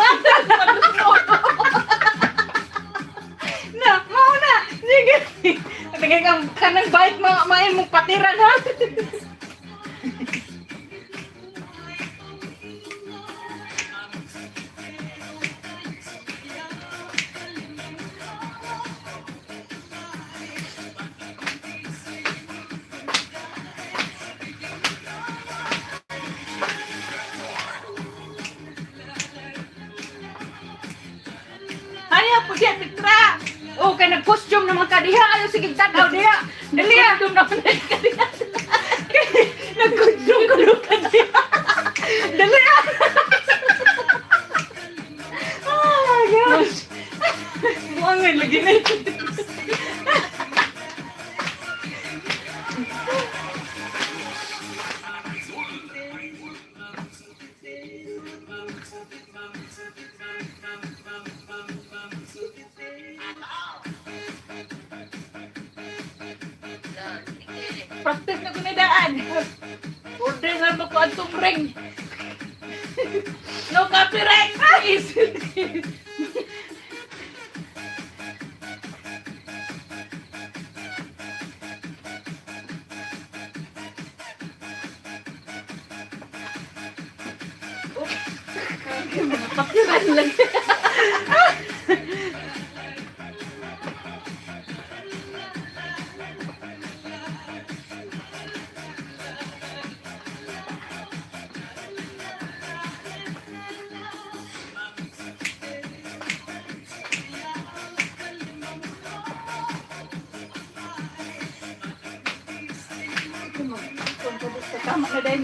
Na, mao na, sige. Tingin ang kanang bike mo, main mong patiran ha. Haya po siya, pitra. Oh, kay nag-costume naman ka diha, ayo sige tanaw diha. Dali ah. Nagkondom naman na ka diha. Nag-costume ko ka diha. Dali ah. Oh my gosh. Buangin lagi na ito. Practice na ko na daan. Order na mo ko atong ring. No copyright, please. Pakiran lang. Tama na dahil.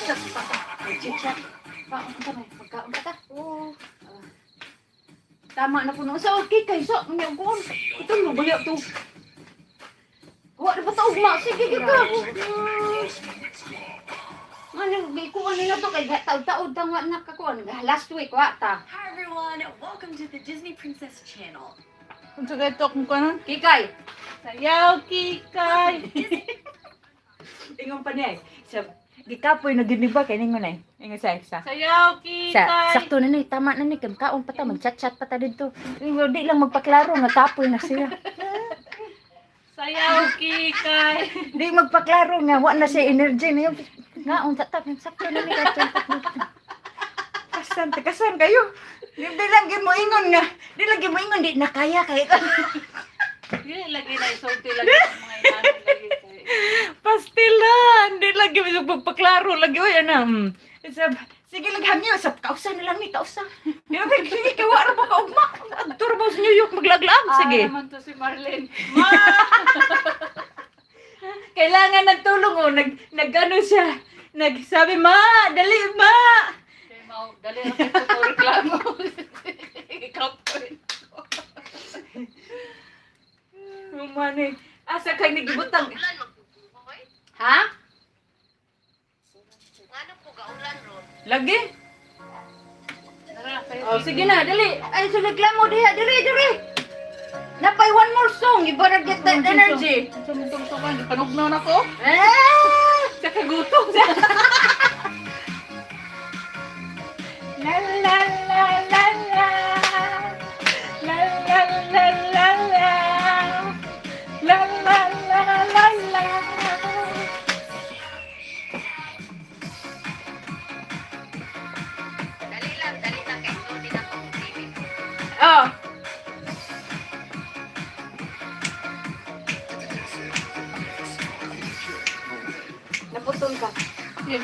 Chat pa ta. Chat. Kaon ka na. Magkaon ka ta. Oo. Tama na po no. So, okay kay so, unya ko. Ito mo baya to. Wa na ba ta ugma? Sige gid ka. Ano, gikuan nila to kay taud-taud ta nga nakakuan. Last week wa ta. Hi everyone, welcome to the Disney Princess Channel. Kung sa ganito kung kanon. Kikay. Sayaw, kikay. Ingon pa niya. Eh. Sa gikapoy na gid ni ba kay ningon ay. Ingon sa sa. Sayaw, Sa kikay. sakto na ni, tama na ni, kay kaon pa ta, mag-chat-chat pa ta didto. Ingon di lang magpaklaro nga kapoy na siya. Sayaw, kikay. Di magpaklaro nga wa na siya energy na yun. Ngaon sa ta, sakto na ni kato. Kasan, kasan kayo? Di lang gyud mo ingon nga. Di lang gyud mo ingon di na kaya kay. Dili lagi na isulti lagi ang mga inano lagi kay. Pastilan, di lang gyud mo magpaklaro lagi oy ana. Sab, sige lang hangyo sa kausa na lang ni kausa. Di ba sige kay wa ra ba ka ugma. Adto ra ba sa New York maglaglag sige. Ah, naman to si Marlene. Ma! Kailangan ng tulong oh, nag nagano siya. Nagsabi ma, dali ma. Kay Mau, dali ra kay to reklamo. Ikaw po. Humani. Asa kay nagibutang? Ulan magbubuhoy. Ha? Ngano po gaulan ron? Lagi. Tara, kayo. Oh, sige na, dali. Ay, so reklamo diha, diri, diri. Napay one more song, you better get that energy. Sumutong-tungan, panugnaw na ko. Eh! Sa kagutom. La la la la la. La la la la la.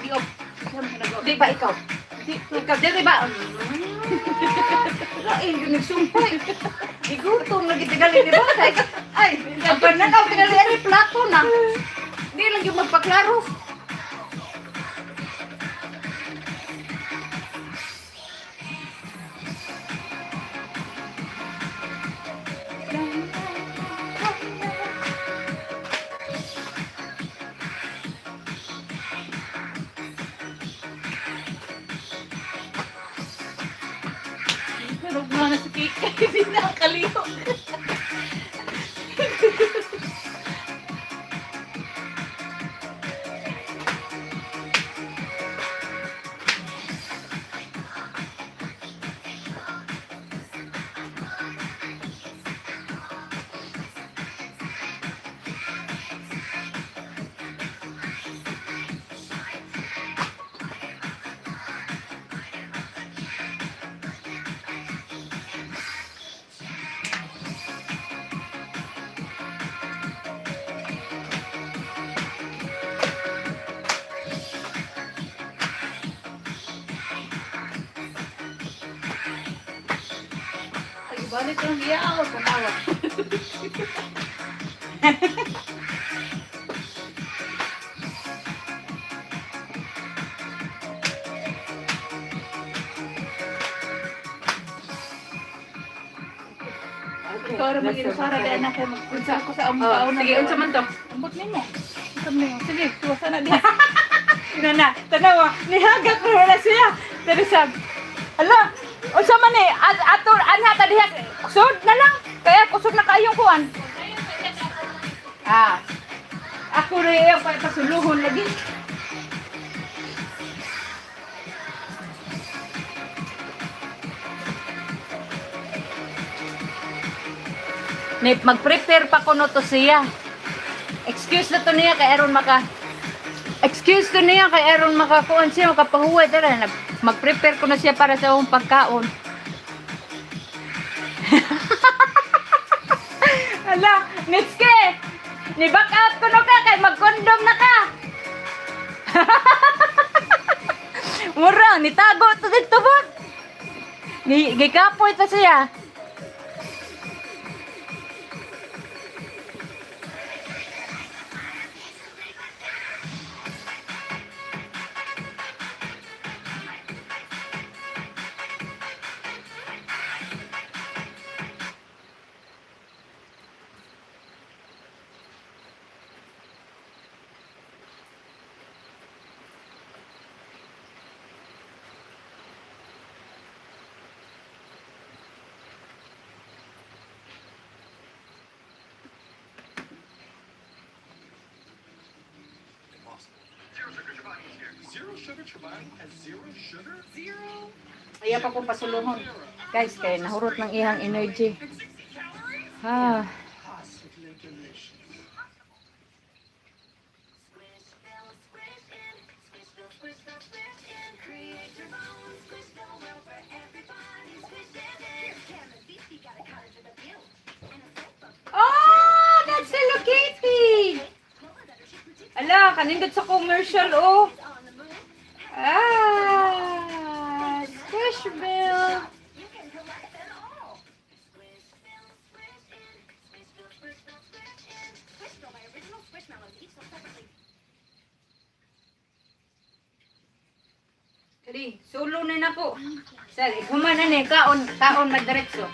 Gi-off. Siya mo nag-off. Di ba ikaw? Di. Ikaw, dili ba? Lain yun nagsumpay. Gigutom lagi tingali di ba? Kay, ay, ang pananaw tingali ani plato na. Di lang yung magpaklaro. Pero na si Kika, hindi na kalihok. Ay, balik lang iya ako, tanawa. Ikaw ra mag-inusara dahil na kayo magpunsa ako sa among Oh, taon na. sige, unsa man to? Ambot nimo. Unsa man nimo? Sige, tuwasa na diha. Na na, tanawa, nihagak na wala siya. Pero sab, ala, unsa man eh, at ato anha ta diha, kusod na lang. Kaya kusod na kayong kuan. Ah. Ako rin ang pasuluhon lagi. Ni mag-prepare pa kuno to siya. Excuse na to niya kay aron maka Excuse to niya kay aron makakuan siya makapahuway tara mag-prepare ko na siya para sa akong pagkaon. Ala, Mitske! Ni back out ko no ka kay mag-condom na ka. Mura, nitago to dito ba? Ni gikapoy ta siya. Zero sugar Chobani has zero sugar? Zero? Ayaw pa kong pasuluhon. Guys, kay nahurot ng ihang energy. Ah. Possibly delicious. Oh, that's Hello Kitty! Ala, kanindot sa commercial, oh. Ah, Squishville. Kali, sulo na nako. Sir, ikuman na ni kaon, kaon magdiretso.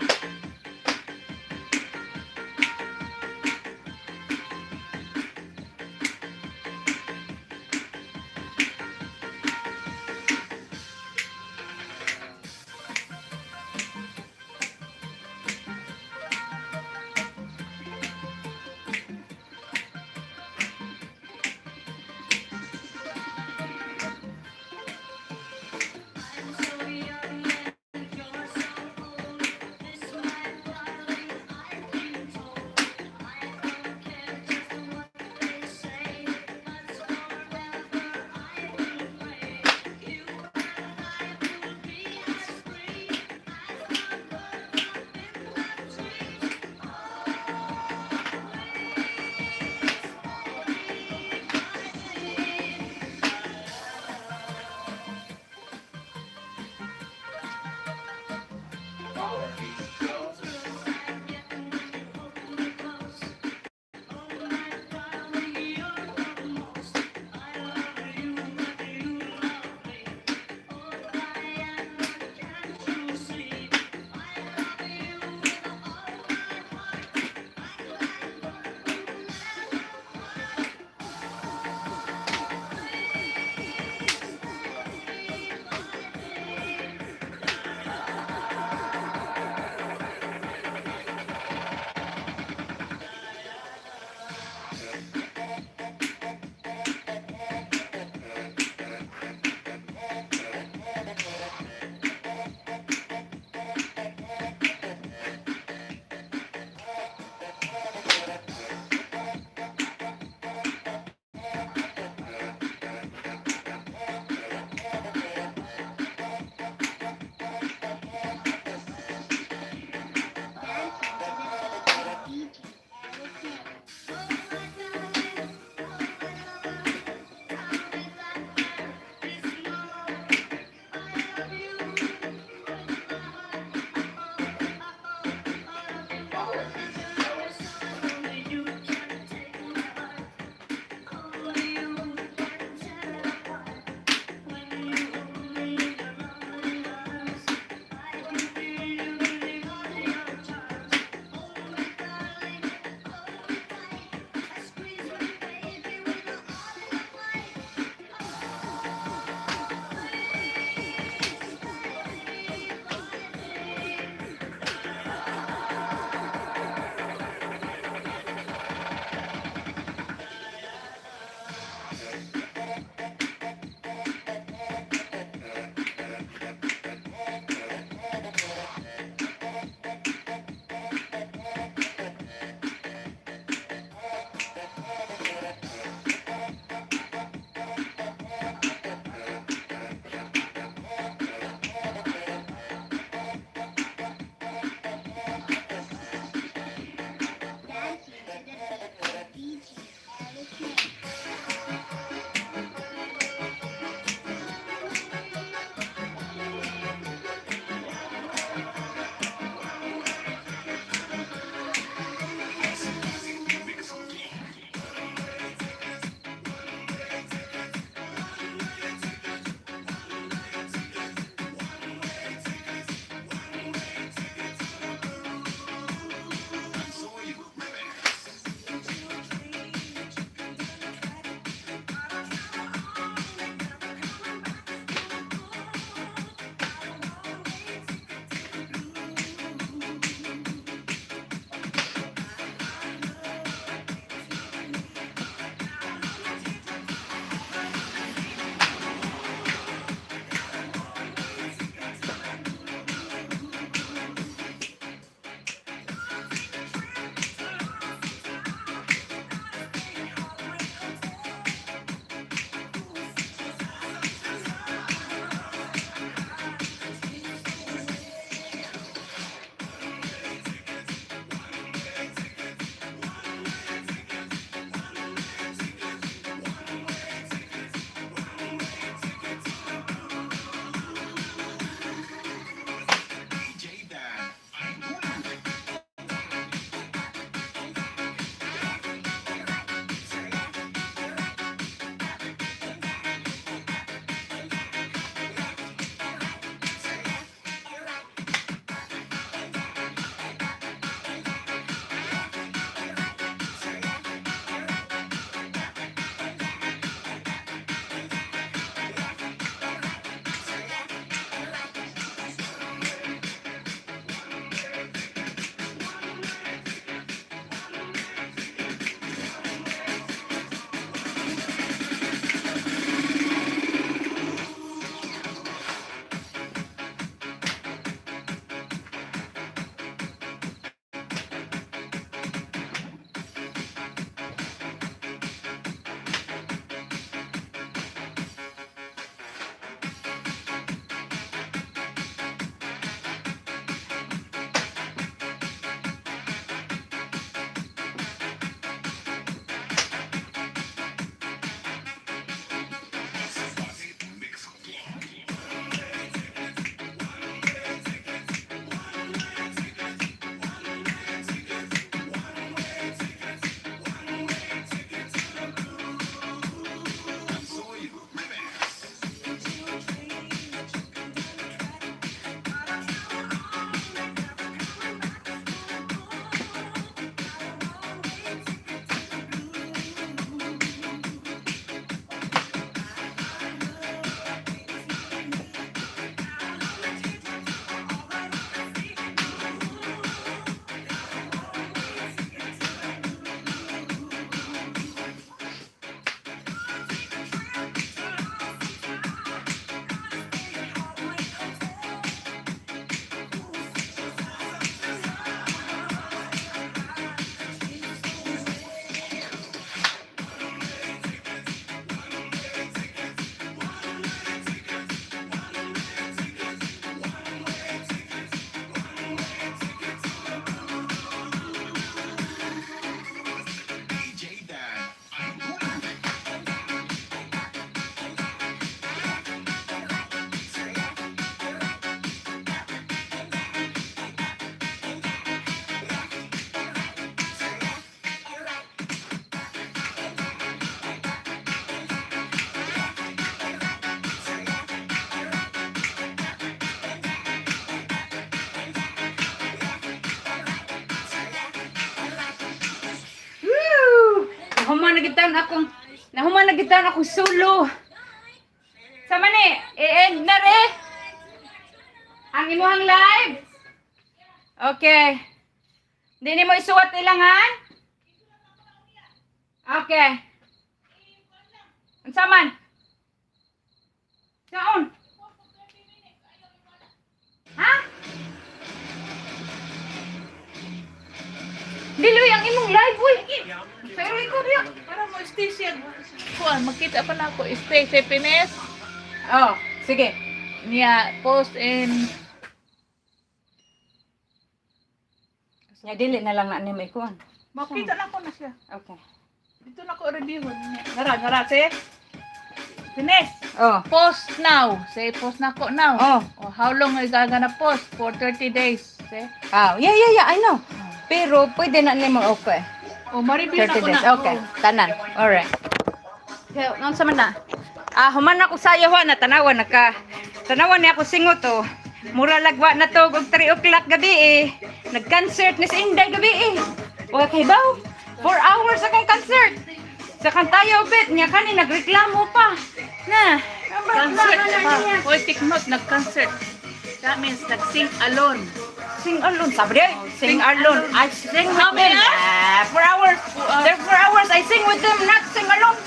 Nahuman na gid akong nahuman na gid akong solo. Sama ni, i-end na re. Ang imuhang live. Okay. Di nimo isuwat ilangan? Okay. Unsa man? Saon? Ha? Diloy ang imong live, uy. Pero ikaw diya. Para mo stay siya. Kuan, makita pa na ako. Stay sa Pines. Oh, sige. Niya, post in. Nya dili na lang na ni may kuan. Makita na ko na siya. Okay. Dito na ko reviewon. Nara, nara, say. Pines. Oh. Post now. Say, post na ko now. Oh. Oh, how long is I gonna post? For 30 days. Say. Ah, yeah, I know. Pero pwede na nimo okay. Oh, ma-review na 30 ko days. na. Okay. Oh. Tanan. Alright. Okay, unsa man na? Ah, human ako sayo ha na tanawan naka. Tanawan niya ako singot oh. Mura lagwa na to og 3 o'clock gabi eh. Nag-concert ni si Inday gabi eh. Wa kay baw. 4 hours akong concert. Sa kantayo bet niya kani nagreklamo pa. Na. Concert pa. Hoy, take note, nag-concert. That means nag-sing alone. Sing alone, sabi niya. Sing alone. I sing with How many them. Ah, 4 hours. There 4 hours I sing with them, not sing alone.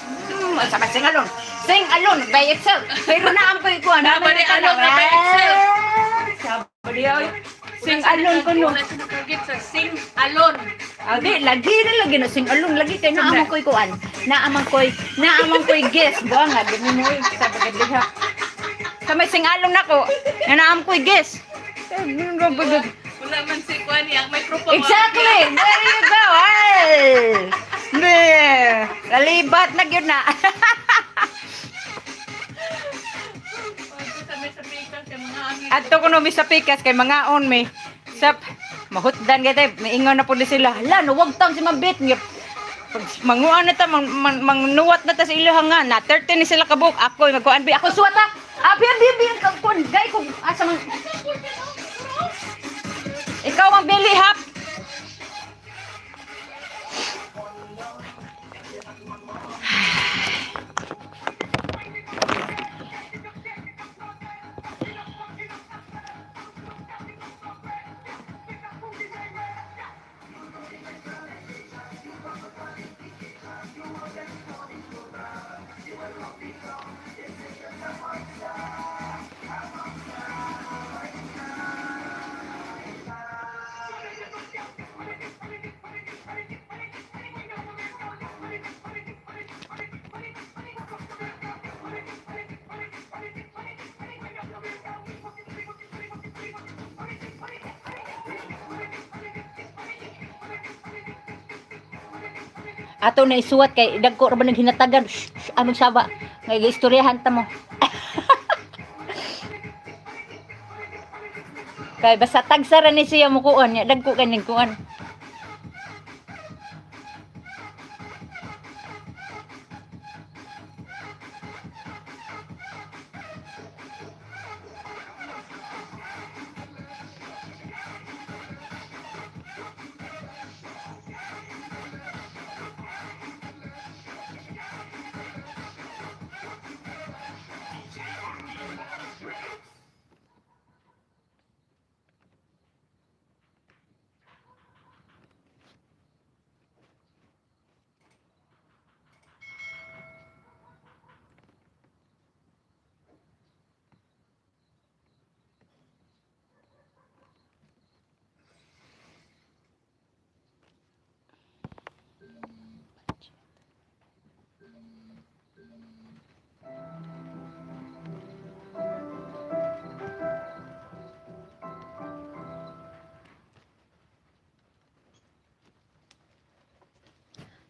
Sabi sing alone. Sing alone by itself. Pero naampoy ko. Nabali alone na by itself. Sabi niya, oy, sing alone ko no. Wala siya nakargit sa sing alone. Ah, di, lagi na lagi na sing alone. Lagi kay naamang ko'y kuan. Naamang ko'y guess. Buang nga, di mo mo sabi ka diha. Sa may sing alone nako, na naam ko'y guess. Eh, Wala man si Kuan niya, may microphone. Exactly. There you go. Ay. Ne. Lalibat na gyud na. Adto kuno mi sa pikas kay mga on mi. Sap mahutdan kay tay miingon na pud ni sila. Hala, nuwag taon si Mambit. Nga, pag manguan na ta mang, mang, mangnuwat na ta sa ilaha nga na 13 ni sila kabuk ako magkuan bi ako suwat ha. Abi abi abi kuan gay ko asa man ikaw ang bili hap. Ato na isuwat kay dagko ra ba naghinatagan. Shh, shh, among saba. Ngay giistoryahan ta mo. Kay basta tagsara ni siya mukuan nya dagko kay nagkuan.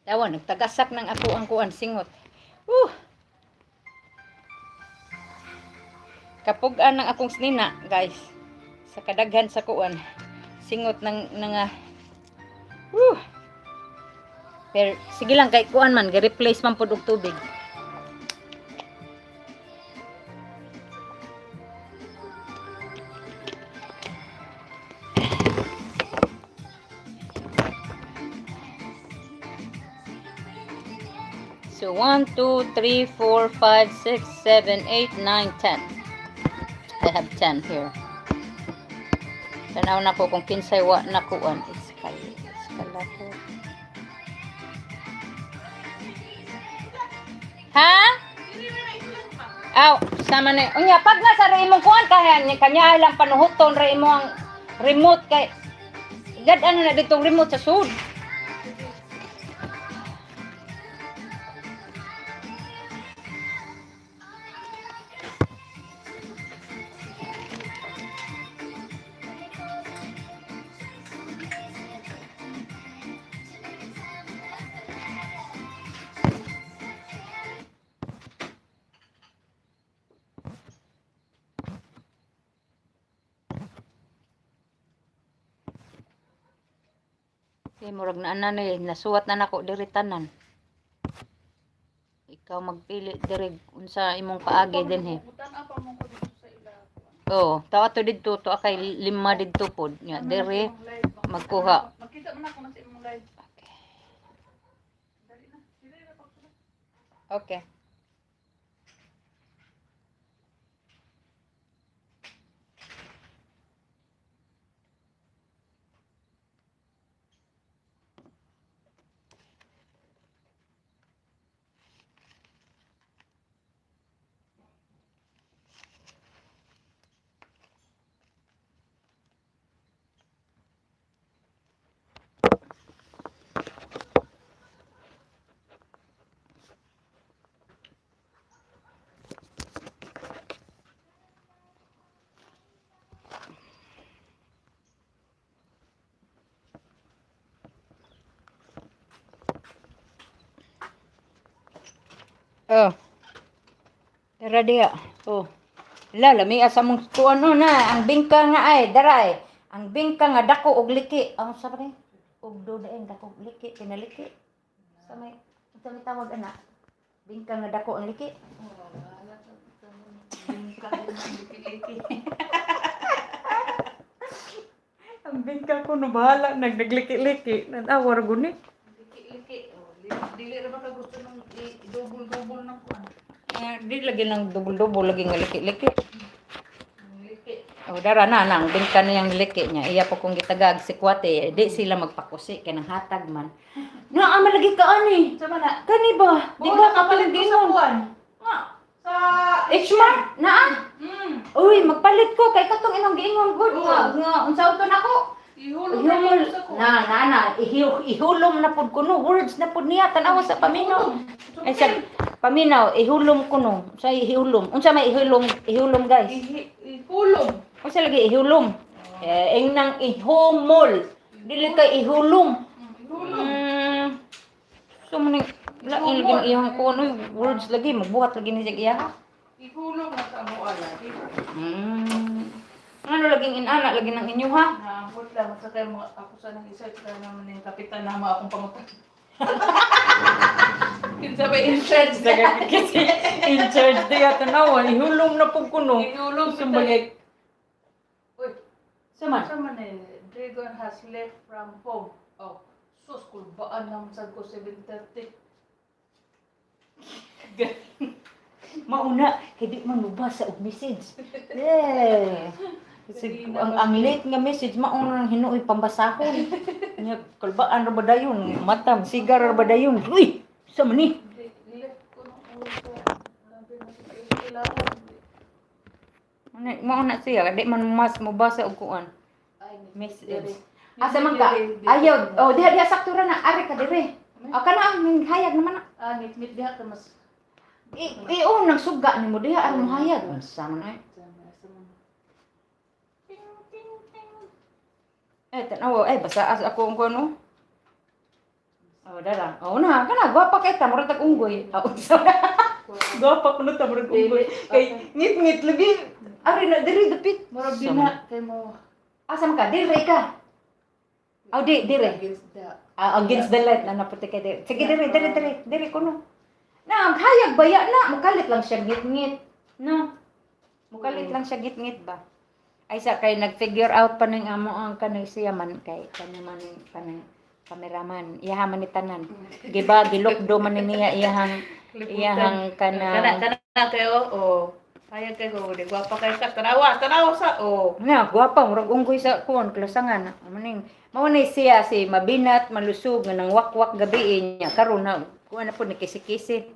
Tawa nagtagasak ng ako ang kuan singot. Kapug-an ng akong snina, guys. Sa kadaghan sa kuan. Singot ng nga. Pero sige lang kay kuan man, gi-replace man pud og tubig. So 1, 2, 3, 4, 5, 6, 7, 8, 9, 10. I have 10 here. Tanaw na ko kung kinsay wa nakuan. Iskal, iskalato. Ha? Aw, sama na. Unya, pag nasa ra imong kuan kaya kanya lang panuhuton ra imo ang remote kay gad ano na ditong remote sa sud. Kay murag na ana ni nasuwat na nako diri tanan. Ikaw magpili diri unsa imong paagi dinhi. Butan pa mo ko dito sa ila. Oh, tawa to didto to kay lima didto pod nya diri magkuha. Makita man ako na sa imong live. Dali na. Dili na pagsulod. Okay. Oh. Dara diha. Oh. La lami asa mong kuan no na ang bingka nga ay dara ay. Ang bingka nga dako og liki. Ang sa pre? Og do daeng dako og liki pinaliki. Sa may sa may tawag ana. Bingka nga dako ang liki. Ang bingka ko no bahala nagnagliki-liki. Nanawar guni. Liki-liki. Oh, dili ra ba ka gusto nung i-double-double ng kuan? Eh, di lagi nang dubol-dubol lagi nga liki-liki. Liki. O dara na nang bingka na yung liki niya. Iya po kung gitagag si Kwate, di sila magpakusi kay nang hatag man. Naa man lagi ka ani. Sa mana? Kani ba? Di ba ka kapalit ko sa kuan? Nga. Sa H-Mart naa. Uy, magpalit ko kay katong imong giingon good nga nga unsa to nako. Ihulog na Ihulom ko sa kuan. na na na ihulom na pud kuno words na pud niya tan-awa sa paminaw. Ay sa paminaw ihulom kuno. Sa ihulom. Unsa may ihulom ihulom guys? Ihulog. Unsa lagi ihulom? Eh ing nang ihumol. Dili kay ihulom. Ihulog. So man lain lagi ang iyang kuno words lagi magbuhat lagi ni siya iya. Ihulog na sa amo ala. Ano laging inana lagi ng inyo ha? Naambot lang sa kay mga ako sa nang isa sa naman yung kapitan na mo akong pangutan. Kinsa ba in charge? Kasi in charge diya tanawa ihulom na pud kuno. Ihulog Sumbagay. Uy, Saman. sa man eh, Dragon has left from home. Oh, sus kulbaan naman sad ko 7:30. Mauna kay di man mobasa og message. Yeah. Kasi ang late nga message mauna nang hinuoy pambasahon. Nya kalbaan ra ba dayon mata sigar ra ba dayon. Uy, sa man ni? Di, left ko nung oras sa labi na sa kailangan. Mauna siya di man mas mobasa og kuan. Ay, Message. Asa man ka? Ayaw, oh diha diha sakto ra na ari ka dire. O kana ang hayag naman na. Ah, ngit-ngit diha ka mas. I, i oh, nang suga nimo diha aron mohayag. Unsa man ay? Eh, tanawa, eh, basta as ako ang kuno. Oh, dara. Oh, na, kana gwapa kay ta murag tag unggoy. Ah, unsa man. Gwapa kuno ta murag unggoy. Kay ngit-ngit lagi. Ari na diri dapit. Murag Sa di man. na kay mo. Asa man ka? Dire ka. Oh, di dire. Against the Ah, against the light na naputi kay dire. Sige dire dire dire dire kuno. Na ang hayag baya na mukalit lang siya ngit-ngit. No. Mukalit lang siya ngit-ngit ba. Ay sa kay nag-figure out pa ning amo ang kanay siya man kay kanya man kanang Kameraman, iyaha man ni tanan. Giba gilukdo man ni niya iyahang iyahang Kana kanang kana kayo oh. Kaya kayo di gwapa kay ka. Tanawa, tanawa sa oh. Na, gwapa, murag unggoy sa kuan klasangan. Maning mao ni siya si mabinat, malusog nga nang wakwak gabi niya karon na kuan na po ni kisi-kisi.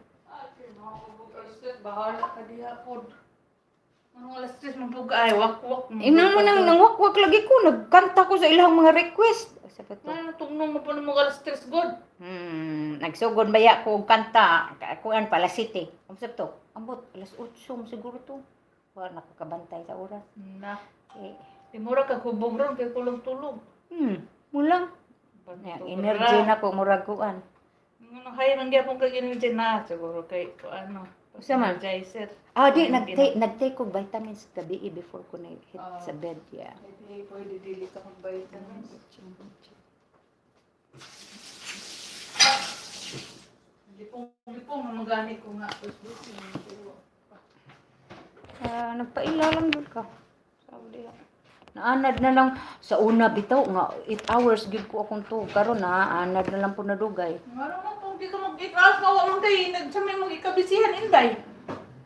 Bahala ka diha pod. Anong alas 3 man pug ay wak-wak. Ina mo nang nang wakwak lagi ko, nagkanta ko sa ilang mga request. Sa pa to. Ano tugno mo pa nung mga alas 3 god. Nagsugod baya ko og kanta, kuan pala city. Unsa to? Ambot alas 8 siguro to. Wa nakakabantay sa oras. Na. Eh, Di mura ka hubog ron kay kulog tulog. Mulang. Ya, energy na ko murag kuan. Ano kaya man gyapon kay energy na siguro kay ano. Usa man? Energizer. Ah, di nagtake og vitamins gabi eh, before ko na hit sa bed, yeah. Hindi pwede dili ka mag-vitamins. Lipong lipong mamagani ko nga. Ah, nagpaila lang jud ka. Sabi diha. Naanad na lang sa una bitaw nga 8 hours gid ko akong tuog karon na anad na lang po nadugay. Ano man kung di ka mag-8 hours nga wa man kay nag sa may mga ikabisihan inday.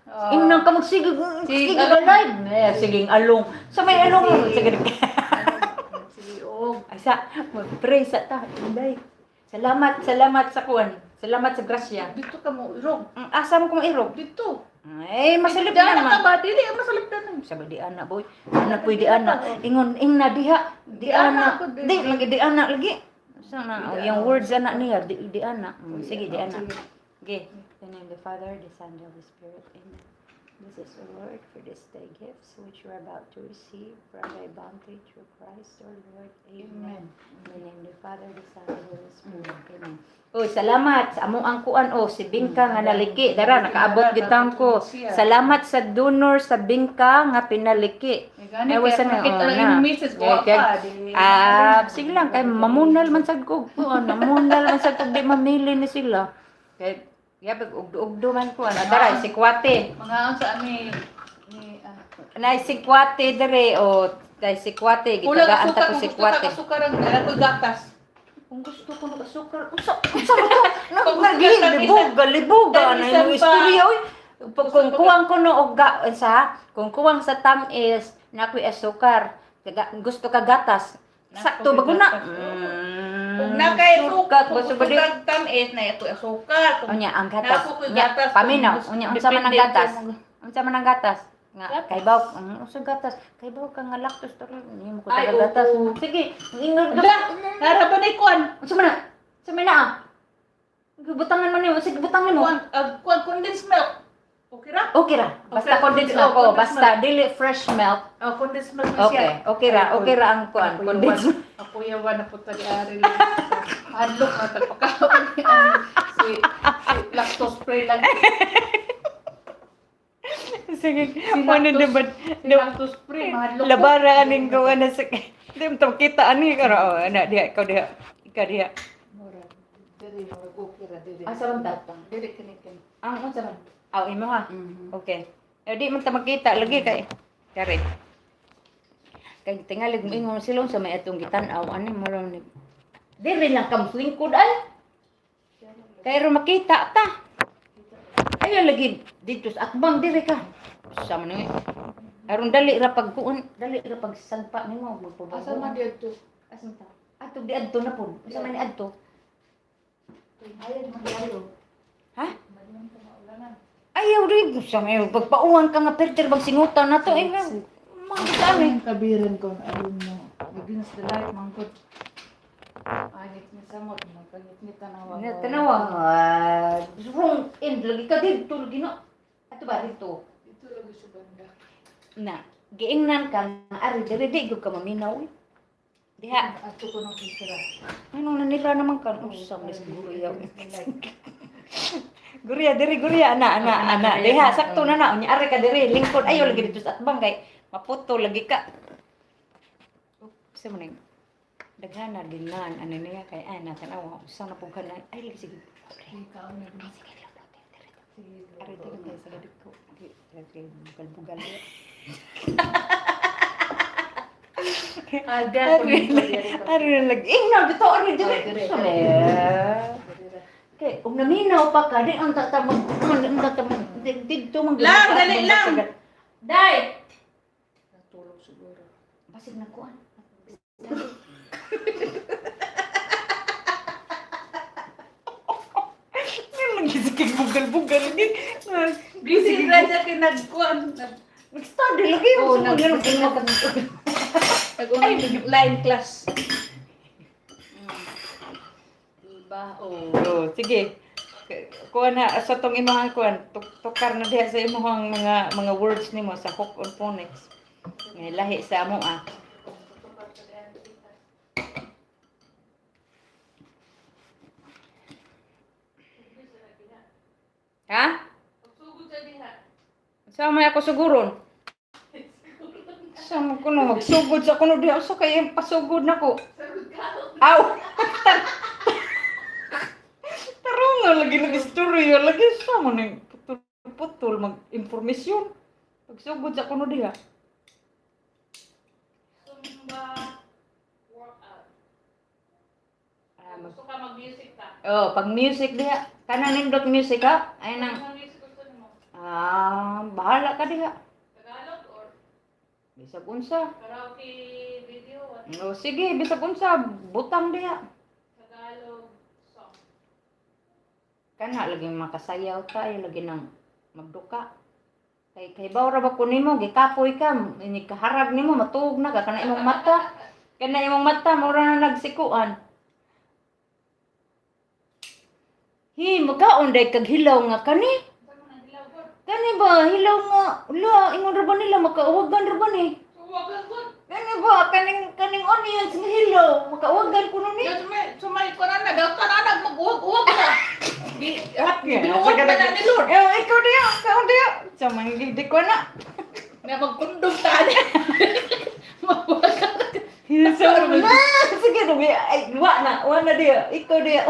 Ah. Ingnan ka magsigig Sige, sige live. Eh, sige along. Sa may along sige. Sige og. Ay sa mag-pray sa ta inday. Salamat, salamat sa kuan. Salamat sa grasya. Dito ka mo irog. Ang asa mo kung irog? Dito. Ay, masilip Dana na ka naman. ba? Dili masalip na. Sabi di ana boy. Ana pwede ana. Ingon ing na diha. Di Di ana ana. ako, di- Di lagi di ana lagi. Sana oh, yung words ana niya di, di ana. Sige di ana. Okay. In the name of the Father, the Son, the Holy Spirit. Amen. This is the Lord for this day gifts which you are about to receive from thy bounty through Christ our Lord. Amen. In the name of the Father, the Son, the Holy Spirit. Amen. Oh, salamat sa among ang kuan oh si Bingka nga naliki. Dara nakaabot gid taon ko. Salamat sa donor sa Bingka nga pinaliki. Gani Ay, kay wasa na, nakita oh, lang na. imong misis ko Yeah, pa. Di. Ah, sige lang kay mamunal man sad ko. Kuan, mamunal man sad kog di mamili ni sila. Kay yabag ugdo-ugdo man ko ana dara si Kwate. Mga sa ami ni ah. Nay si Kwate dire o day si Kwate Kulang gitagaan asukar ta ko kung si gusto ka Kwate. asukar ang dala ko gatas. Kung gusto ko ng asukar, unsa unsa ba to? Kung gusto ka Nagli libuga libuga na tamisan imong pa. istorya oy. Kung kuwang ko no og ga, sa kung kuwang sa tamis na ako'y asukar. Gusto ka gatas. Sakto ba ko na? Gatas, Kung na kay Sukat, kung gusto gusto ba di? ka tamis na ito asukar. Kung Unya ang gatas. Nako ko'y Unya, gatas. paminaw. Kung Unya unsa man ang depende gatas? sa mga- Unsa man ang gatas? Nga Gatas. kaybaw, unsa gatas? Kaybaw ka nga lactose to hindi mo ko Ay, taga gatas. oo. Sige, ingon ka. Ala, nara ba na kuan? Unsa man na? Unsa man na? Ah? Butangan man nimo, sige butangan mo. Kuan, kuan condensed milk. Okay ra? Okay ra. Basta Okay, condensed oh, milk. Oh, condensed basta dili fresh milk. Oh, condensed milk na siya. Okay, okay ra, okay ra ang kuan, Ako condensed. yawan. Ako yawan na po tali ari lang. Hadlok na tagpakaon ni ano, si lactose free lang. Sige, Si ano si lactose free, mahadlok ko. Labara aning gawa na sa di mo tawag kita ani karon oh, ana diha ikaw diha. Ikaw diha. Mura, diri, mura, okay ra, diri. Asa man ta? Diri, kini, kini. Ang unsa man? Aw imo ha. Okay. Eh, di man ta makita lagi kay kare. Kay tingali ingon sila sa may atong gitan-aw ani mo lang ni diri lang kam lingkod ay. Kay ro makita ta. Ayo lagi dito sa akbang diri ka. Sa man ni. Aron dali ra pag kuon, dali ra pag sagpa nimo magpabago. Asa man dito? Asa man ta? Ato di adto na pud. Asa man ni adto? Ayaw, mag-ayo. Ha? Madiman ka maulanan. Ayaw rin. Sa may pagpauwan ka nga perter bang singutan na to. Eh, mga dami. Ang kabiran ko, ayun mo. Against the light, mangkot. Angit ni samot, magkangit ni tanawa. Na, Tanawa. Ah, wrong end lagi ka dito lagi na. Ato ba dito? Dito lagi sa banda. Na, giingnan ka nga ari diri di gyud ka maminaw. Eh. Diha, Ato ko nang isira. anong nanira naman ka? Usa man siguro yaw. Gurya diri gurya ana ana ana diha sakto na na unya ari ka diri lingkod ayo lagi dito sa atbang kay maputo lagi ka. Sa man ning daghana ginan ano niya kay ana tan-awa usa na pug kana ay lagi sige. Ikaw na Ay sige diri diri. Ari diri kay sa dito. Bugal-bugal. Ari lagi. Ingna bitaw ari diri. Kay ug naminaw pa ka di ang tata mag ang tata mag didto mag Lang, dali lang. Day! Natulog siguro. Basig na kuan. Lagi bugal-bugal ni. Busy ra siya kay nagkuan. Nag-study lagi. Oo, Oh, Nag-online class. Diba? Oh. Oh, sige. Kuan na sa tong imong kuan, tukar na diha sa imong mga words nimo sa hook on phonics. Nga lahi sa amo ah. Ha? Sugod sa diha. Sa may ako suguron. Sa mo kuno magsugod sa kuno diha usa kay pasugod nako. Aw. Tarong nga lagi nag-istorya lagi sa mo ning putol-putol mag-impormasyon. Pagsugod sa kuno diha. Zumba workout. Ah, Gusto ka mag-music ka? Oh, pag music diha, kana nindot music ha. Ay nang Anong music gusto nimo? ah, bahala ka diha. Tagalog or Bisag unsa. karaoke video? What? Oh, sige, bisag unsa, butang diha. Tagalog song. Kana lagi makasayaw tayo lagi nang magduka. Kay kay baw ra ba ko nimo gikapoy ka, ini kaharag nimo matuog na ka kana imong mata. Kana imong mata mura na nagsikuan. Hi, makaon day kag hilaw nga kani. Saan mo nang hilaw ko? Kani ba hilaw nga ula ingon ra ba nila makauwagan ra ba ni? Suwagan ko. Kani ba kaning kaning onions nga hilaw makauwagan kuno ni. Yan, sumay, sumay ko na na. Daw ka na nag mag-uwag-uwag ka. Di, hat, binuwag ka na ni Lord. Eh, ikaw diya, ikaw diya. Sa mga di ko na. Na magkundong ta niya. Mag-uwag ka. So, na, sige, dubi, ay, wa na diya. Ikaw diya.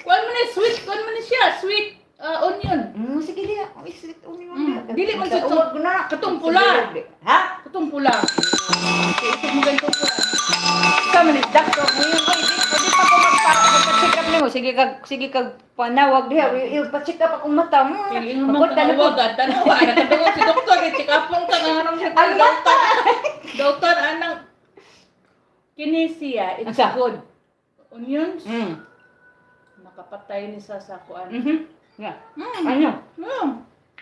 Kuan man ni sweet, kuan man ni siya, sweet onion. Sige diya. Uy, sweet onion diya. Dili man sa Uwag na. Katong pula. Ha? Katong pula. Kay isog mo ganitong pula. Sa man is doctor mo yun. Oy, di pa ko magpa-check up nimo. Sige kag panawag diha. Pa-check up akong mata. Kay ingon man Magkot ka na ko. uwagan, tanawa na kadungog si doktor kay check upon ka nga anong siya Ang doktor. Doktor anang kini siya, it's Asa? good. Onions, makapatay ni sa kuan. Yeah. I know.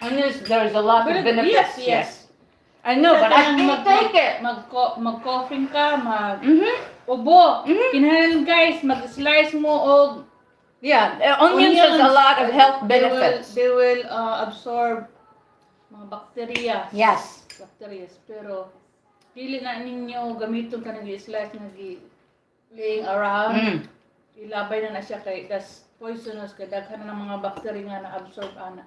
I know there's a lot of But benefits. yes. I know, but I can't take it. Mag mag-coughing ka, mag ubo. Kinahanglan guys, mag-slice mo og Yeah, onions has a lot of health benefits. They will absorb mga bakterya. Yes. Bacteria. Pero dili na ninyo gamiton ka nag slice nga gi laying around. Ilabay na na siya kay das poisonous kay daghan na ng mga bacteria nga na-absorb ana.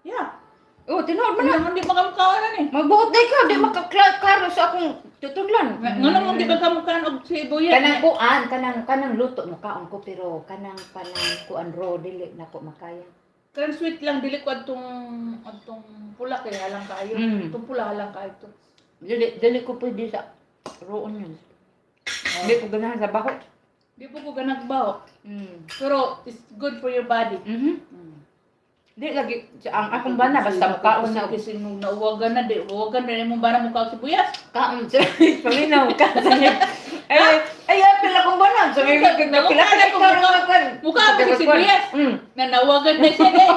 Yeah. Oh, tinuod man na. Ano di ba kamukaon na ni? Magbuot day ka, di makaklaro sa akong tutudlan. Ngano mo di ba kamukaan og sibuyas? Kanang kuan, kanang luto mo kaon ko pero kanang kuan raw dili nako makaya. Kanang sweet lang dili ko adtong adtong pula kay halang kaayo. Atong pula halang kaayo to. Dili ko pwede sa raw onions. Dili ko ganahan sa baho. Di po ko ganag baho. Pero it's good for your body. Di lagi ang akong bana basta mukaon na og kasi nung nauwagan na di uwagan na imong bana mukaon sibuyas. Kaon sa paminaw ka sa ay ay apil akong bana sa may pila ka ikaw na kan. Mukha ko si sibuyas. Na nawagan na siya eh.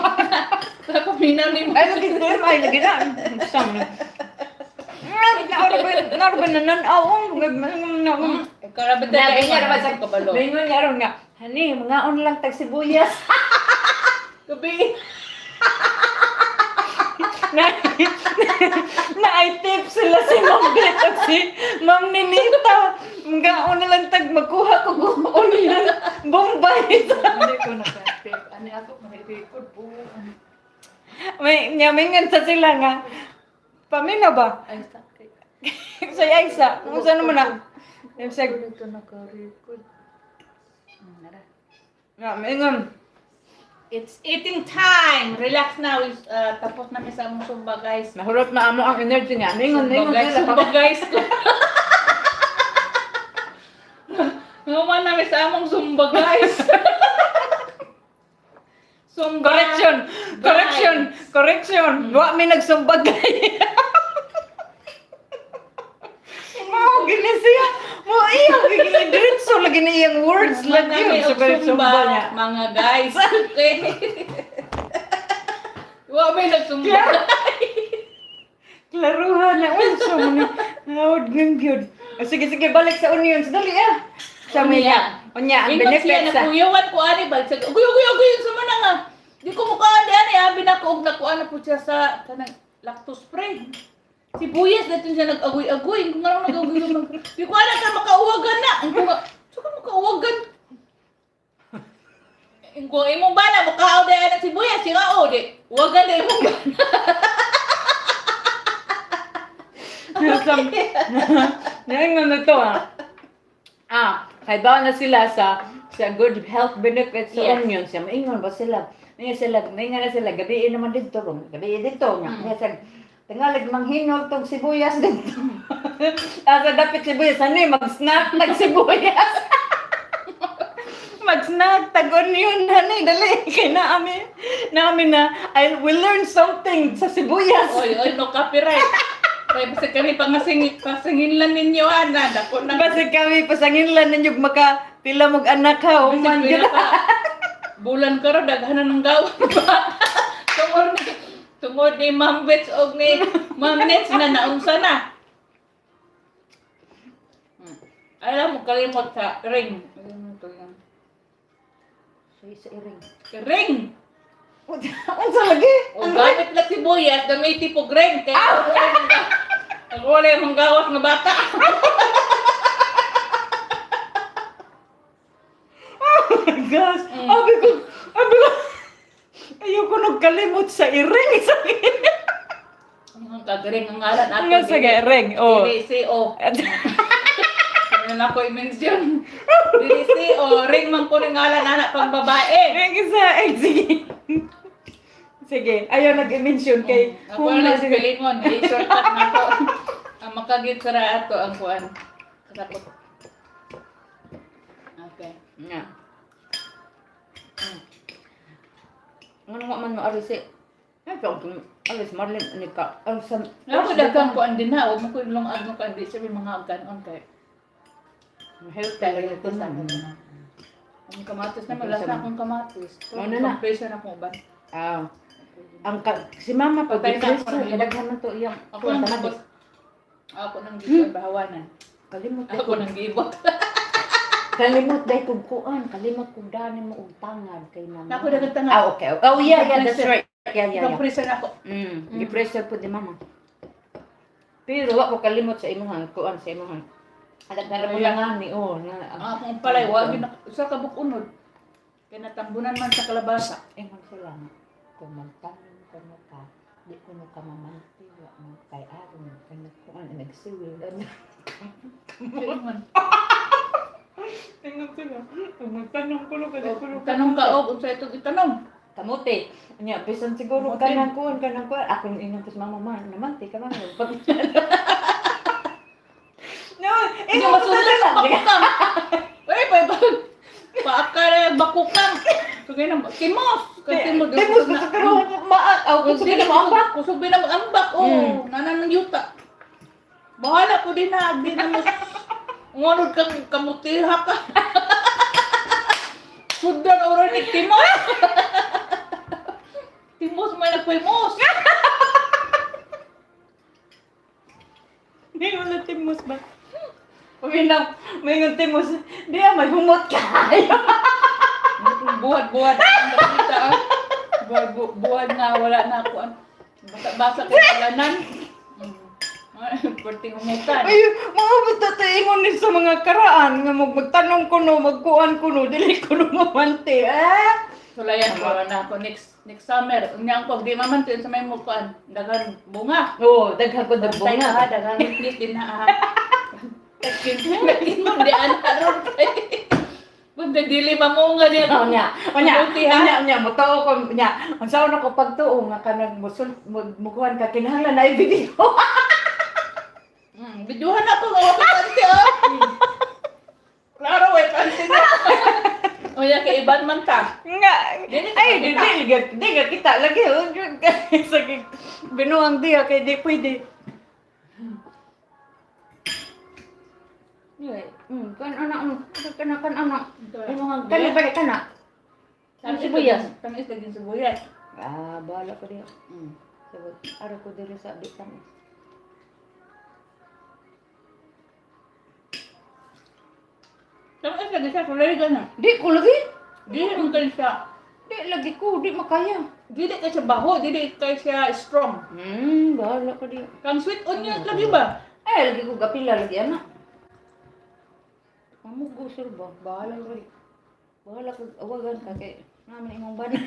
Sa paminaw ni mo. Ay lagi din ay lagi na. Sam. Naroon ba na nan-aw? Karabit Na, na niya naman sa kabalo. Bingon niya ron nga, hani, mga on lang tag sibuyas. Gabi. Na, na I tip sila si Ma'am Bet at si Ma'am Ninita. Mga on lang tag magkuha ko onion. Bombay. Hindi ko nakatip. Ano ako may-record po. May nyamingan sa sila nga. Pamina ba? Ay, sakit. Sa Aisa, kung saan naman na. Sa Hindi ko naka-record. nga, maingon. It's eating time! Relax now. Tapos na mi sa among sumba, guys. Nahurot na amo ang energy niya. Maingon, Sumba, maingon guys. sila. Sumba, guys. Nahuman namin sa among Zumba, guys. Zumba. Correction! Correction! Correction! Wa mi nagsumba, guys. Mao gini siya. Mo iya gini diretso lagi ni iyang words Human lagi namin yun sa og Zumba, sumba niya. mga guys. Okay. Wa may nagsumba. Klaruhan na unsa mo ni. Naod gyud gyud. Oh, sige sige, balik sa onions dali ah. Sa Unya. maya. Unya ang Ingon siya benefits sa. nakuyawan ko ani ba. Sabi, ugoy ugoy ugoy sa man nga. Di ko mukaan di ani abi na ko og nakuan na po siya sa kanang lactose free. Sibuyas dito siya nag-agoy-agoy. Kung ano nag-agoy mag. Di ko alam ka makauwagan na. Ang ko nga, so ka makauwagan. Ang kung imong bana mukao di ana sibuyas siya o di. Uwagan di imong bana. Ngayon na to ah. Ah, kay na sila sa good health benefits sa onions. Siya maingon ba sila? Maingon sila, maingon na sila gabi naman dito ron. Gabi dito nga. Mm. Sa tingalig manghinol tong sibuyas dito. Asa dapat sibuyas ani mag-snack tag sibuyas. Mag-snack tag onion hani dali kay naami. Naami na I will learn something sa sibuyas. Oy, oy, no copyright. Kaya basta kami pangasingit, pasinginlan ninyo ana, dako na. Basta kami pasanginlan ninyo maka pila mog anak ha Bisag man pila ka bulan karon daghanan ng gawa tungod ni Ma'am Bets og ni Ma'am Nets na naunsa na. Alam mo kalimot sa ring. Sa iring. Ring. Unsa lagi? O gamit lang sibuyas, gamiti po ring kay ang wala yung gawas nga bata. Oh my gosh. Abi ko, ayoko nagkalimot sa iring. Sa Ang kagaring ang ngalan ato. Nga sa ring. Oh. Dili si o. Ano na ko i-mention. Dili si o ring man ko ning ngalan anak pang babae. Ring isa. Ay, sige. Sige, ayaw nag-mention kay Ako Kung na na sige. pilingon, i-shortcut na ko. Ang makagit sa ato ang kuan. Kasakot. Okay. Nga. Ano nga man mo aris eh. Ay, kung aris Marlene ani ka. Aris sa Ako daghang kuan din ha, wag mo ko ilong agno kuan di sa may mga ganon kay. Health Kay talaga sa ito. Ang kamatis na wala na akong kamatis. Mao na na. Pressure na akong uban. Ah. Ang ka, si mama pag Patay na ako preso, ng- daghan man to iyang Ako nang gibot. Ako nang gibot bahawanan. Kalimot Ako nang gibot. Kalimot dai kog kuan, kalimot kog dani mo og tangad kay mama. Nako daghang tangad. Ah, okay. Oh, yeah, that's right. Yeah. Pressure na ako. Gipressure po di mama. Pero wa ko kalimot sa imong kuan sa imong. Alag na mo lang ani oh. Na, Ang akong palay wa gyud usa ka buk-unod. Kay natambunan man sa kalabasa. Ingon sila nga, kung magtanom ko no ka, di ko no ka mamanti, wa mo kay aron, kay nagkuan, nagsiwil. Ingon. Ingon sila, kung magtanom ko no ka, di ko no ka. Tanong ka og unsa itong itanong? Kamote. Nya, bisan siguro Kamote. kanang kuan. Akong ingon ko sa mama, man, namanti ka man. Pag No, Hindi ingon ko masunod sila. sa bakukang. Uy, pa pa. Paaka bakukang. So kay na kimos. Kay timos. Timos ko sa karoon maat. Aw, Kung kusog na maambak. Kusog na maambak. Oh, nanan ng yuta. Bahala po din na, di na mo. Ngunod kang kamutiha ka. Sudan ora ni timos. Timos may nagpimos. Hindi mo na timos ba? Uminang, may ngang timos. Di ah, may humot ka. Buhat-buhat. Nakita ah. Buhat, buhat nga, wala na ako. Basa-basa ko walanan. Perting humutan. Ay, mga bata ingon ni sa mga karaan nga magtanong ko no, magkuan ko no, dili ko no mamante. Ah! Sulayan ko na ako next next summer. Unya ko di man to sa may mukuan. Daghan bunga. Oo, daghan ko dag Bantay ka ha, bunga. daghan witness din na ha. Takin mo di an karon kay. Bunda dili mamunga niya. Oh, nya. O nya. Mabuti, ha? Nya, nya, motoo ko nya. Unsa na ko pagtuo nga kanang musul mukuan ka kinahanglan na i-video. Videohan ako nga wa panty ah. Klaro way panty. Taliban man ta. Nga, Dili ka ay, makita. di, di, di, di, kita lagi. Sige, binuang diya, kay di pwede. Kan anak, kan kan anak. Kan balik kana. Ang sibuyas. Tamis lagi sibuyas. Ah, bahala ko diya. Sabot, araw ko diri sa di tamis. Tamis lagi siya, kulay ka na. Di ko lagi. Dili man kayo siya. Di lagi ko, di makaya. Dili kay siya baho, dili kay siya strong. Bahala ko diya. Kang sweet onions lagi ba? Ay, lagi ko gapila lagi anak. Amo sir ba? Bahala ko. Bahala ko awagan ka kay namin imong bana.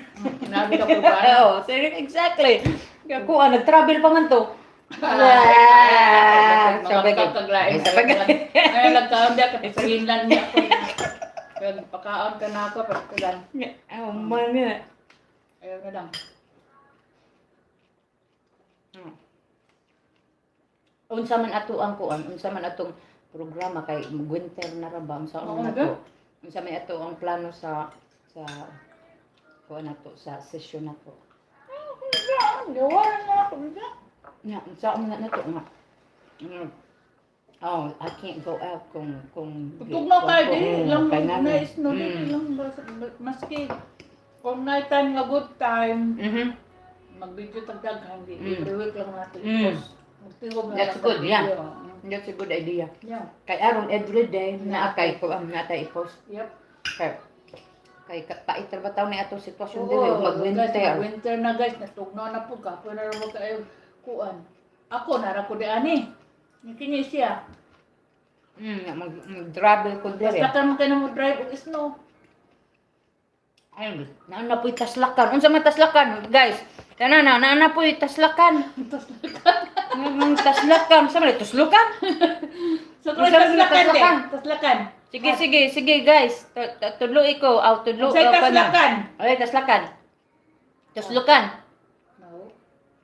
Nabi ka po ba? Oo, sir, exactly. Kaya ko nag-travel pa man to. Ah, Sabay Mga kaglain. Ay, sabay. Ay, nagkaon diya ka sa Greenland niya ako. Kaya pakaon ka na ako, pagkagan. Oh, man nga. Ayaw na lang. Unsa man ato ang kuan, unsa man atong programa kay winter na ra ba unsa Oo, man ga. ato? Unsa may ato ang plano sa kuan nato sa session nato. Gawa na ako. Nga, unsa man na nato nga. Oh, I can't go out kung Tugnaw kayo, di lang kay nga nice no, di lang maski kung night time nga good time, mag-video tag daghan, di every week lang natin. Post. Magtiwag na That's lang good, tag yeah. video. That's a good idea. Yeah. Kay aron every day na kay ko ang natay i-post. Yep. Kay kay pait ra ba taw ni atong sitwasyon Oo, diri ug guys, mag-winter. mag-winter na guys, natugnaw na po kapoy na rin kayo kuan. Ako nara ko di ani. Kini siya. Mag, mag-travel ko diri. Basta ka man kayo na mo drive og snow. Ay, naa na po'y taslakan. Unsa man taslakan, guys? Kana na, naa na po'y taslakan. Taslakan. Ang taslakan, sa man tuslukan? So Unsa man taslakan di. taslakan? Taslakan. Sige, sige, sige guys. Tudlo ko, aw tudlo Unsay aw, kana. taslakan? Ay, taslakan. Tuslukan. No.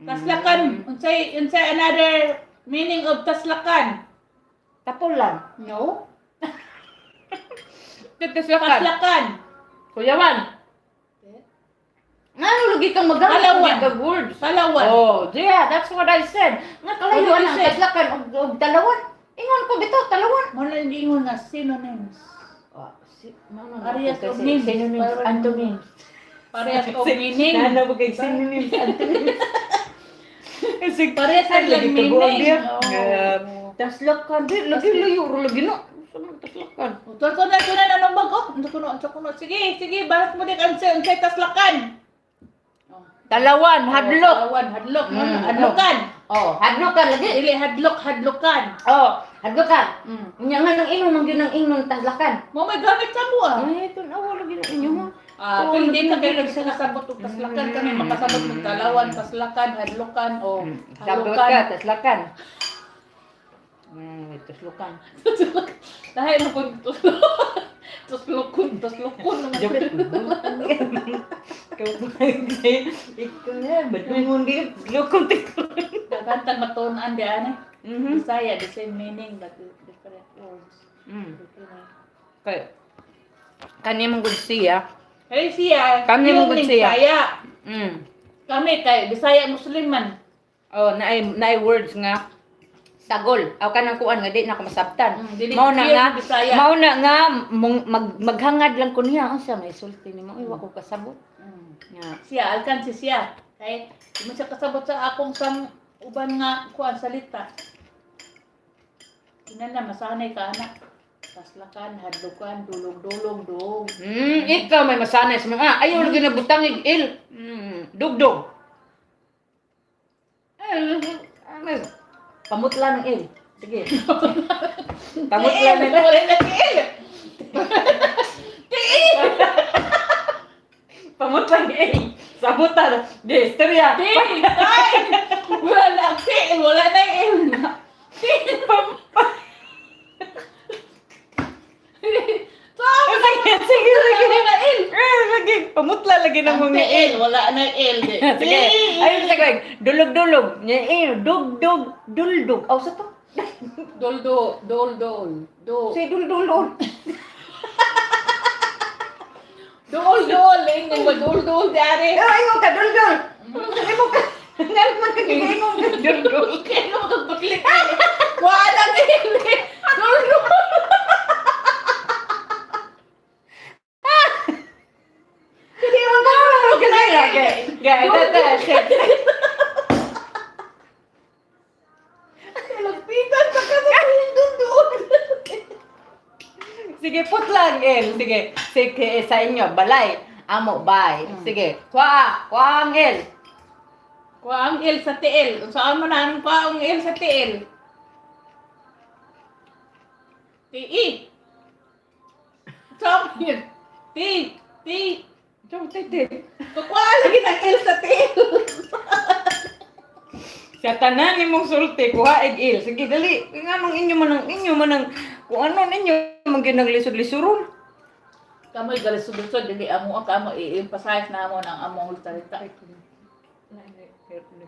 Taslakan. Unsay unsay another meaning of taslakan? Tapol lang. No. Taslakan. Taslakan. Kuyawan. Ngano lagi kang magamit Palawan. og words? Palawan. Oh, yeah, that's what I said. Nga kalayo What did you ang say? taslakan og talawan. Ingon ko bitaw talawan. Mo na ingon nga synonyms. Ah, si, no, no, no. Parehas Kasi og names. synonyms, Parehas- antonyms. Parehas og meaning. Nana ba kay synonyms, antonyms? Kasi Parehas ay, ang lagi tubuan meaning. diya. Oo. Taslakan, di, lagi layo, ro lagi no. Sa mga taslakan. Utol ko na, ito na, anong bago? Ito ko na, ito ko na. Sige, sige, bahat mo din, unsay, unsay taslakan. Talawan, hadlok. Hadlok. Hadlok, hadlokan. Oh, hadlokan lagi. Dili hadlok, hadlokan. Oh, hadlokan. Nya nga nang inom, mang yun ang inom taslakan. Mo may gamit sa mo ah. Ay, tunawa lagi na inyo ha. Ah, Oo, kung hindi ka lagi kayo lagi sa- nakasabot og taslakan kami, makasabot og talawan, taslakan, hadlokan, o Sabot ka, halukan. taslakan. Taslukan. Dahil mo kung tuslok. Tuslokon, tuslokon naman. Joke. Ikaw na, badungon kayo. Taslokon tiko. Daghan matuon-an di ani. Bisaya, the same meaning but different words. Kay kani mong good siya. Hey siya, Kami yung mo gud ning siya. Bisaya. Kami kay Bisaya Muslim man. Oh, naay naay words nga sagol. Aw kanang kuan nga di na ko masabtan. Dili Mao na clear nga, Bisaya. mao na nga maghangad lang ko niya unsa may sulti nimo. Uy, wa ko kasabot. Nga. Siya, alkan si siya. Kay di mo siya kasabot sa akong sang uban nga kuan salita. Tingnan na masanay ka anak. Taslakan, hadlukan, dulog-dulog, dog. Ikaw may masanay sa mga ayaw lagi na butang il. Dugdog. Ay, ay, pamutla ng il. Sige. Pamutla ng il. Wala na kiil. Pamutla ng il. Sabutan. Di, istorya. Di, ay! Wala na kiil, wala na il. Sige, sige, sige. Eh, sige. Pamutla lagi ng mga il. Il, wala na il. Di. Sige. Ayun, sige. Dulog-dulog. Eh, dug-dug, duldug. Aw, sa to? Dol do, dol dol, do. Si duldulog. Duol, duol. Ingon mo, duol, duol, di ari. Pero ingon ka duldul. Imo ka. Ngal man ka ingon ka duldul. Kaya mo kagpaklit. Wala dili. Duol, duol. Hindi mo ka ka Gay, tata. Lagpitan pa ka sa duol, duol. Sige, put lang, El. Sige, sige, sa inyo, balay. Amo, bay. Sige, kuha, kuha ang El. Kuha ang L sa TL. Saan mo na anong kuha ang L sa TL? TE. Saan mo yun? T. T. Diyan, tete. Kukuha lagi ng L sa TL. Sa tanan nimong sulti, kuha ig il. Sige, dali. Nga nung inyo man ang inyo man ang kung ano ninyo man ginaglisod-lisuron. Kamoy galisod-lisod, dili amo ang kamo i-emphasize na amo ng among salita.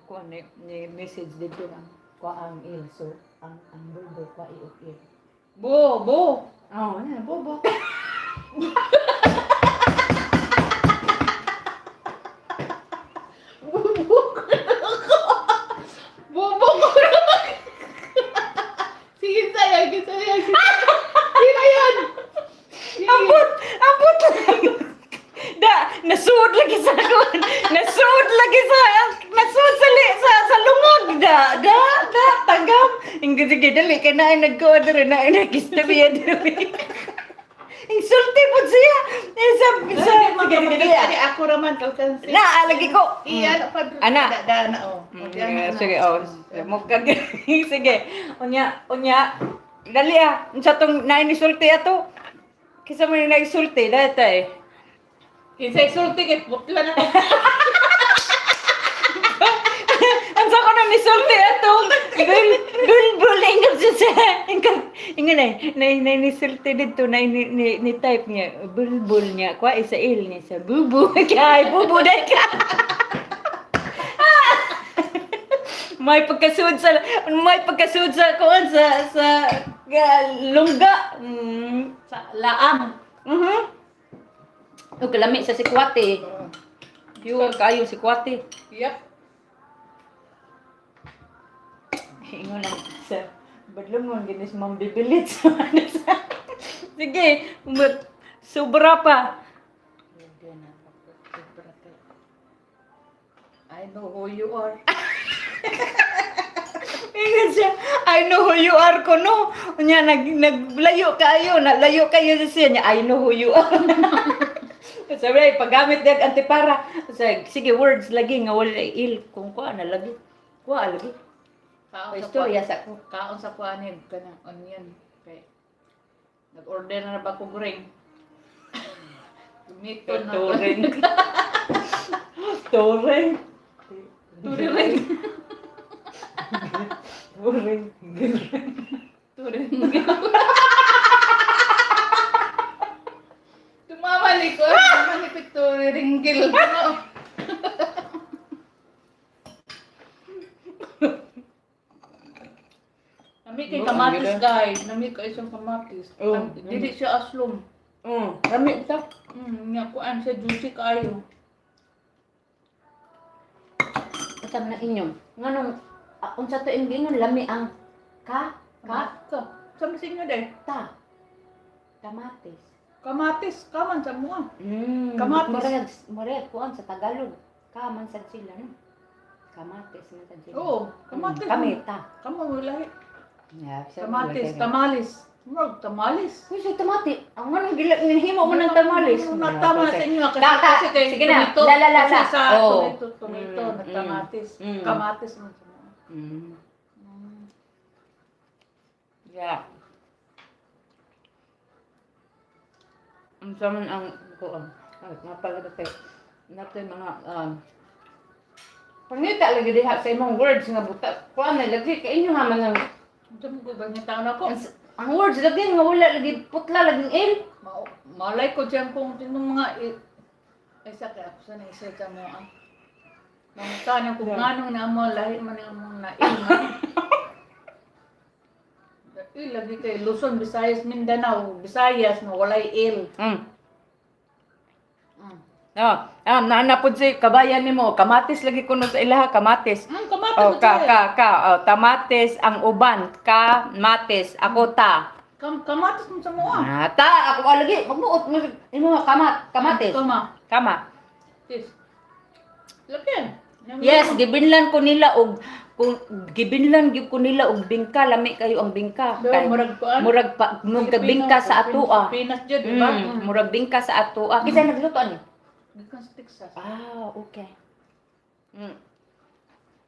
Kuha ni, ni message dito ang kuha ang il. So, ang bulbo kuha iok il. Bo, bo. Oh, ano, bobo. Bubo ko na ako. Bubo ko na ako. Sige, saya, sige, saya. Sino yun? Ambot! Ambot lang! Da, nasuod lagi sa kuan. Nasuod lagi sa nasuod sa li, sa lungag da. Da, da tagam. Ingo sige dali kay naay nagkuan diri naay nagistorya diri. Insulti po siya. Eh, sa Ay, sige, sige, dali. Ay, ako raman, kalkansi. Na lagi ko. Iyan, pa, Ana. Da, da, na, oh. Diyan, Mm, na. sige, oh. Mugkag. Sige. Unya, unya. Dali ah. Unsa tong naay nisulti ato? Kisa man yung naisulti, dahil eh. Kinsa isulti kay putla na ako. Ang sa ko nang nisulti ato. Bul, bul, bul, ingon siya sa, ingon, ingon eh, na, na nisulti dito, na ni, ni, ni type niya, bulbul niya, kwa isa il niya sa bubu, kay bubu dahil ka. May pagkasuod sa kuan sa lungga. Sa laam. Mhm. Ug kalami sa sikwate. Pure kayo sikwate. Yep. Ingon lang sa badlungon ginis mong bibilit sa ano sa. Sige, sobra pa. I know who you are. Ingon siya, I know who you are ko no. Unya nag naglayo kayo, nalayo kayo sa siya niya, I know who you are. Sabi ay paggamit dag antipara. Sabi, sige words lagi nga wala il kung kuha na lagi. Kuha lagi. Kaon sa Istorya sa ko. Kaon sa kuanin kanang onion kay nag-order na ba ko ring. Tomato na. Turing. Turing. Turing. Turing. Turing. Tumamali ko. Tumamali ko turinggil. No. Nami kay Oh, kamatis ang ganda. guys. Nami kay isang kamatis. Oh, Dili siya aslom. Rami ta. Nga kuan siya juicy kaayo. Usab na inyo. Nganong unsa to imong giingon lami ang ka ka Ka. Sa inyo day. ta kamatis. Kamatis kaman sa mua. Kamatis. Kamatis. Murag murag kuan sa Tagalog. Ka man sad sila no. Kamatis man sad sila. Oo, kamatis. Kami ta. Kamo wala. Yeah, Kamatis, tamales. Murag tamales. Uy, sa tamati. Ang anong gila himo mo ng tamales. Tama sa inyo kasi, Ta, ta. kasi kay Sige na. tomato. La, la, la, kasi la. sa Oo. tomato, tomato, nagkamatis. Kamatis man sa mga. Yeah. Ang sa man ang kuan. Ay, nga pala kay natin mga pangita lagi diha sa imong words nga buta kuan na lagi kay inyo ha man ang Unsa mo ba niya taon ako? ang words lagi nga wala lagi putla lagi il. Malay ko diyan kung sinong mga ay sa kay ako sa na isa ka mo ang Mangutan kung nganong na mo lahi man ang mong nail. Il lagi kay Luzon, Visayas, Mindanao, Visayas no walay il. Oh, naa pod si kabayan nimo, kamatis lagi kuno sa ilaha, kamatis. Kamatis Oh, mo ka siya. ka ka, oh, tamatis ang uban, kamatis, ako ta. Kamatis mo sa mua. Ah, ta ako lagi magbuot mo imo kamat, kamatis. Kama. Kama. Tis. Lagi. Yes, gibinlan ko nila og kung gibinlan gyud ko nila og bingka, lami kayo ang bingka. Pero Kay, murag kuan. murag pa murag bingka sa atoa. Pinas jud, di ba? Murag bingka sa atoa. Kinsa nagluto ani? Gikan sa Texas. Ah, okay.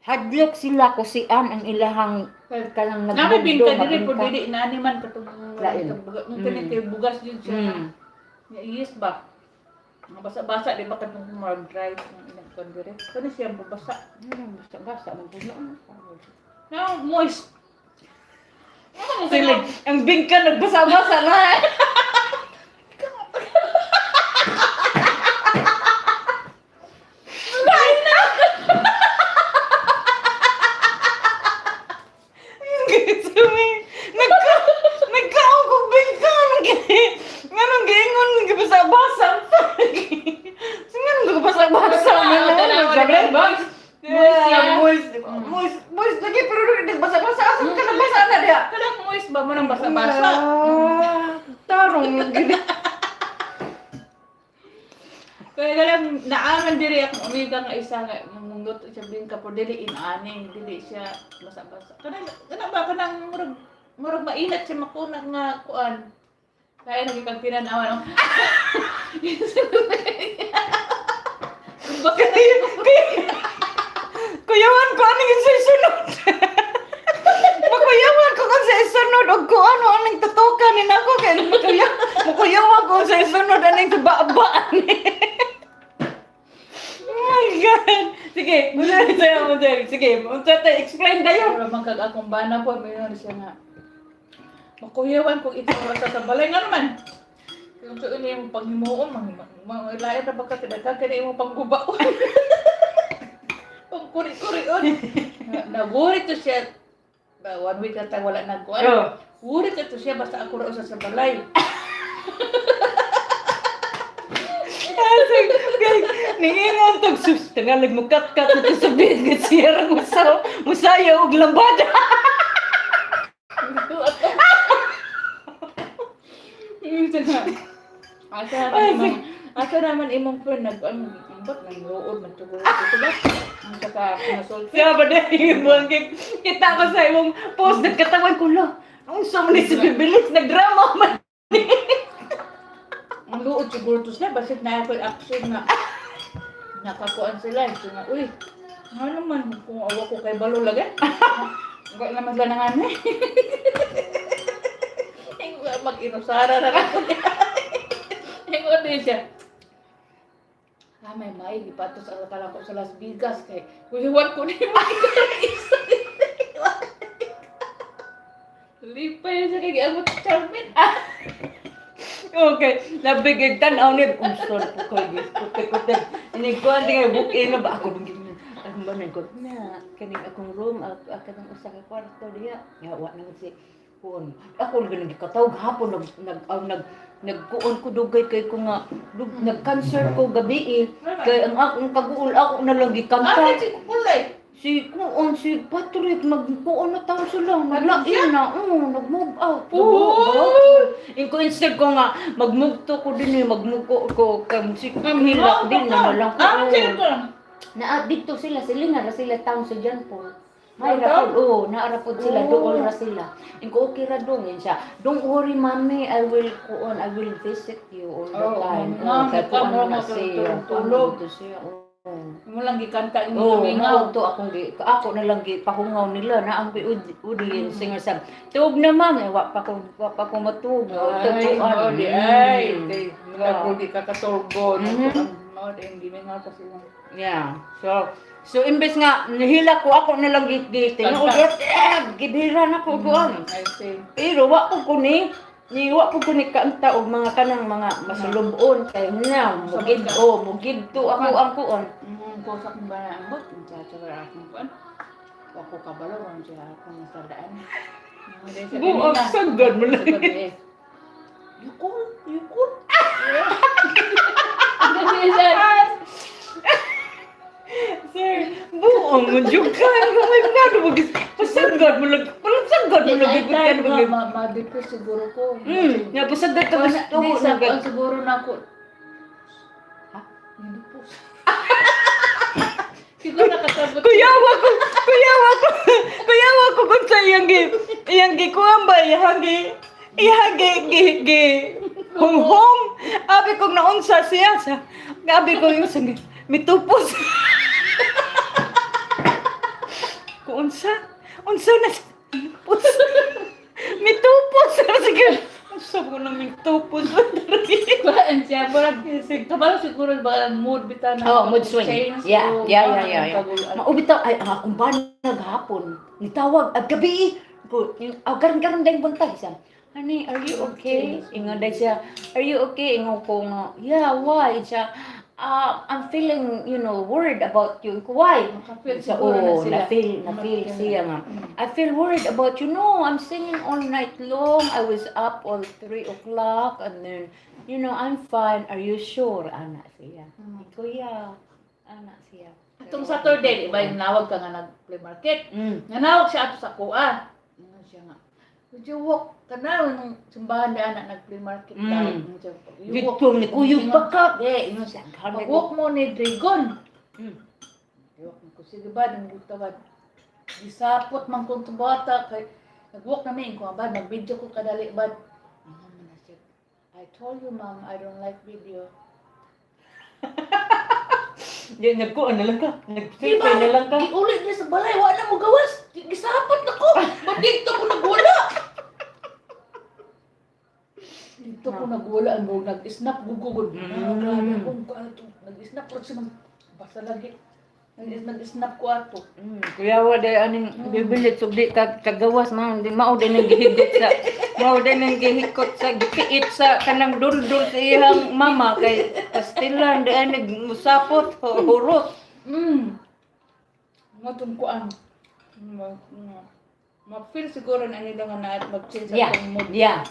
Hadlok sila kusian ang ilahang kanang Nami nagbugdo, bingka diri po mabingka. dili nani man katong Lain. Nung kini kay bugas jud siya. Nga iyis ba? Nga basa-basa di ba katong murag dry ng ilang kuan diri. Kani siya basa. Basa-basa man po. Now moist. Ano mo Sila, ang bingka nagbasa-basa na. Nagka nagkaon ko bingka nganong giingon nagbasa-basa. Nganong nagbasa-basa man na sabi ba? Moist siya. Yeah, moist. Moist, moist lagi pero nagbasa-basa asa ka nagbasa na diya. Kanang moist ba mo nang basa-basa? Ah, tarong gid. Kaya lang naaman diri akong amiga nga isa nga mangluto siya bingka pero dili inani, dili siya basa-basa. Kanang kana ba kanang murag murag mainat siya makuna nga kuan. Kaya nagikang tinanawan. Baka Kuyawan ko aning isunod. Makuyawan ko kung sa isunod og ko ano aning tutukan ni nako kay makuyawan ko sa isunod aning baba ani. Oh my God. Sige, unsa sa mo Sige, unsa ta explain dayon. Pero man kag akong bana po, mayroon siya nga. Makuyawan kung ikaw ra sa balay nga naman. Kung sa ini imong panghimuon, mang lain ra ba ka kay kini imong panggubaon. Pangkuri-kurion. Naguri to siya. Ba, one week na tayo wala nagkuan. Oh. Wuri to siya basta ako ra usa sa balay. Ningingon tog sus tangalag mo kat-kat na to sa bed nga siya ra musaw musayaw og lambada. Minsan na. Asa naman imong, asa naman imong friend nag ano, ang ba't nang luod man tugol ito ba? Ang saka nasulti. Siya ba na yung buwang kita ko sa imong post nagkatawan ko la. Ang sa man ni si Bibilis nagdrama man. Ang luod siguro to sila basit na ako action nga nakakuan sila so nga uy nga naman kung awa ko kay balo lagi. Wala naman sila nangan eh. Mag-inusara na lang ko. Ingon din siya. Ah, may may gipatos ang akala ko sa Las Vegas kay kuhiwan ko ni mo isa. Lipay siya kay giabot sa Charmin. Okay, nabigay tan-aw ni umsor po ko kutik-kutik. Ini ko ang tingay book in na ba ako bang ang ba ko na kaning akong room kanang usa ka kwarto diha. Nga wa na si kuon. Ako lagi nagkatawg hapon nag nag aw, nag nagkuon ko dugay kay ko nga nag-concert ko gabi eh. Kay ang akong kaguol ako na lang gikanta. Ah, si Kulay. Si kuon si Patrick magkuon na taon sila naglain na oh nag-move out. Oo. Inko instead ko nga mag-move to ko din eh mag-move ko ko kay si hilak din na lang ko. Ah, sino ko? Na dito sila sila na ra sila town sa John Paul. May Downtown? rapod, oo, naarapod sila, Oo. dool ra sila. Inko okay ra dong yan siya. Don't worry, mommy, I will kuon, I will visit you all the Oo, time. ma'am, Oo, kay ikaw kuan mo na mo siya, kuan tulog. mo to siya, oo. Mo lang gikanta yung Oo, tumingaw. mao to akong gi ako na lang gi pahungaw nila na ang audience singer sa tuog na ma'am, eh, wa pa ko matuog. Ay, Tutuan. mao di ay. Kay Yeah. nagrugi ka katurgo. Mao di ang gimingaw kasi lang. Yeah. So so imbes nga nihila ko ako na lang gi gi tinguod eh, gibira na ko kuan. I see. Pero wa ko ni ni wa ko ni kanta og mga kanang mga masulubon kay na mugid o mugid to ako ang kuan. Ko sa akong bana ang bot, sa sa akong kuan. Wa ko kabalo kung siya akong nasardaan. Buok sagad mo lang. Yukol, yukol. Ang Ano ba pasagad mo lagi, pasagad mo lagi Di kan ay ba? ma-depress siguro ko. Nga pasagad ka Wala, gusto di ko sa na kuan siguro na ako. Ha? Minupos. Siguro nakasabot. Kuyawa ko, kuyawa ko, kuyawa ko kung sa iyang gi kuan ba, iyang gi honghong. Abi kong naunsa siya sa, abi ko yung sa, mitupos. Kung unsa, unsa na, mitupos. Mitupos. Sige, unsa ko nang mitupos. Kuan siya, murag kabalo siguro ba ang mood bitaw na Oh, mood swing. change Yeah, o yeah. kaguluan. Maubitaw ay ang akong banag hapon. Nitawag at gabi. Ko, ah, karon karon dayong buntag siya. "Honey, are you okay?" Ingon day siya. "Are you okay?" Ingon ko nga, "Yeah, why?" Siya, "Ah, I'm feeling worried about you." Ko, "Why?" Makafeel Siya, siguro na oh, sila. na-feel Makafeel siya nga. "I feel worried about you." "No, I'm singing all night long. I was up all 3 o'clock and then I'm fine." "Are you sure?" Ana siya. Ko, "Yeah." Ana siya. Atong Saturday, di ba yung nawag ka nga nag-flea market? Mm. Nanawag siya ato sa kuan. Ingon siya nga, "Would you walk?" Kana nung simbahan di ana nag-flea market ka. Ingon siya, "You walk." Dito ni kuyog pa ka. Di, ingon siya, "Mag-walk mo ni Dragon." Walk mo ko, "Sige ba, nang gutawad." Gisapot man kong bata kay nag-walk na mi ko ba, nag-video ko kadali ba. Ingon man na siya, "I told you, Ma'am, I don't like video." Di, nagkuan na lang ka. Di Nag-pay ba? na lang ka. Giulit niya sa balay, wala na mo gawas. Gisapot na ko. Ba't dito ko nagwala? Dito ko nagwala ang mga nag-snap gugugod. Ah, grabe akong kuan to. Nag-snap ko siya basta lagi. Nag-snap ko ato. Kuya wa day aning bibilit sugdi ka kagawas man di mao din ang gihigot sa mao din ang gihikot sa gipiit sa kanang duldul sa iyang mama kay pastilan di ani musapot hurot. Matong kuan. Ma-feel siguro na nila nga na mag-change atong mood. Yeah.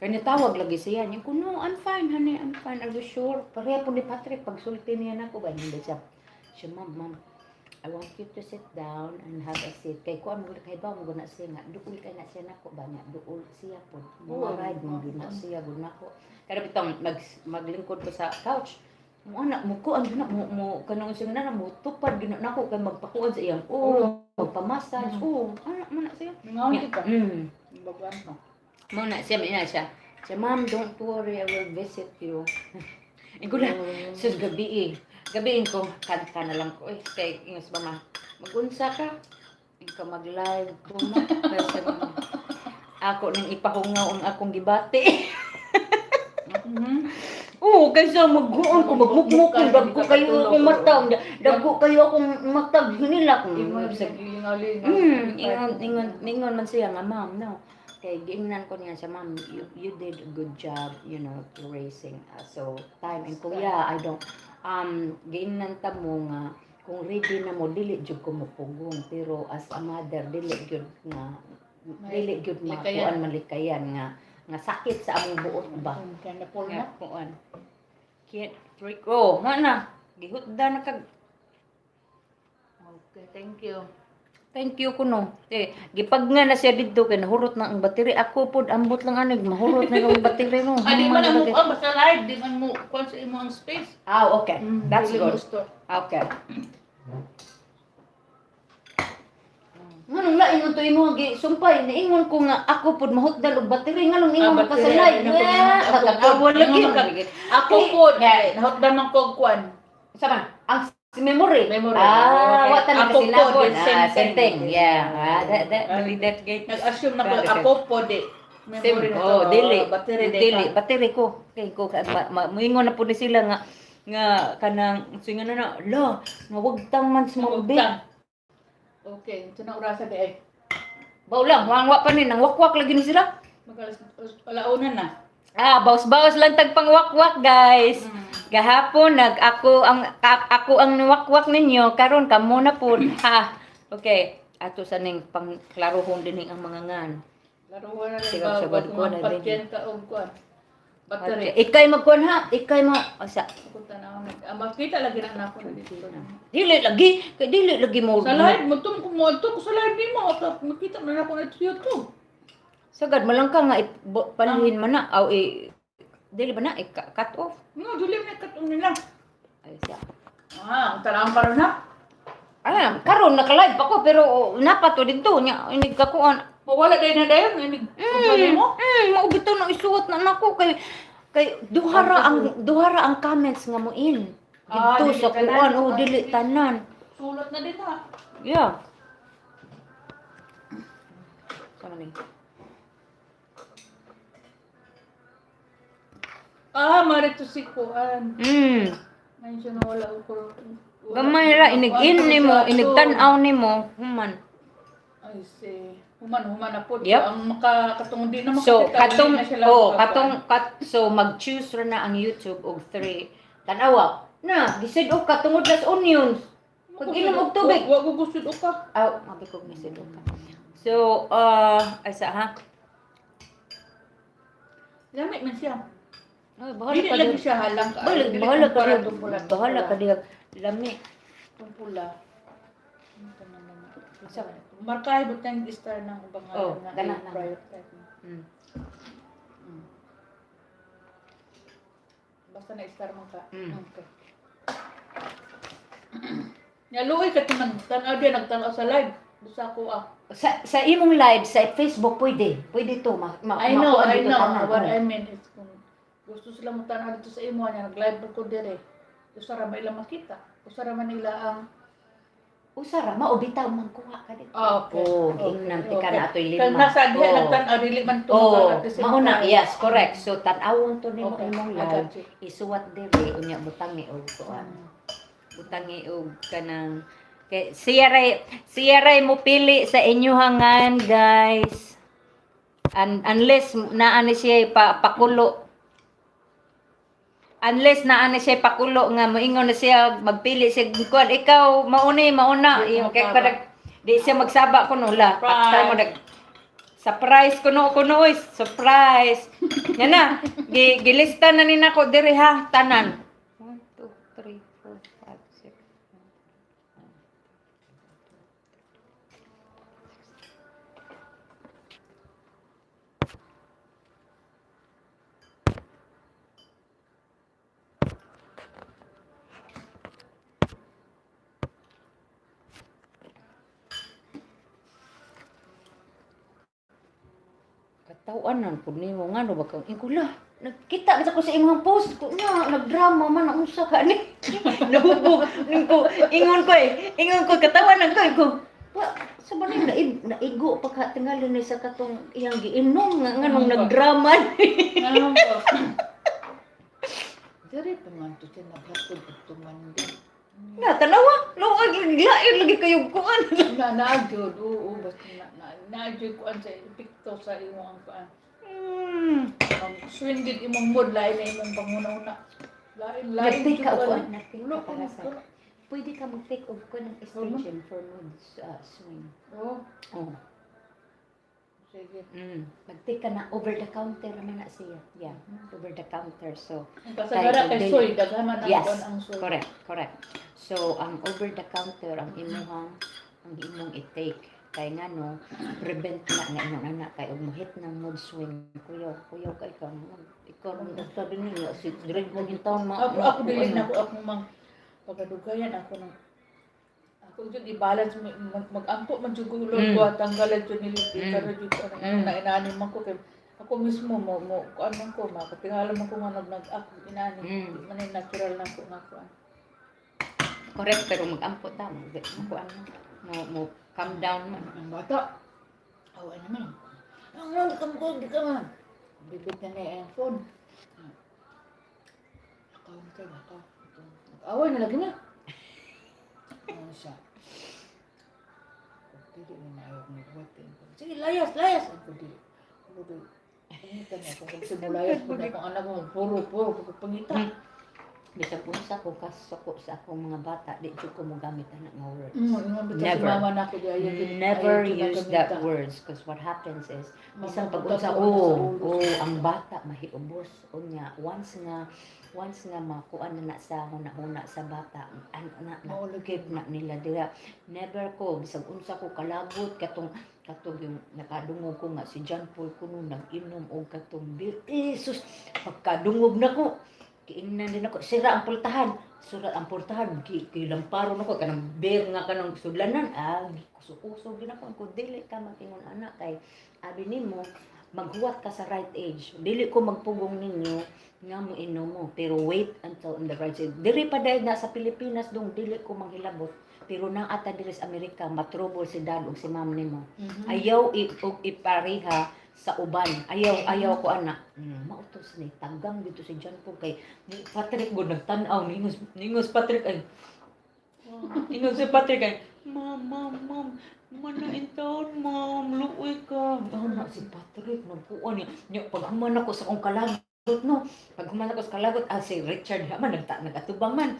Kaya tawag lagi siya. Niya ko, "No, I'm fine, honey, I'm fine. Are you sure?" Pareha po ni Patrick, pagsulti niya na ako, ba, hindi siya. Siya, "Ma'am, ma'am, I want you to sit down and have a seat." Kay kuan mo kay ba mo na siya nga duol kay na siya nako ba nga duol siya po. Mga Oo. ride mo na siya gud nako. Kaya bitong maglingkod ko sa couch. Mo anak mo ko ang gina mo mo kanang siya na mo tupad gina nako kay magpakuan sa iyang ulo, magpamassage. Oo, anak mo na siya. Mingaon kita. Baguan mo. Mo na siya, mina siya. Siya, "Ma'am, don't worry, I will visit you." Ikaw na, sus, gabi eh. Gabiin ko, kanta na lang ko. Eh, kay, ingos ba ma, magunsa ka? Ikaw mag-live ko ma. Pero sabi niya, ako nang ipahungaw ang akong gibati. Oo, kaysa maghuon ko, magmukmuk ko, dagko kayo akong mata, dagko kayo akong mata, hinila ko. Ingon sa gilingaw-lingaw. Ingon man siya nga, "Ma'am, no." Kay giingnan ko niya siya, "Ma'am, you did a good job raising us. So, time." And ko, yeah, I don't, giingnan ta mo nga, kung ready na mo, dili jud ko mupugong. Pero as a mother, dili jud nga, dili jud Likayan. makuan malikayan nga sakit sa among buot ba. Kaya na po Nga na. kuan. Can't freak. Oh, nga na. Gihutda na kag Okay, thank you. Thank you kuno. Eh, gipag nga na siya didto kay nahurot na ang battery. Ako pod ambot lang anig mahurot na ang battery mo. Ah, di man ang mo, ah, basta live, di man mo, kuan sa imo ang space. Ah, okay. That's Dili mo good. store. Okay. Nganong lain mo to imo gi sumpay niingon ko nga ako pod mahutdan og battery nganong ingon Ah, ka sa battery. live. Ano ko nga, ako pod. Nakatawa lagi. Ingon Ako po, nahotdan man ko og kuan. Sa man ang memory. Memory. Ah, Okay. wa ta na Ako kasi po, labon. the same Ah, same thing. thing. Yeah. Ah, that that that that Nag-assume na ko, Grabe. ako po, di. Same. Memory na to, Oh, dili. Battery di Dili, ka. battery ko. Kay ko ka ma, muingon na po ni sila nga nga kanang singa na na la nawagtang man sa mga Nawagtang. Okay, ito na orasa di ay. Baw lang, wangwa pa ni nang wakwak lagi ni sila. Magalas alauna na. Ah, bawas-bawas lang tag pangwakwak, guys. Gahapon nag ako ang niwakwak ninyo karon kamo na pud. Ha. Okay, ato sa ning pangklarohon dinhi ang mga ngan. Laruan na Sige, lang ba, sabad kung ko na ang din. patyan ka og kuan. Battery. Ikay magkuan ha, ikay mo asa. Kung tanaw na. Ah, makita lagi na nako na dito. Dili lagi, kay dili lagi mo. Sa live mo to, kung mo to, sa live nimo, makita na nako na sa YouTube. Sagad man lang ka nga panhin man na aw i dili ba na i cut off. No, dili na katong nila. Ay siya. Ah, ang tanaw pa ron ha. Ah, karon naka-live pa ko pero napa to didto nya inig ka kuan. Mawala dahil na dayon, inig kumpanya mo. Mao bitaw na isuwat na nako kay kay duhara ang comments nga mo in. Ah, Didto dili sa tanan. kuan oh Ah, dili sige. tanan. Sulot na din ha. Yeah. Sama ni. Ah, marito si Kuan. Ngayon siya nawala ko. Gamay ra inig in nimo, inig tan-aw nimo, human. Ay, see. Human, human na po. Yep. Ang maka, katong di na makakita. So katong dili na sila oh makakuan. katong kat, so mag-choose ra na ang YouTube og 3. Tan-awa. Na, gisid og katungod las onions. Pag inom og tubig. Wa ko gusto og ka. Aw, mabi ko gisid og ka. So, ay sa ha. Gamit man siya. Ay, bahala Dili ka lagi diha. siya halang ka. Bahala, Dili bahala ka kumpara diha. tong pula. Bahala ka diha. Lami. Tong pula. Markahe ba tayong star ng ubang Oh, nga gana lang. i-prioritize mo. Basta na star man ka. Okay. Naluoy ka man tanaw diya nagtanaw sa live. Bisa ko ah. Sa imong live sa Facebook pwede. Pwede to ma, ma I know, makuha I dito know. tanan. What Oh. I mean is kung gusto sila mo tanaw dito sa imo niya nag-live ko dire. Usa ra man ila makita. Usa ra man nila ang Usa ra mao bitaw man kuha ka dito. Ah, okay. Oh, giingnan ti ka na atoy lima. Kag nasa diha Oh. nagtan-aw dili man Oh, tungkol at the same mao na, time. yes, correct. So tan-awon to nimo Okay, imong I live. got you. Isuwat diri unya butangi og kuan. Butangi og kanang kay siya ray mo pili sa inyohangan, guys. Unless naa ni siya pa, pakulo. Unless naa ni siya pakulo nga moingon na siya magpili siya kuan ikaw mauni mauna Di yung kay magsaba. parang di siya magsaba kuno la. Pakta mo nag surprise kuno kuno oy, surprise. Yan na, gilista na ni nako diri ha, tanan. 1 2 3 4 5 6. Katawan pud nimo ngano ba kang ingkula. Nagkita kita ko sa imong post ko na nagdrama man ang unsa ka ni. Nahubog ning ko ingon ko eh. Ingon ko katawan ko ko. Wa sa ba ni naigo pa ka tingali ni sa katong iyang giinom nga nganong nagdrama ni. Ano ba? Diri pa man to siya naghatod og tumandi. Na tanawa, luag lain lagi kayo kuan. Na na gyud, oo, basta na na na gyud kuan sa epekto sa imong kuan. Swing gid imong mood lain na imong panguna-una. Lain lain Nag-take gyud ka og kuan. kuan, nag-take Wala ka ko para sa. wala. Pwede ka mag-take og kuan ng estrogen for mood swing. Oh, Oh. sige. Mag-take ka na over the counter naman na siya. Yeah, over the counter. So, Ang kasagara kay Dili. soy daghan man ang Yes, kuan ang soy. correct, correct. So, ang over the counter ang imuhang ang imong i-take kay ngano prevent na nga imong anak kay og mohit ng mood swing kuyaw kuyaw kay ka ikaw man sabi niya si drink mo taon ma Ako ako dili na ako ako mang pagadugayan ako nang ako jud i-balance mag-ampo man jud ko Lord ko tanggalan jud nila pero jud ko na inaani man ko kay ako mismo mo mo kuan man ko makatingala man ko nga nag nag ako inaani di man ni natural na ko nga kuan. Correct, pero mag-ampo ta mo kuan mo mo calm down man. Ang bata awa naman ang ang kam ko di ka man bibit na niya ang phone. Lakaw na tayo, lakaw. Away na lagi na. Ano siya? Kung dili na maayo akong nagbuhat. Sige, layas, layas! Ako dili. Ako dili. Pangita niya. Kung kasi mulayas ko na akong anak mo, puro, puro, puro, pangita. Bisag unsa ko kasuko sa akong mga bata, di jud ko mogamit ana nga words. Bitaw si Never. mama na ako di ayaw Never ayaw jud na use that gamita. words because what happens is bisan Mama, pag unsa, butang ko na sa oh, ulo. oh, ang bata mahiubos unya once nga makuan na na sa huna-huna sa bata, ano na na Maulog keep na nila dira. Never ko, bisag unsa ko kalagot, katong yung nakadungog ko nga si John Paul kuno nag-inom og katong beer, eh sus, pagkadungog nako, kiingnan din ako, sira ang pultahan, sira ang pultahan, kilamparo nako kanang beer nga kanang sudlanan, ah, kusog-kusog din ako kung dili ka mag-ingon ana kay abi nimo maghuwat ka sa right age. Dili ko magpugong ninyo nga mo inom mo, pero wait until in the right age. Diri pa dahil na sa Pilipinas dong dili ko manghilabot, pero naa ta diri sa Amerika, matrobol si dad ug si ma'am nimo. Ayaw og ipareha sa uban. Ayaw, ayaw ko ana. Mautos ni tagang dito si John Paul kay ni Patrick gud nagtan-aw, ningos Patrick ay, ingon si Patrick ay, "Ma'am, ma'am, ma'am, mana in town, ma'am, luoy ka." Oh, na si Patrick nagkuan niya. Nya paghuman ako sa akong kalagot no. Paghuman ako sa kalagot, ah, si Richard man nagta nagatubang man.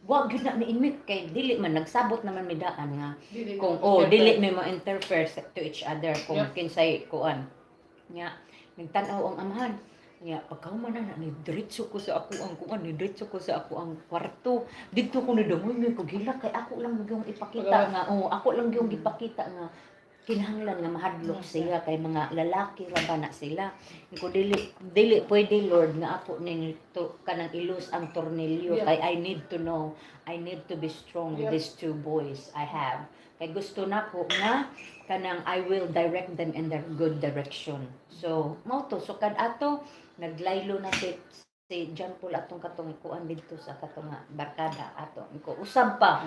Wa gyud na ni imit kay dili man nagsabot naman mi daan nga Dili kung na oh, interfere. Dili may mo interfere to each other kung kinsay kuan. Nya nagtan-aw ang amahan. Nya pagkahuman na ni diretso ko sa ako ang kuan, ni diretso ko sa ako ang kwarto. Didto ko ni dangoy ko gilak kay ako lang yung ipakita nga, oh, ako lang yung ipakita nga kinahanglan nga mahadlok siya kay mga lalaki ra ba na sila. Ko dili dili pwede, Lord, nga ako ning to, kanang ilus ang tornilyo kay I need to know, I need to be strong with these two boys I have. Kay gusto nako nga kanang I will direct them in the good direction. So, mao to. So, kad ato, naglaylo na si John Paul atong katong kuan didto sa katong nga barkada ato. Ko usab pa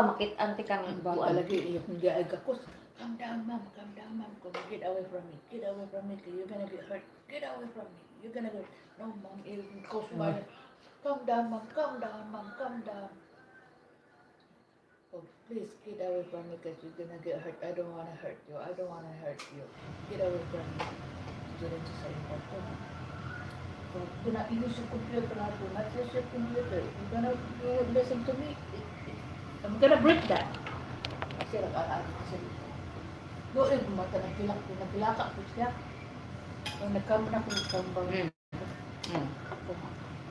makit-an ti kang Ang bata kuan. lagi iyok hindi ay kakos. "Calm down, ma'am. Calm down, ma'am. Come, get away from me. Get away from me. You're gonna get hurt. Get away from me. You're gonna get." "No, ma'am." It goes violent. "Calm down, ma'am. Calm down, ma'am. Calm down. Oh, please get away from me because you're gonna get hurt. I don't wanna hurt you. I don't wanna hurt you. Get away from me." Diretso sa iyong kwarto. "Oh, do not use your computer now. Do not use your computer. If you're gonna listen to me, I'm gonna break that." Kasi nag-aral kasi. Doon, mata nagkilak, nagkilaka ko siya. Nung nagkama na ko, nagkambang. Ako,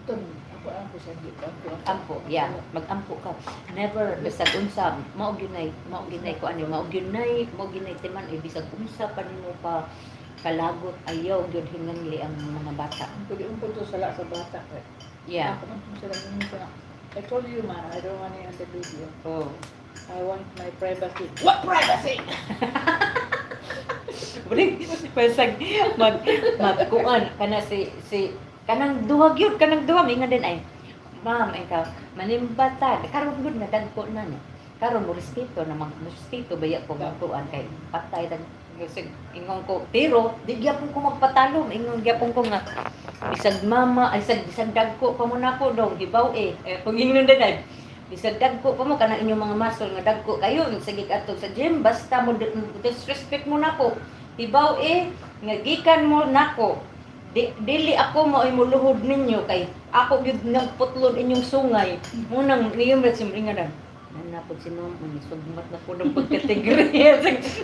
tun, ako ang ko siya, di ako. Ampo, yeah, magampo ka. Never bisag unsa, mao gyud nay ko ano, mao gyud nay timan eh, bisag unsa pa nimo pa kalagot, ayaw gyud hinganli ang mga bata. Pwede ko to sala sa bata. Eh. Ako man itong sala minsan. "I told you, man, I don't want it on the video. Oh. I want my privacy." "What privacy?" Bring pasag mag magkuan kana si kanang duha gyud, kanang duha mingon din ay, "Ma'am, ikaw manimbata karon gud nga dagko na ni karon mo respeto na, mag respeto baya ko magkuan kay patay tag." Ingon ko, pero di gyapon ko magpatalo. Ingon gyapon ko nga bisag mama ay bisag dagko pa mo nako dong hibaw eh, eh kung ingnon din ay bisag dagko pa mo kanang inyong mga muscle nga dagko kayo, sige adto sa gym, basta mo disrespect mo nako, hibaw eh nga gikan mo nako, di, dili ako maoy muluhod ninyo kay ako gyud nang putlon inyong sungay. Munang niyo si nga na nanapod si ma'am, sugmat na po ng pagkatigre.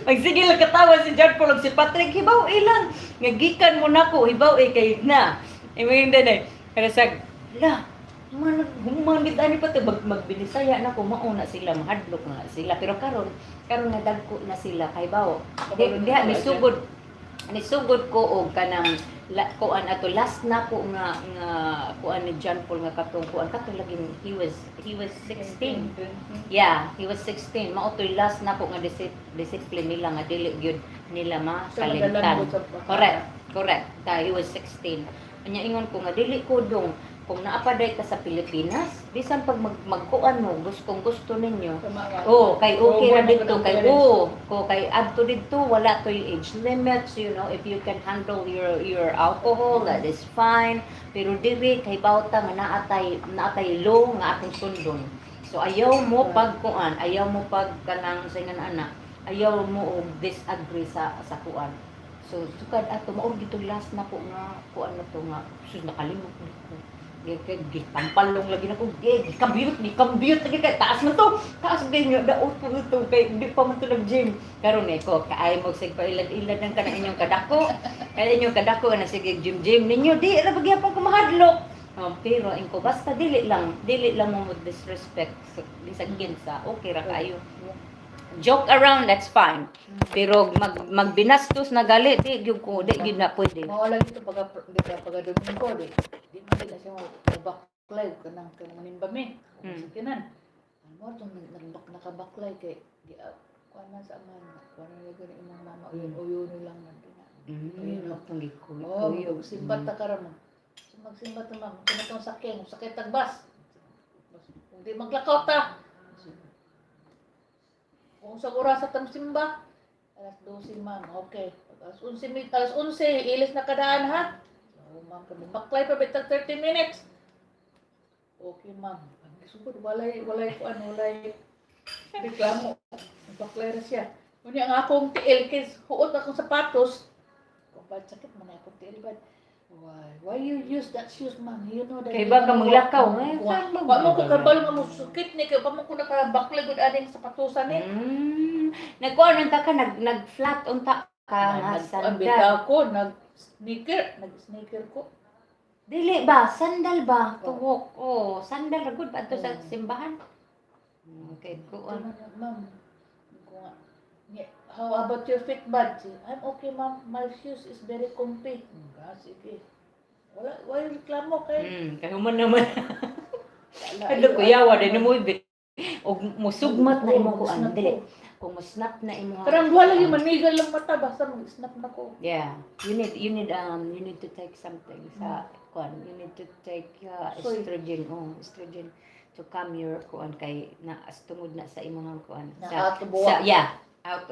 Magsige lang katawa si John Paul ug si Patrick, hibaw ilang nga gikan mo nako, hibaw eh kay na imo din eh pero sag la man human gid ani pa to mag magbinisaya na ko, mao na sila, mahadlok na sila. Pero karon karon nga dagko na sila kay bawo di diha ni sugod ko og kanang la, kuan ato last na ko nga nga kuan ni John Paul nga katong kuan kato laging he was 16. Yeah, he was 16. Mao to'y last na ko nga discipline nila nga dili gyud nila makalimtan. Correct, correct. Ta, he was 16. Anya ingon ko nga dili ko dong kung naapaday ka sa Pilipinas, bisan pag magkuan mo, gusto kung gusto ninyo. Oh, kay okay ra dito kay, oh, ko kay adto didto wala to'y age limits, if you can handle your alcohol, that is fine. Pero diri kay bawta nga naatay law nga atong sundon. So ayaw mo pag kuan, ayaw mo pag kanang sa ingan ana, ayaw mo og disagree sa kuan. So sukad ato mao gito last na ko nga kuan na to nga sus nakalimot ko. Gitampalong lagi nako, gikambiyot, gikambiyot lagi kay taas man to. Taas gay nga daot po to kay di pa man to nag-gym. Karon eh ko kaay mo sig pailad-ilad ng kanang inyong kadako. Kay inyong kadako na sige gym-gym ninyo di ra ba gyapon ko mahadlok. Pero ingko basta dili lang mo disrespect sa bisag kinsa, okay ra kayo. Joke around, that's fine. Pero magbinastos na gali, di gyud ko, di gyud na pwede. Mao lang ito pagka di ba pagka Domingo di man di na siya mo baklay kanang kanang manimba mi. Kinan. Mo tong nagbak nakabaklay kay di kuan man sa aman, kuan na lagi ni imong mama, uyon uyon lang man di na. Atong gikuy. Oh, magsimba ta karon mo. Magsimba ta, ma'am. Kung itong sakyan, sakay tagbas. Kung di maglakaw ta. Kung sa oras sa simba, alas 12, ma'am. Okay. Pag alas 11, alas 11, ilis na kadaan ha. So, ma'am, kami baklay pa bitag 30 minutes. Okay, ma'am. Ang sugod, walay, walay kuan, walay reklamo. Baklay ra siya. Unya ang akong tiil kay huot akong sapatos. Kung ba sakit man akong tiil ba. Why you use that shoes, ma'am? You know that Kay ba ka maglakaw, eh? Wa wa mo ko kabalo nga mo sukit ni kay pa mo ko nakabaklay gud aning sapatusan ni. Nagkuan unta ka, nag flat unta ka nga Nag sandal. bitaw ko nag sneaker, nag sneaker ko. Dili ba sandal ba tuhok? Oh, sandal ra gud ba adto sa simbahan? Okay, kuan. Ito na, ma'am. Ko nga, "How about your feet, bud?" "I'm okay, ma'am. My shoes is very comfy." Sige. Wala, wala reklamo kay. Kay human naman. Wala, Ano ayo, kuyawa ayo. din mo ibig. Og musugmat na Oo, imo kuan mag-snap dili. ko. Kung musnap na imo. Parang wala yung manigal lang mata basta mag-snap na ko. Yeah, you need to take something sa kuan. You need to take Soy. estrogen, oh, estrogen to calm your kuan kay na as tungod na sa imong kuan. Na Sa, out of sa whack. yeah, out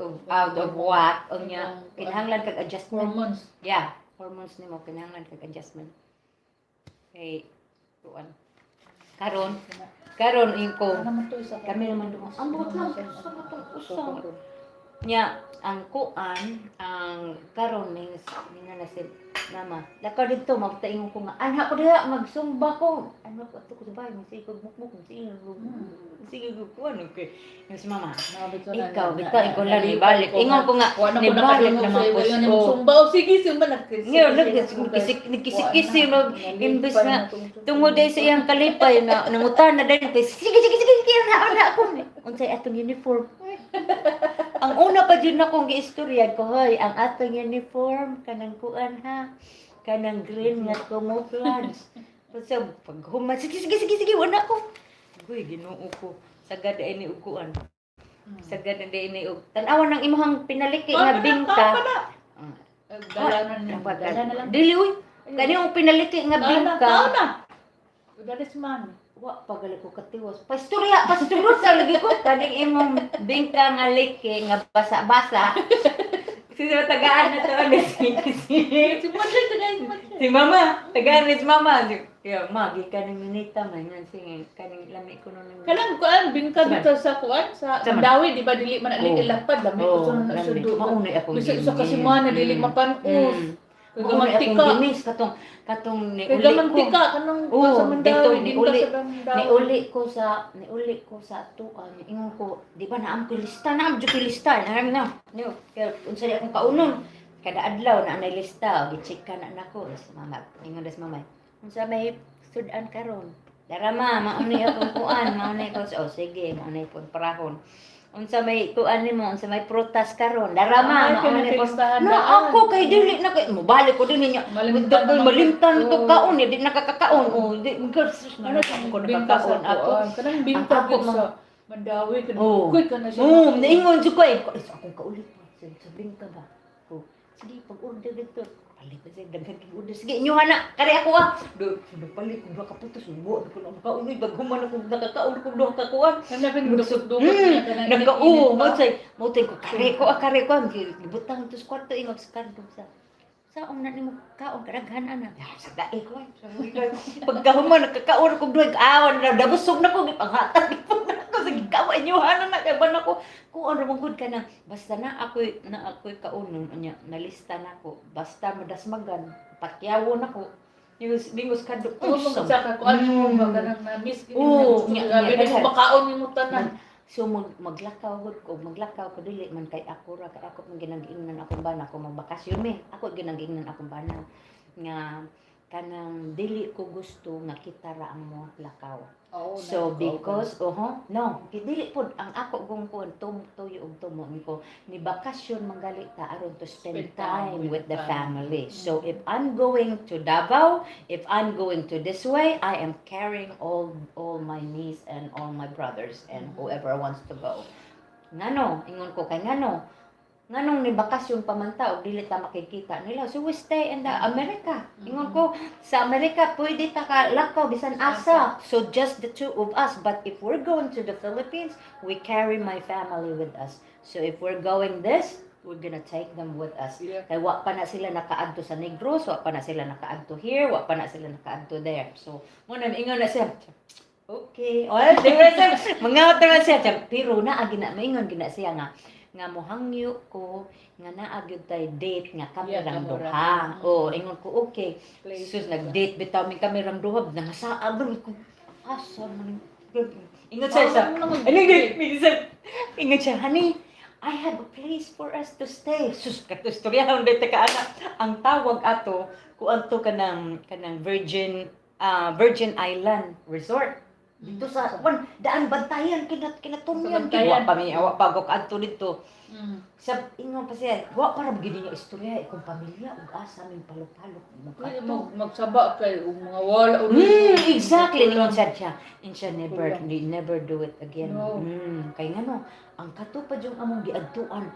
of whack unya Ang kuan. kinahanglan kag adjustment. Hormones. Yeah, hormones nimo kinahanglan kag adjustment. Kay kuan. Karon, karon ingko Ano naman to isa ka? kami naman doon. Ang buot lang sa matong usang. Nya, ang kuan, ang karon ning ninga na si mama. Lakaw didto magtaingon ko nga anha ko diha magsumba ko. Ano ko ato ko sa bahay, masigog mukmuk, sige sige kuan okay. Yung si mama, ikaw bitaw ikaw lang nibalik. Ingon ko nga Wala ko nibalik nakadungog naman sa ko. iba yun. Oh. Sumba o sige sumba Ngayon, nagkisik-kisi, imbes na tungod dahil sa iyang kalipay na nangutan na dahil kay sige sige sige sige na na ako unsay atong uniform. Ang una pa jud na kong giistorya ko, hoy, ang atong uniform kanang kuan ha, kanang green nga camouflage. So pag human, sige sige sige sige, wala ko. Uy, Ginoo ko, sagad ay ni og kuan. Sagad na ni og tan-awa ng imong pinaliki nga bingka. Ah. Dala na dala na lang. Dili uy. Kani ang pinaliki nga Dala bingka. na. Dala si mami. Wa pa gali ko katiwas. Pastorya, pastorya sa lagi ko kaning imong bingka nga liki nga basa-basa. Sino tagaan na to ano si si, Si Madre, tagay si Madre. si mama, tagaan ni si mama. Kaya ma gikan ning minita man nga sige kaning lami ko nun. Kanang kuan bingka Saman. dito sa kuan sa Saman. Mandawi di ba dili man Oo. oh. lapad lami ko Oh, sa na lami. sa Maunay akong Bisag sa ginis. kasimana dili mapan-us. Kay Maunay akong gamantika. ginis katong katong ni Kay uli ko. gamantika kanang Oo, kuan sa Mandawi dito, bingka niuli- sa Mandawi. Niuli ko sa tuan. Ingon ko, di ba naam ko lista, naam jud ko lista, naam na. Niyo, kaya unsa di akong kaunon. Kada adlaw na anay lista, gi-check ka na nako sa mama. Ingon das mama. Unsa may sudan karon? Dara ma, maunay akong kuan, maunay ko. Oh sige, maunay pud parahon. Unsa may kuan nimo, unsa may prutas karon? Dara ma, Ay, maunay ko. kinakilistahan Na daan. ako kay dili na kay mobalik ko din ninyo. Malimtan naman. Malimtan to Oo. kaon, eh, di nakakakaon. Oh, di Ano ano ko bingka sa nakakaon ako. kuan? Kanang bingka Ang ako, gyud sa Mandawi kanang Oo. kuy kana siya. Oo, naingon jud ko eh. Ay, sa akong kaulit pa. Sabihin ka ba? Ko, sige, pag-order dito. Palit pa siya, daghan kay order. Sige, inyo na. Kari ako ah. Do, do palit ko duha ka putos. Wa ko na makaon. Pag human ako nakakaon ko duha ka kuan. Kanang dukot-dukot niya kanang Nagka init-init oo, pa. mo say, mo tay ko kare ko ah, kare ko. Gibutang to sa kwarto ingog sa kwarto sa saong na nimo kaon kadaghan ana. Ah, sa dae ko. Ay. Pagkahuman nakakaon ko duha awan na dabusog na ko gipanghatag gipon na ako sige kawa inyo na na kay ban ako kuan ra man gud ka na basta na ako'y kaunon unya nalista na ako basta madasmagan pakyawon ako. Bingos bingos kadlok. Kung mo sa ka kuan mo ba kanang na miss gini Oo, mo nya, gabi nya, mo daghan. makaon nimo tanan. So maglakaw gud ko, maglakaw ko dili man kay ako ra, kay ako man ginagiingnan akong bana ko magbakasyon mi. Ako ginagiingnan akong bana nga kanang dili ko gusto nga kita ra ang mo lakaw. Oo, So because oho no, dili pod ang ako gong kuan tum tuyo og tumo ko ni bakasyon manggali ta aron to spend Spend time time with with the family. family. So if I'm going to Davao, if I'm going to this way, I am carrying all my niece and all my brothers and whoever wants to go. Ngano, ingon ko kay ngano, nganong ni bakasyon pa man ta og dili ta makikita nila. So we stay in the America. Ingon ko sa Amerika pwede ta ka lakaw bisan asa. So just the two of us. But if we're going to the Philippines, we carry my family with us. So if we're going this, we're gonna take them with us. Kay wa pa na sila nakaadto sa Negros, wa pa na sila nakaadto here, wa pa na sila nakaadto there. So, mo na ingon na siya. Okay. Well, di ba siya? Mga na siya. Pero naa gina maingon gina siya nga nga mohangyo ko nga naa gyud tay date nga kami Yeah, rang kamo ra. duha. Oh, ingon ko okay. Place. Sus, nag-date bitaw mi kami rang duha nangasaag ron ko. Asa man ingon siya sa Ah, ano gyud minsan ingon siya, "Honey, I have a place for us to stay." Sus, kato istoryahon dito ka ana. Ang tawag ato kuan to kanang Virgin Virgin Island Resort. Dito sa kuan daan Bantayan kinatumyan Sa Bantayan. wa pa mi wa pa gok adto dito. Sa ingon pa siya, wa pa ra gid niya istorya ikong pamilya ug asa ming palok-palok Pwede mag-adto. magsaba kay ug mga wala og Exactly. Ningon siya siya. And siya never, Kulang. never do it again. No. Kay ngano, ang katupad yung among giadtuan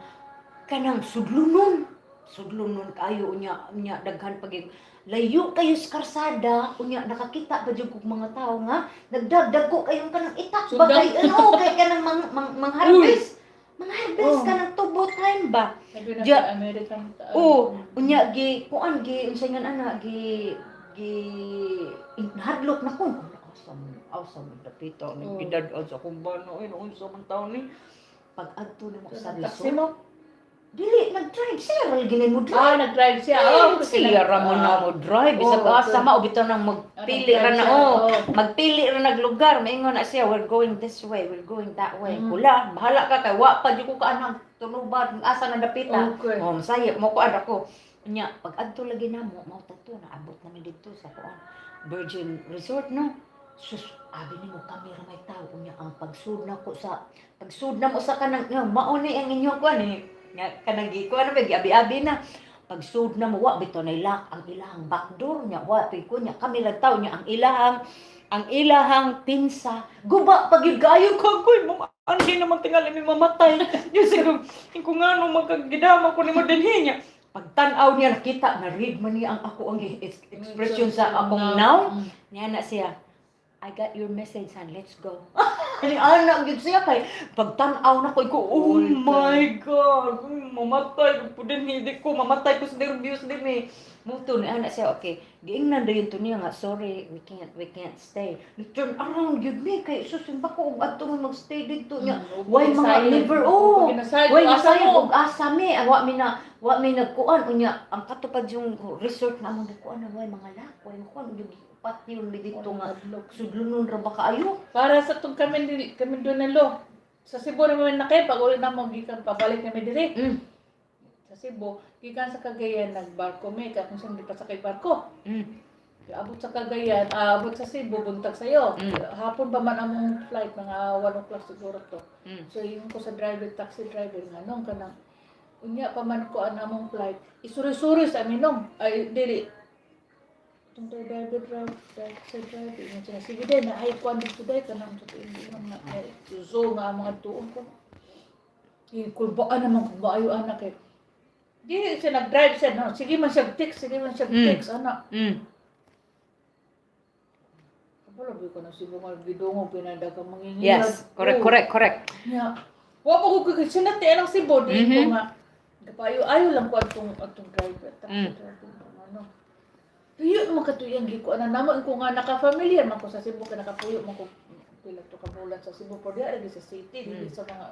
kanang sudlunon. Sudlunon kayo unya unya daghan pag layo kayo sa karsada unya nakakita pa jud kog mga tawo nga nagdagdag ko kayong kanang itak ba Sundang. kay ano kay kanang mang harvest. Mang harvest Oh. kanang tubo time ba. Sabi na Ja. sa American tao. Oo, unya gi kuan gi unsa nga ana gi gi nahadlok na ko. Asa man asa man dapita ni Oo. gidad-an sa akong bana ay unsa man taon ni. Pag adto namo sa Taxi resort. mo? Dili nag-drive siya ra gini mo drive. Ah, nag-drive siya. Oh, Siya ra mo na mo drive bisag Oo, asa ma o bitaw nang magpili ra na Ah, nag-drive siya, oh. oo. Magpili ra nag lugar maingon na siya, "We're going this way, we're going that way." Kula, bahala ka kay wa pa jud ko kaanang tuluban asa na dapita. Okay. Oh, masaya mo ko ako. Nya, pag adto lagi namo, mao tato naabot nami didto sa kuan. Virgin Resort no. Sus, abi nimo kami ra may tao unya ang pagsud na ko sa pagsud na mo sa kanang nga mao ni ang inyong kuan eh. Nga kanang gi kuan ba giabi-abi na. Pagsud na mo wa bitaw nay lock ang ilahang backdoor nya wa pig ko nya kami lang tao nya ang ilahang pinsa guba pag yun kaayo ko ko mo anhi naman tingali mi mamatay yung siguro ko nga no magkagidama ko nimo dinhi niya pagtan-aw niya nakita na read man niya ang ako ang expression sa akong now niya na siya, "I got your message and let's go." Ani ana gyud siya kay pagtan-aw na ko ko, oh my God, mamatay ko po din, hindi ko mamatay ko sa nervyos din eh. Muto ni ana siya, okay. Giingnan dayon to niya nga, "Sorry, we can't stay." Turn around gyud mi kay sus ko og adto mo magstay didto niya. Why mga liver oh. Why masayod og asa mi, ah, wa mi na wa mi nagkuan unya ang katupad yung resort na among gikuan na way mga lak, way makuan yung pati yung dito nga sudlonon ra ba kaayo? Para sa tong kami kami doon na lo. Sa Cebu naman na kay pag uli na mo gikan pabalik kami diri. Sa Cebu, gikan sa Cagayan nagbarko mi ka kung saan di pa sakay barko. Abot sa Cagayan, abot sa Cebu buntag sayo. Hapon pa man among flight mga 1 o'clock siguro to. So ingon ko sa driver, taxi driver nga nung kanang unya pa man ko ang among flight. Isuri-suri sa amin nung ay dili itong driver driver taxi driver ingon siya, sige day na ay kuan dito day kanang sa hindi man na ay zo nga ang mga tuon ko. Kulbaan naman kung maayo anak eh. Di siya nag-drive siya, no? Sige man siya text, sige man siya text, anak. Wala ba ko na Cebu nga gidungog pinadaga mangingilad. Yes, correct, Oh. correct, correct. Yeah. Wa pa ko kay sinati ang Cebu di ko nga kapayo-ayo lang ko atong atong driver, taxi driver kung ano. Tuyo man katuyan gi ko ana namo ko nga naka-familiar man ko sa Cebu kay nakapuyo man ko pila to ka bulan sa Cebu pero di lagi sa city, dili sa mga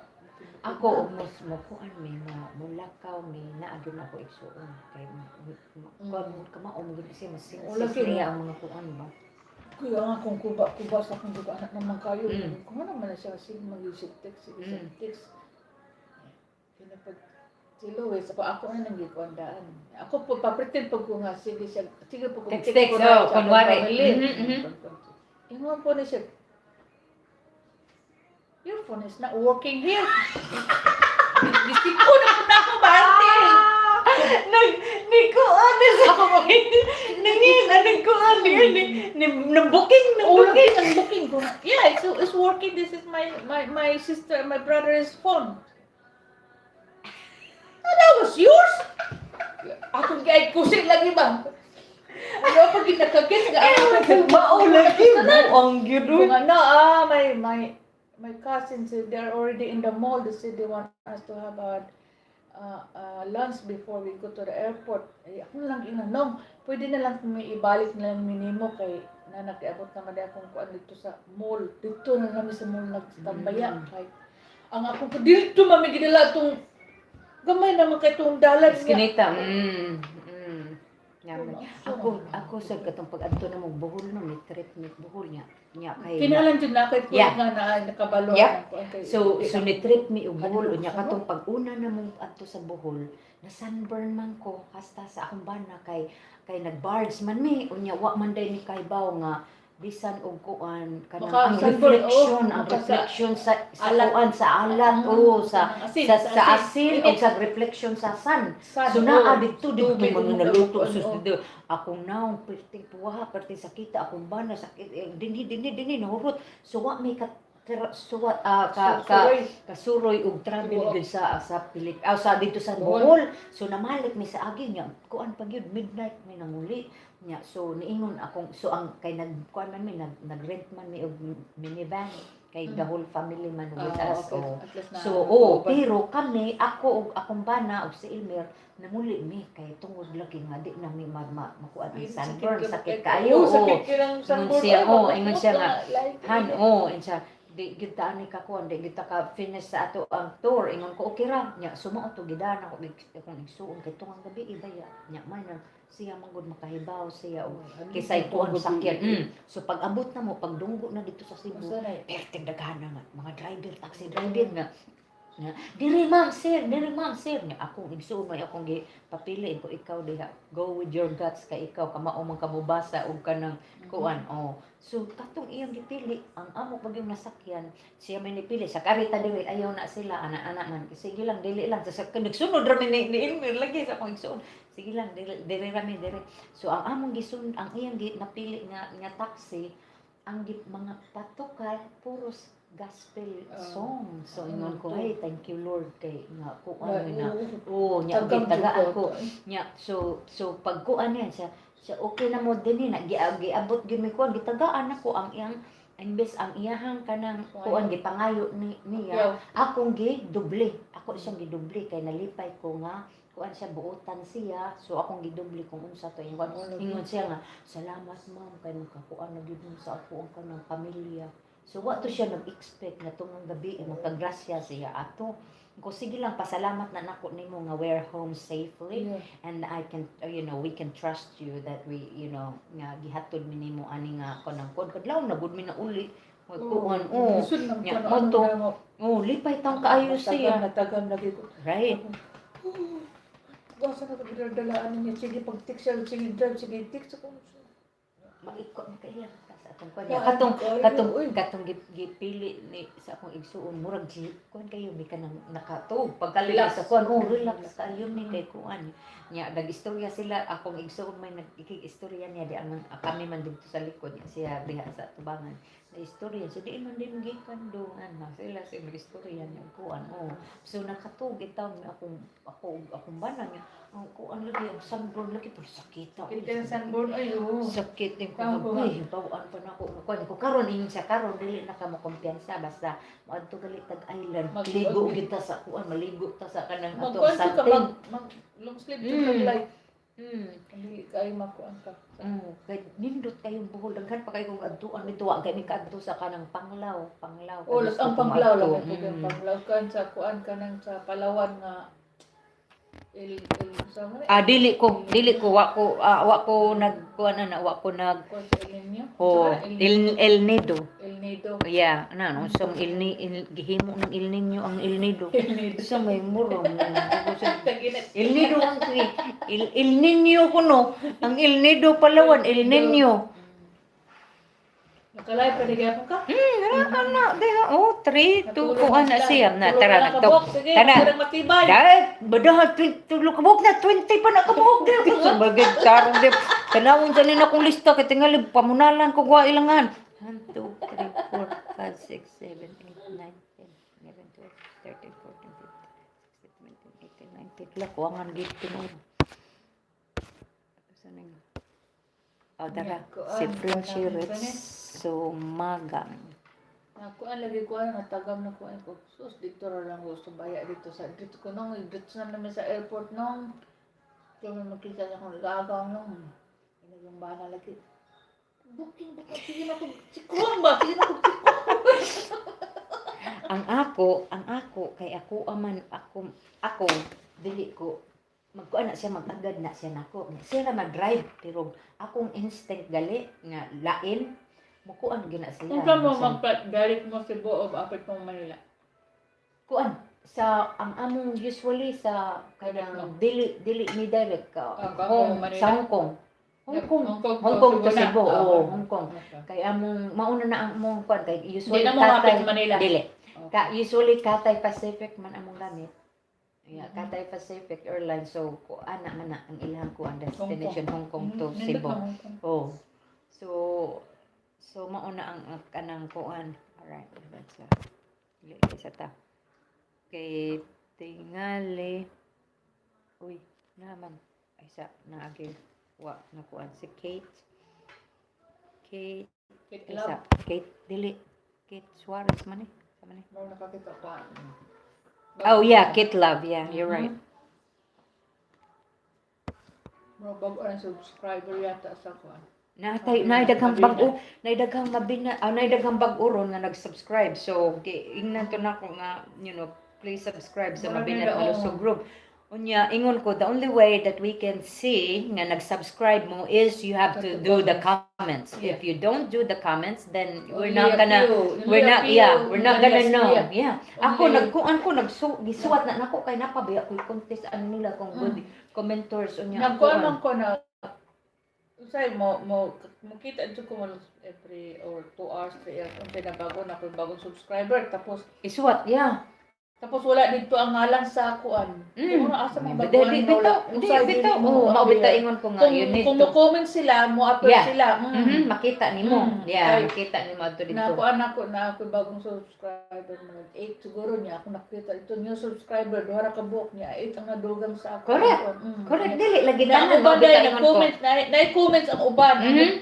Ako og mos mo kuan mi mo mulakaw mi naa gyud ako igsuon kay kuan kamao mo gyud siya mas Wala sensitive gyud. niya ang mga kuan ba. Kuya nga kung kuba-kuba sa akong dugo anak naman kayo. Kung ano man na siya, sige mag-isip text, sige text. Pinapag si Louis, ako na nang gikuandaan. Ako po, pa-pretend pag ko nga, sige siya, sige po kung Text, text, ko na oh, sa akong kunwari. family. Ingon po na siya, "Your phone is not working here." Gising ko na po na ako, bante. Nag ni kuan na sa nangin anong kuan ni ni ni booking na Oh, booking. ang booking ko na. Yeah, it's working. This is my sister, my brother's phone. Ah, that was yours? Ako kay kusi lagi ba? Ano pag ginakagit nga ako. Mao lagi buang gyud. Kung ano, ah, my cousins, they're already in the mall. They said they want us to have a lunch before we go to the airport. Ay, ako na lang inanong, pwede na lang kung may ibalik na lang minimo kay na nakiabot naman di akong kuan dito sa mall. Dito na namin sa mall nagtambaya. Kay, ang akong ko, dito mami gidala itong gamay naman kay itong dalan niya. Kinita. Yaman. Ako sa katong pag-adto na mo Bohol no ni trip ni Bohol niya. Nya kay Kinalan dyan na kay nga na nakabalo. Ang kuan kay- So ni trip mi og Bohol Ano, unya ano? katong pag-una na mong adto sa Bohol, na sunburn man ko hasta sa akong bana kay kay nagbarge man mi unya wa man day ni kaybaw nga bisan og kuan kanang Maka ang sunburn, reflection oh, ang maka sa reflection sa alat. kuan sa alat, oh, sa Asin, sa asin Init. o sa reflection sa sun. Sun, So naa oh. didto didto Tubig, man oh, naluto oh, sus oh. didto akong naong perting puha perting sakita akong bana sakit eh, dinhi dinhi dinhi nahurot so wa may ka suwat ah, ka, ka Suroy. kasuroy og travel Tibuok. gyud sa Pilip ah, sa dito sa Bohol. Bohol. So namalik mi sa agi niya kuan pa gyud midnight mi nanguli niya. So niingon akong so ang kay nag kuan man mi nag nagrent man mi og minivan kay the whole family man with Ah, us, okay. oh. At least na So, oh, pero kami, ako ug akong bana ug si Elmer, namuli mi kay tungod lagi nga di na mi makuan ang sunburn, sakit kaayo. Oh, Oh. sakit kayo ng sunburn. siya, Ay, oh, bakit ingon mo siya ka nga, like, Han, oh, ingon siya, di gyud ta ani ka kuan, di gyud ta ka finish sa ato ang tour. Ingon ko, okay ra. Nya sumao to gidan ako akong igsuon kay tungang gabi ibaya. Nya man ang siya man gud makahibaw siya og kisay kuan sakyan. So pag abot na mo, pagdunggo na dito sa Cebu, Unsa na eh? perting daghan na nga mga driver, taxi driver nga nga "Diri ma'am sir, diri ma'am sir." Nga akong igsuon may akong gipapili ko, "Ikaw diha, go with your guts kay ikaw kamao man ka mobasa og kanang kuan." Oh, so katong iyang gipili ang amo pag yung nasakyan siya may nipili sa karita diri ayaw na sila ana-ana man, "Sige lang, dili lang." Sa nagsunod ra mi ni Elmer lagi sa akong igsuon, "Sige lang, dili diri ra mi diri." So ang among gisun ang iyang gi, napili nga nga taxi ang mga patukar puros gospel song. So ingon ko, to. "Hey, thank you Lord kay nga kuan Ay, na." oo. Oh, nya Tagam gitagaan jud ko. Nya so pag kuan yan siya, siya okay na mo din eh, na giabot gyud mi kuan gitagaan nako ang iyang imbes ang iyahang kanang kuan gipangayo ni niya Yaw. akong gidoble ako siyang gidoble kay nalipay ko nga kuan siya buotan siya, so akong gidoble kung unsa to ingon ingon siya nga, "Salamat ma'am kay makakuan na gyud mo sa ako ang kanang pamilya." So wa to siya nag-expect nga tungang gabi eh, makagrasya siya ato ko. "Sige lang, pasalamat na nako nimo nga we're home safely and I can we can trust you that we nga gihatod mi nimo ani nga kanang kuan kadlaw na gud mi na uli kuan." Oh. Lisod ng Nya, kuan, mo ano to. na mo. Oh, lipay taong kaayo siya. Natagam lagi ko. Right. Oh, Gasa na ko dalaan niya. Sige, pag text siya, sige, drive, sige, text ako. Maiko na kaya sa atong kuan. Kaan Katong kayo, katong uy. katong gipili ni sa akong igsuon murag gi kuan kayo mi kanang nakatuog pagkalila Relax. sa kuan. Oh, relax kayo ni kay kuan. Nya nag-istorya sila akong igsuon may nagikig-istorya niya di ang kami man didto sa likod niya siya diha sa tubangan. Na istorya siya di man din gikan dungan na sila sa istorya niya kuan. Oh. So nakatuog itaw mi akong ako akong bana niya ang kuan lagi ang sunburn lagi pero sakit ako. Kita ng sunburn, ay, oo. Sakit din ko. Tama ba? Uy, bawaan pa na ako. Kuan ko karon ingon siya karon dili na ka mo kumpiyansa basta moadto gali tag island. Ligo gyud ta sa kuan, maligo ta sa kanang ato Magkuan ka, santin. mag long sleeve jud ka like. Dili kayo makuan ka. Kay nindot kayong Bohol, daghan pa kayo kong adtuan dito, wa kay mi kaadto sa kanang Panglao, Panglao. Oh, Gusto ang ko Panglao maadto. lang ko ang Panglao kan sa kuan kanang sa Palawan nga El El sa man. Ah, dili ko wa ko nag kuan ana, wa ko nag Kuan sa El Niño. Oh, Sa El, El, El Nido. El Nido. Yeah, ana no, unsang El Ni El, gihimo ng El Niño ang El Nido. El Nido. Sa may murong. Taginit. El Nido ang El, El Niño kuno. Ang El Nido Palawan, El Niño. Nakalay pa gyapon ka? Ana, diha, oh, 3, 2, Natulog kuan na sila. siya. Na, Tulog tara, na lang nagtog. kabuk. Sige, Tara. parang matibay. Dahil, badaha, tulo kabuk na, 20 pa na kabuk. Sa bagay, tarong di. Tanawon sa nina kong lista, kay tingali, pamunalan ko gwa ilangan. 1, 2, 3, 4, 5, 6, 7, 8, 9, 10, 11, 12, 13, 14, 15, 16, 17, 18, 19. La, kuwangan gid tinuod. Sa ning. Oh, tara. Si Frenchie Ritz Sumagang. Nakuan lagi ko ano, natagam na kuan ko. Sus, dito ra lang gusto baya dito sa dito ko nung dito na namin sa airport nung. Kaya may makita niya akong nag-aagaw nung. Inagang bana lagi. Booking, booking, sige na ko, sikwang ba? Sige na ko, sikwang. Ang ako kay ako aman ako ako dili ko magkuan na siya, magagad na siya nako, siya ra mag-drive, pero akong instinct gali nga lain, mukuan gyud na sila. Kung ka mo mag-direct mo Cebu o apit mo Manila? Kuan sa ang among usually sa Direct kanang dili dili mi direct ka Ah, ka Hong, Manila? sa Hong Kong, Hong Kong. Hong Kong, Hong Kong to na. Cebu, Ah, oo, Hong Kong. Okay. Kay among mauna na ang among kuan kay usually Hindi na mo mapit Manila. Dili. Okay. Ka usually Cathay Pacific man among gamit. Yeah, Cathay Pacific Airlines. So ko ana man na ang ilang kuan destination, Hong Kong to Nindot Cebu. na Hong Kong. Oh. So so mauna ang kanang kuan. Alright, that's dili kay sa ta. Kay tingali, uy, naman ay sa naagi wa na kuan si Kate. Kate Kate ay Love. sa Kate, dili Kate Suarez man eh. Sa man eh. Mo nakakita ko. Oh yeah, Kate Love. Yeah, you're right. Mo bago ang subscriber yata sa kuan. Natay nay daghang bag-o, nay daghang mabina, ah, nay daghang bag-o ron nga nag-subscribe. So, ingnan to nako nga, please subscribe sa Mura Mabinat nila, oo. Malusog Group. Unya, ingon ko, the only way that we can see nga nag-subscribe mo is you have to do the comments. If you don't do the comments, then we're Only not a gonna few, only we're a not few yeah, we're not gonna yes, know. yeah. Yeah. Ako Only- nagkuan ko nagsu gisuwat na nako kay napabaya ko contest ano nila kung good commenters unya. Nagkuan kuan. man ko na usay mo mo makita jud ko mo every or 2 hours, 3 hours unsay na bago na ko bagong subscriber, tapos Isuwat, yeah. tapos wala dito ang ngalan sa kuan. Kung asa man Di, baguan di, nga wala. bitaw, di, Usay bitaw. dili mo Oo, mao bitaw appear. ingon ko nga, Kung you need kung to. mo comment sila, mo appear sila. Makita nimo. Yeah, Kay- makita nimo adto dito. Na kuan ako na ako bagong subscriber, mga 8 siguro niya ako nakita ito new subscriber, duha ra ka buok niya, 8 ang nadugang sa ako. Correct. Correct, dili lagi Na tanan ang mao uban bitaw dahil ingon ko. nag-comment, na, na comments ang uban.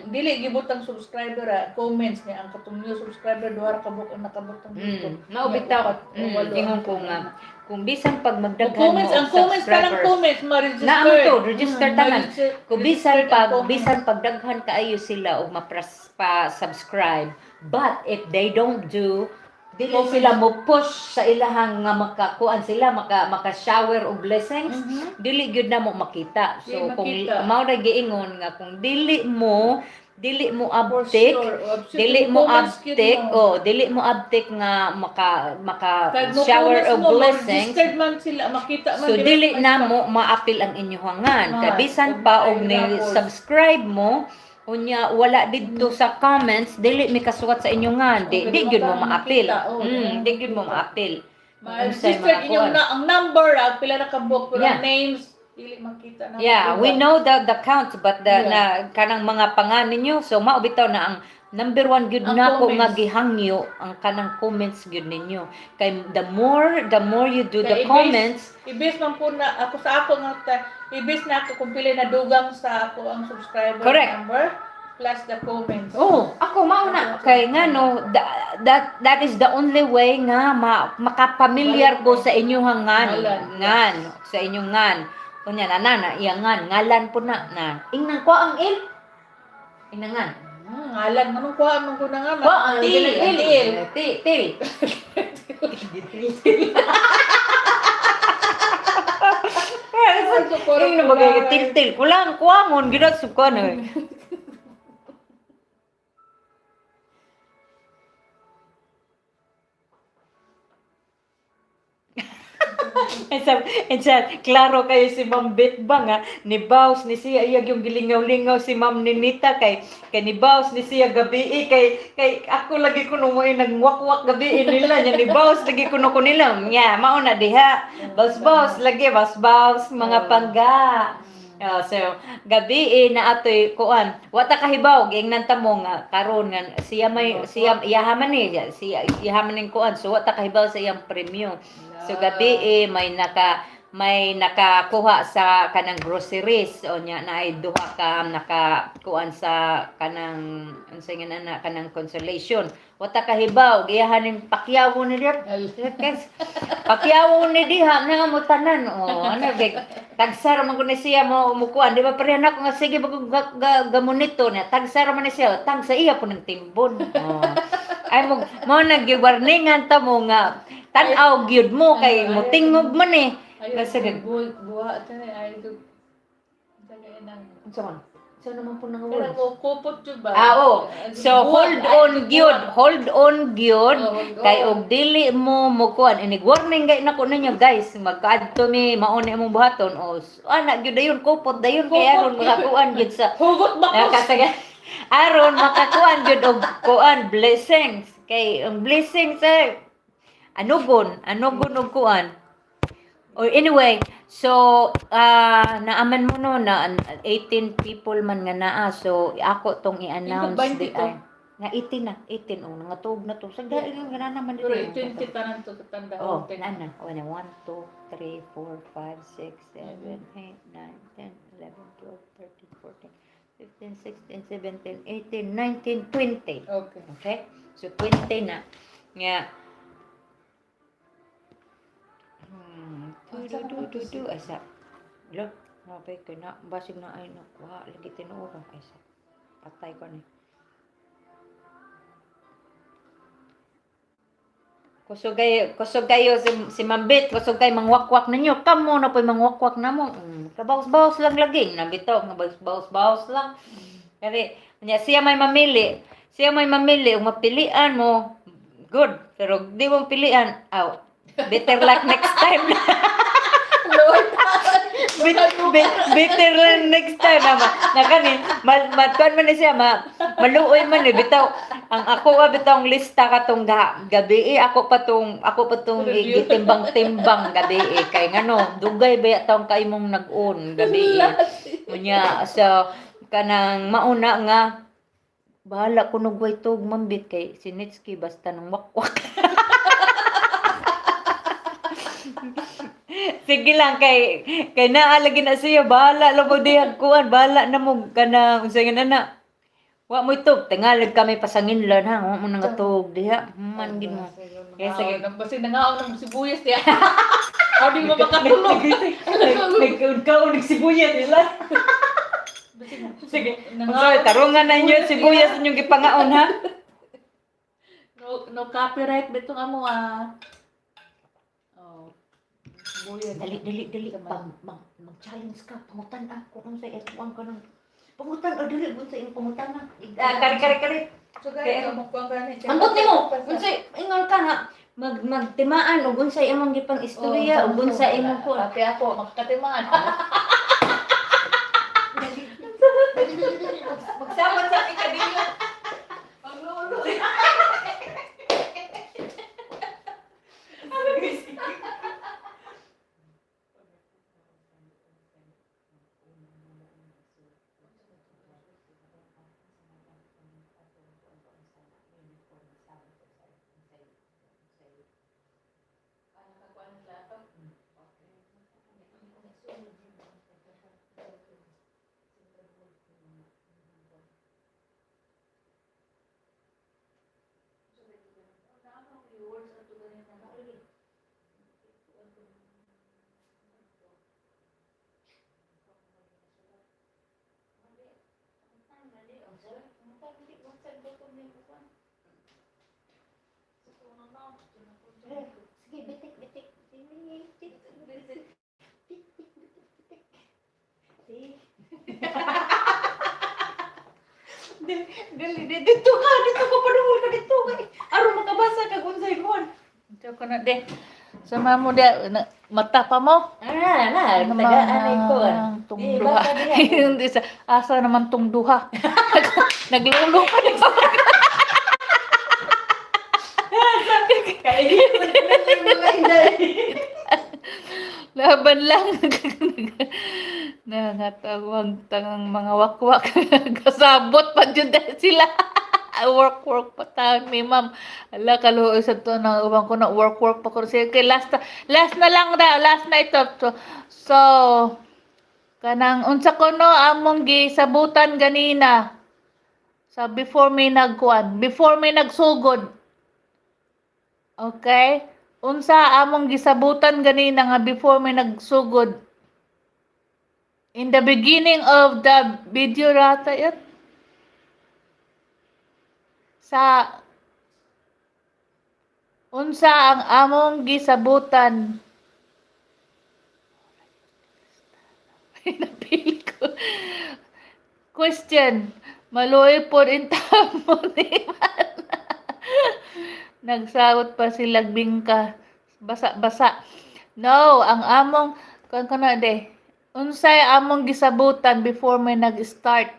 Dili gibutang subscriber ah, comments niya ang katong new subscriber, duha ra ka buok ang nakabutang dito. Mao Niya, bitaw. upat o walo Ingon ang ko nga kung bisan pag Kung magdaghan comments, mo ang og comments pa lang subscribers. comments, ma-register. Na amo to, register tanan. Kung bisan registered ang pag comments. bisan pag daghan kaayo sila og mapras pa subscribe, but if they don't do, dili Comments. sila mo push sa ilahang nga makakuan sila maka maka shower og blessings, dili gyud na mo makita. So Dili kung makita. mao ra giingon nga kung dili mo For uptick, sure. O, absolute dili mo comments gyud uptick, mo. oh, dili mo uptick nga maka maka Kahit mo shower comments of mo, blessings, ma-registered man sila, makita man so nila dili sa na mo maapil ang inyong ngan. Kay Ah, bisan ug pa og ni rapport. subscribe mo, unya wala didto sa comments, dili mi kasuwat sa inyong ngan. Di Okay, di di gyud mo mo ka maapil. makita, oh, di mo Di gyud mo makita. maapil. Kung unsay Ma-registered mga inyong kuan. na, ang number, ah, pila na kabuok, pero ang names, dili makita na. Yeah, we know the count, but the na kanang mga pangan ninyo. So mao bitaw na ang number one gyud Ang nako nga comments. gihangyo ang kanang comments gyud ninyo. Kay the more you do Kay the comments, I-base man po na ako sa ako nga i-base na ako kung pila na dugang sa ako ang subscriber number plus the comments. Oh, ako mao na kay ngano that is the only way nga makapamilyar ko sa inyong ngan Ngalan. ngan sa inyong ngan. Unya na na na iyangan ngalan po na na. Ingnan ko ang il. Inangan. Ngalan man kuha man ko na nga. Ko ang Til, il. til. Ti til. Yung nabagay til til kulang kuangon gid sa kuan eh. Ensa, klaro kayo si Ma'am Betbang ha. Ni Baus ni siya iyag yung gilingaw-lingaw si Ma'am Ninita kay kay ni Baus ni siya gabi eh, kay kay ako lagi kuno mo nagwakwak gabi eh, nila nya ni Baus lagi kuno ko nila. Nya mao na diha. Baus Baus lagi Baus Baus mga pangga. Oh, so gabi eh, na atoy kuan. Wa ta kahibaw giingnan ta mo nga karon nga siya may siya iyahaman ni siya iyahaman ning kuan. So wa ta kahibaw sa iyang premyo. So gabi eh may nakakuha sa kanang groceries o nya naay duha ka nakakuan sa kanang unsa nga na kanang consolation. Wa ta kahibaw giyahan ning pakyawo ni diha. Pakyawo ni diha na mo tanan o ano kay tagsara man kuno siya mo mukuan di ba pareha na ako nga sige bago gamonito na tagsara man ni siya tang sa iya po ng timbon. Oh. Ay mo mo naggiwarningan ta mo nga tan-aw gyud mo kay mo tingog man eh. Ayun, Kasi buha ito na ay ito. Unsa man? Unsa naman po nang Pero words? mo kupot jud ba? Ah, oo. So hold on gyud, hold on gyud. Oh, hold Kay on. og dili mo mokuan inig warning gay nako ninyo guys, magkaadto mi mao ni imong buhaton o ana gyud dayon kupot dayon kay aron makakuan gyud sa Hugot ba ko? Nakasaga. Aron makakuan gyud og kuan blessings kay ang blessings eh anugon, anugon og kuan. Or anyway, so naaman mo no na 18 people man nga naa. So ako tong i-announce di Ikaw, 22. ay nga 18 na, 18 oh nangatuog na to. Sa dahil nga na naman Pero dili. ito yung tanan to katanda. Oh, na na. Oh, na 1 2 3 4 5 6 7 8 9 10 11 12 13 14 15 16 17 18 19 20. Okay. Okay? So 20 na. Nga. Du du du du du asa. Lo, mapay kay na basig na ay nakuha lagi tinuod ay sa. Patay ko ni. Kusog kayo si Mambit, kusog kay mangwakwak ninyo. Kamo na po'y mangwakwak na mo. Kabaos-baos lang lagi. Nabitaw nga baos-baos lang. Kaya nya siya may mamili. Siya may mamili ug mapilian mo. Good. Pero di mo pilian, aw. Better luck next time. Better luck next time ama. Na kani mal matkuan man ni siya ma maluoy man ni bitaw ang ako bitaw ang lista katong gabi eh, ako pa tong gitimbang-timbang gabi eh kay ngano dugay ba taong kay mong nag-on gabi eh. Unya so kanang mauna nga bahala ko nugway tug mambit kay si Nitsky basta nang wakwak. Sige lang kay kay naa lagi na siya bahala lang mo dihag kuan bahala na mo kana unsa nga na wa mo itog tingalag kami pasanginlan ha wa mo nangatog diha man gid mo. Kaya sige. Basta nangaon ng sibuyas diya. Aw di mo makatulog. Nagkaon sibuyas nila. Sige. Sorry, tarungan na inyo sibuyas inyong gipangaon ha. No, no copyright bitong amo ah. Oh. Sibuyas. Dali dali dali pang mag, mag-challenge ka pangutan ah kung unsay atuan ka nang pangutan ah dali unsa imong pangutan ah. Ah, kari kari kari. So guys, mo kuan ka ni. Ambot nimo unsay ingon ka nga mag magtimaan og unsay imong gipang istorya og unsay imong kuan. Kape ako, makakatimaan. Magsama sa aking kadilyo. Maglolo. Sige, bitik, bitik. Bitik, bitik, bitik, bitik. Dili, dili, dito ka, padungol ka dito kay. Aron makabasa kag unsay kuan. Ito ko na de. Sama mo de mata pa mo. Ah, na, Ano tagaan ay kuan. man tong Eh, duha. basa diha. Hindi sa asa naman tong duha. Naglulo pa na. Laban lang. Nangatawag tangang mga wakwak. Kasabot pa jud dahil sila. Work work pa taon mi ma'am. Ala kaluoy sa to nang uban ko na work work pa ko. Sige, okay, last na lang daw, last na ito. So kanang unsa ko no among gisabutan ganina sa before may nagkuan, before may nagsugod. Okay? Unsa among gisabutan ganina nga before may nagsugod? In the beginning of the video rata yun. Sa unsa ang among gisabutan? Napili ko. Question. Maluoy po rin tamo ni Man. Nagsawot pa sila bingka. Basa-basa. No, ang among kuan ko na de. Unsay among gisabutan before may nag-start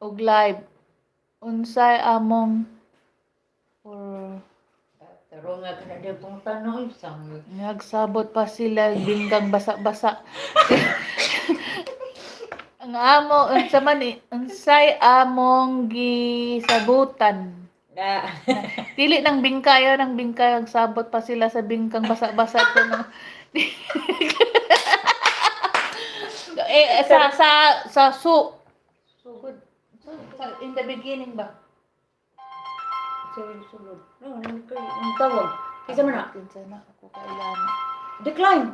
og live? Unsay among or Pero nga ka na di pong tanong isang nagsabot pa sila bingkang basa-basa. Ang amo unsa man unsay among gisabutan? Na. Dili ng bingka yun, ang bingka nagsabot pa sila sa bingkang basa-basa ko no. Eh sa su sugod. In the beginning ba? Sulod, sulod. No, ang tawag. Kinsa man na? Kinsa na ako kailan. Decline.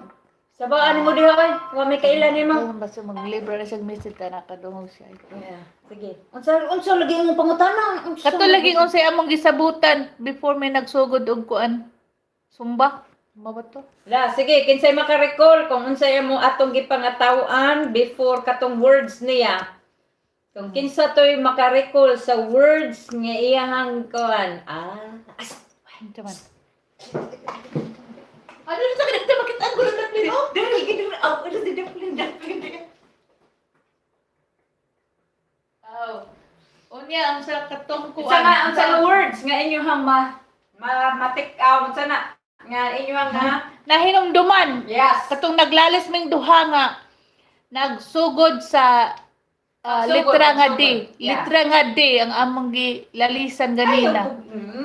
Sabaan mo diha oy. Wa may kailan nimo. Kung basta maglibre na siya message ta nakadungog siya. Yeah, sige. Unsa lagi imong pangutana? Unsa Kato lagi unsay among gisabutan before may nagsugod og kuan. Sumba. Sumba ba to? La, sige, kinsay maka-recall kung unsay imo atong gipangataw-an before katong words niya. Kung kinsa toy maka-recall sa words nga iyahang kuan. Ah, as Unsa man? Ano sa kanila bakit ang gulo na pino? dili gid ang ulo si Duplin Duplin. Oh. Unya ang sa katong kuan. Unsa nga words nga inyong ma ma matik out unsa na nga inyong nga Nahinumduman. Yes. Katong naglalis ming duha nga nagsugod sa Nagsugod, litra nga D. nagsugod. Yeah. Litra nga D ang among gilalisan ganina.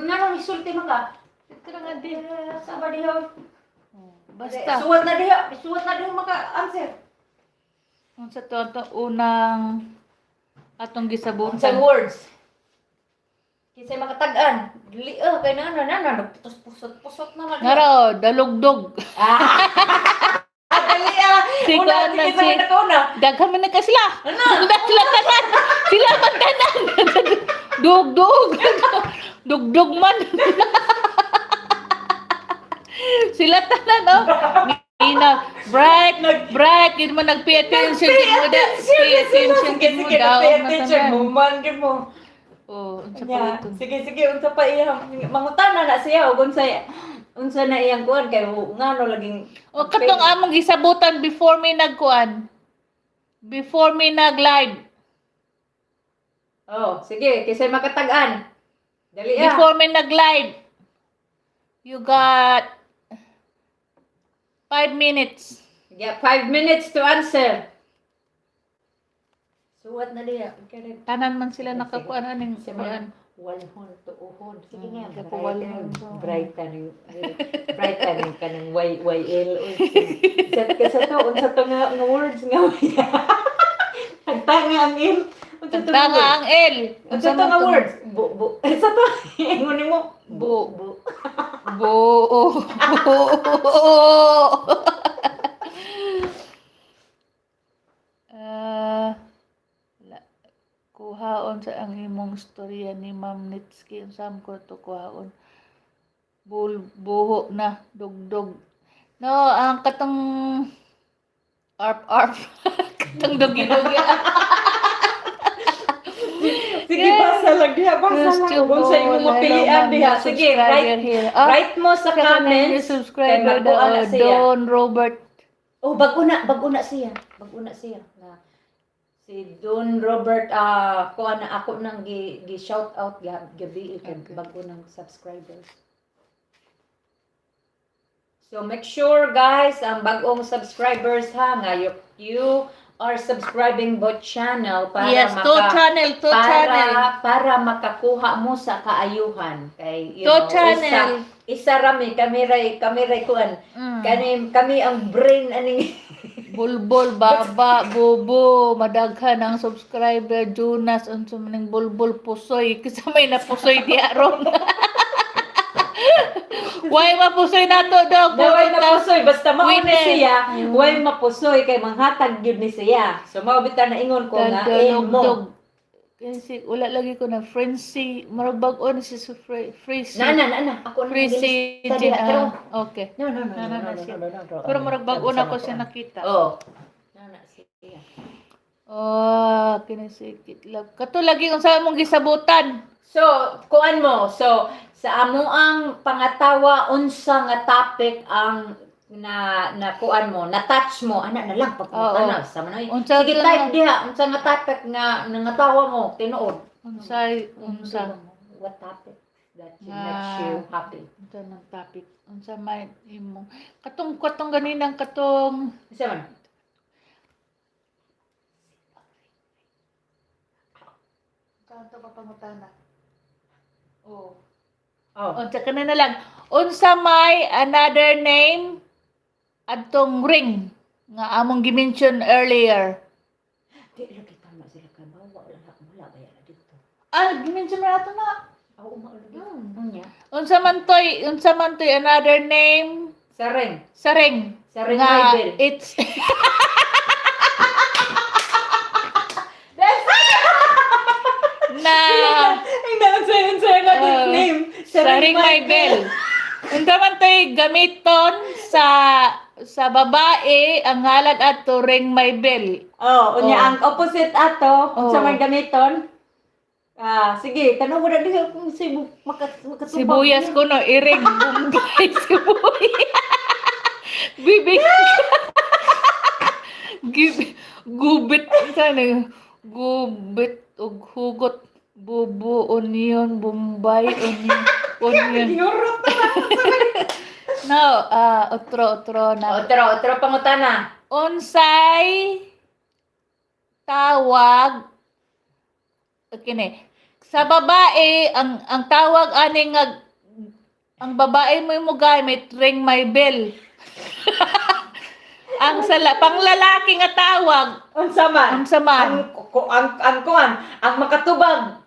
Nganong isulti man ka? Litra nga D. Sa ba diha? Basta. Suwat na diha, suwat na diha maka-answer. Unsa to unang atong Unsang gisabutan. words? Kinsay makatag-an? Dili kay na na na nagputos-pusot-pusot na man. Ngaro, dalugdog. Ah! Dali ah. Si Una, kuan na sige, si sa nakauna. Daghan man na ka sila. Ano? Sila tanan. Sila man tanan. Dugdug. Dugdug man. Sila tanan oh. Nina, bright, bright, yun man nag-pay attention gid mo da. Pay attention Sige, gid mo sige, daw. pay attention mo man gid mo. Oh, unsa Nya, pa ito? sige, sige, unsa pa iyang mangutana na siya og unsa na iyang kuan kay ngano laging O katong among gisabutan before may nagkuan. Before may nag-live. Oh, sige, kinsay makatag-an. Dali ah. Before may nag-live. You got 5 minutes. Yeah, 5 minutes to answer. Suwat na diha. Okay, Tanan man sila nakakuan aning Sige. kuan. Walhon tuohon. Sige nga, Kapuwalhon to. bright taning bright taning kanang Y Y L O. Sa ka sa to unsa to nga words nga. Tagtanga ang L. Unsa to nga Tanga words? ang L. Unsa to man nga words? Bu bu. Sa to ingon nimo Bu. bu. Bu. Bu. Ah. Kuhaon sa ang imong storya ni Ma'am Nitsky, unsa man ko to kuhaon? Buho na dugdog. No, ang katong arp arp, katong dugi-dugi. Sige, basa lang diha, basa lang. Kung sa imong mapilian diha. Sige, write, here. Ah, write mo sa comments. Kay subscriber bago na daw, siya. Don Robert. Oh, bago na siya. Bago na siya. Na, si Don Robert, kuha na ako nang gi shout out gabi kay bago ng subscribers. So make sure, guys, ang bagong subscribers ha nga you are subscribing both channel para Yes, maka two channel, two para channel. para makakuha mo sa kaayuhan kay you Two know, channel. Isa rami kami ray kuan kani kami ang brain aning. Bulbul, baba, bubo, madaghan ang subscriber, Jonas, unsa man ning bulbul, pusoy, kasi may napusoy di aron. Why mapusoy nato dog? Na way mapusoy basta mao ni Winner. siya, way mapusoy kay manghatag gyud ni siya. So mao bitaw na ingon ko nga aim mo. Kasi wala lagi ko na frenzy, murag bag-o na si Freezy. Na na na na ako na Freezy gilista Jin, diha, pero ah, okay. No, no, no, Na, no, na, no, na no, siya. no, no, no, Pero murag bag-o na ko Sama siya ko. nakita. Oh. Na na siya. Oh, kini si Kitlab. Kato lagi unsa among gisabutan? So, kuan mo. So, sa amo ang pangatawa unsa nga topic ang na na kuan mo, na touch mo, ana na lang Oo. pagpangutana sa manoy. Unsa Sige, ka type na- diha unsa nga topic nga nangatawa mo tinuod. Unsay unsa What topic that you Nga- makes you happy? Unsa ng topic? Unsa may imong katong katong ganinang katong Unsa man? Kanto pa pangutana. Oh. Oh. Unsa kana na lang. Unsa may another name adtong ring nga among gi-mention earlier? Di lagi tama sila kay bawa wala wala ba na dito. Ah, gi-mention na ato na. Oo, mao lagi. Unya. Unsa man toy another name Sa ring. sa ring? Sa ring Nga Bible. it's na Ay, na unsa another name? Sa ring my bell. Unsa man to'y gamiton sa babae ang ngalan ato ring my bell. Oh, unya Oh. ang opposite ato, unsa Oh. man gamiton? Ah, sige, tanong mo na diha kung si maka makatubag. Sibuyas ko no, iring Bombay sibuyas. Bibig. Gubit sana gubit og hugot bubo onion Bombay onion onion. Yurot na. No, ah, otro otro na. Otro, otro pangutana. Unsay tawag kini sa babae ang tawag ani nga ang babae mo mo gamit ring my bell. Ang sa panglalaki nga tawag Unsa man? unsa man? Ang kuan, ang makatubag.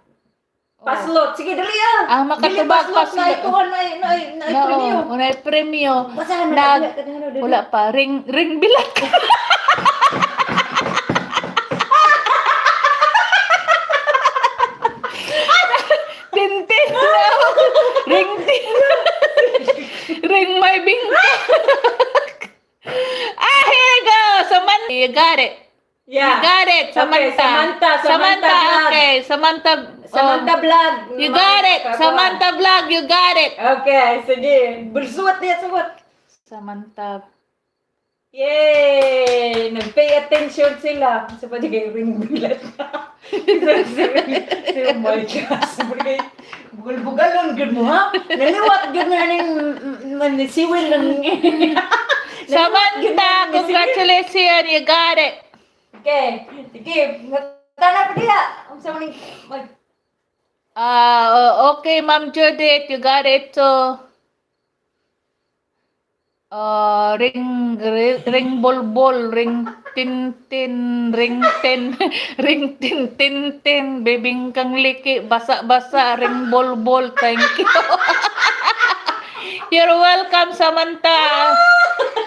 Paslot. Sige, dali ah. Ang makatubag Dili, paslot na paslot. ikuan na na na No, premyo. unay premyo. Basahan na dali. Wala pa ring ring bilak. Tintin daw. Ring tin. Ring my bingka. Ah, here you go. Samantha, you got it. Yeah. You got it. Okay, Samantha. Samantha, Samantha Samantha, vlog. okay. Samantha. Samantha vlog. You got it. Samantha vlog, you got it. Okay, sige. Suwat niya, suwat. Samantha. Yay! Nag-pay attention sila. Sa pa kay ring bilat. Oh my gosh. Bugal-bugalon gud mo ha. Naliwat gud na ning manisiwil ng Samantha, congratulations, you got it. Okay. Sige, tana pa diha. Unsa man ning mag Ah, oh, okay, Ma'am Judith, you got it too. Ring, ring, ring bol bol, ring tin tin, ring tin, ring tin tin tin, bibingkang liki, basa basa, ring bol bol, thank you. You're welcome, Samantha.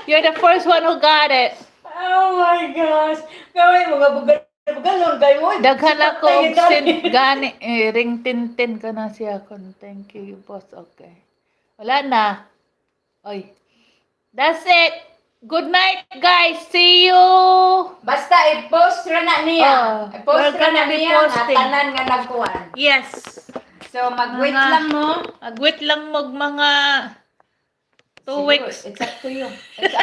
You're the first one who got it. Oh my gosh. Kaway mga bugal. Galon kay mo. Daghan ako og send gani eh, ring tintin ka na siya kon. Thank you, boss. Okay. Wala na. Oy. That's it. Good night, guys. See you. Basta i-post ra na niya. Oh, I-post we're ra na gonna be niya nga posting. tanan nga nagkuan. Yes. So mag-wait lang mo. Mag-wait lang mag mga 2 Siguro, weeks. It's up to you. It's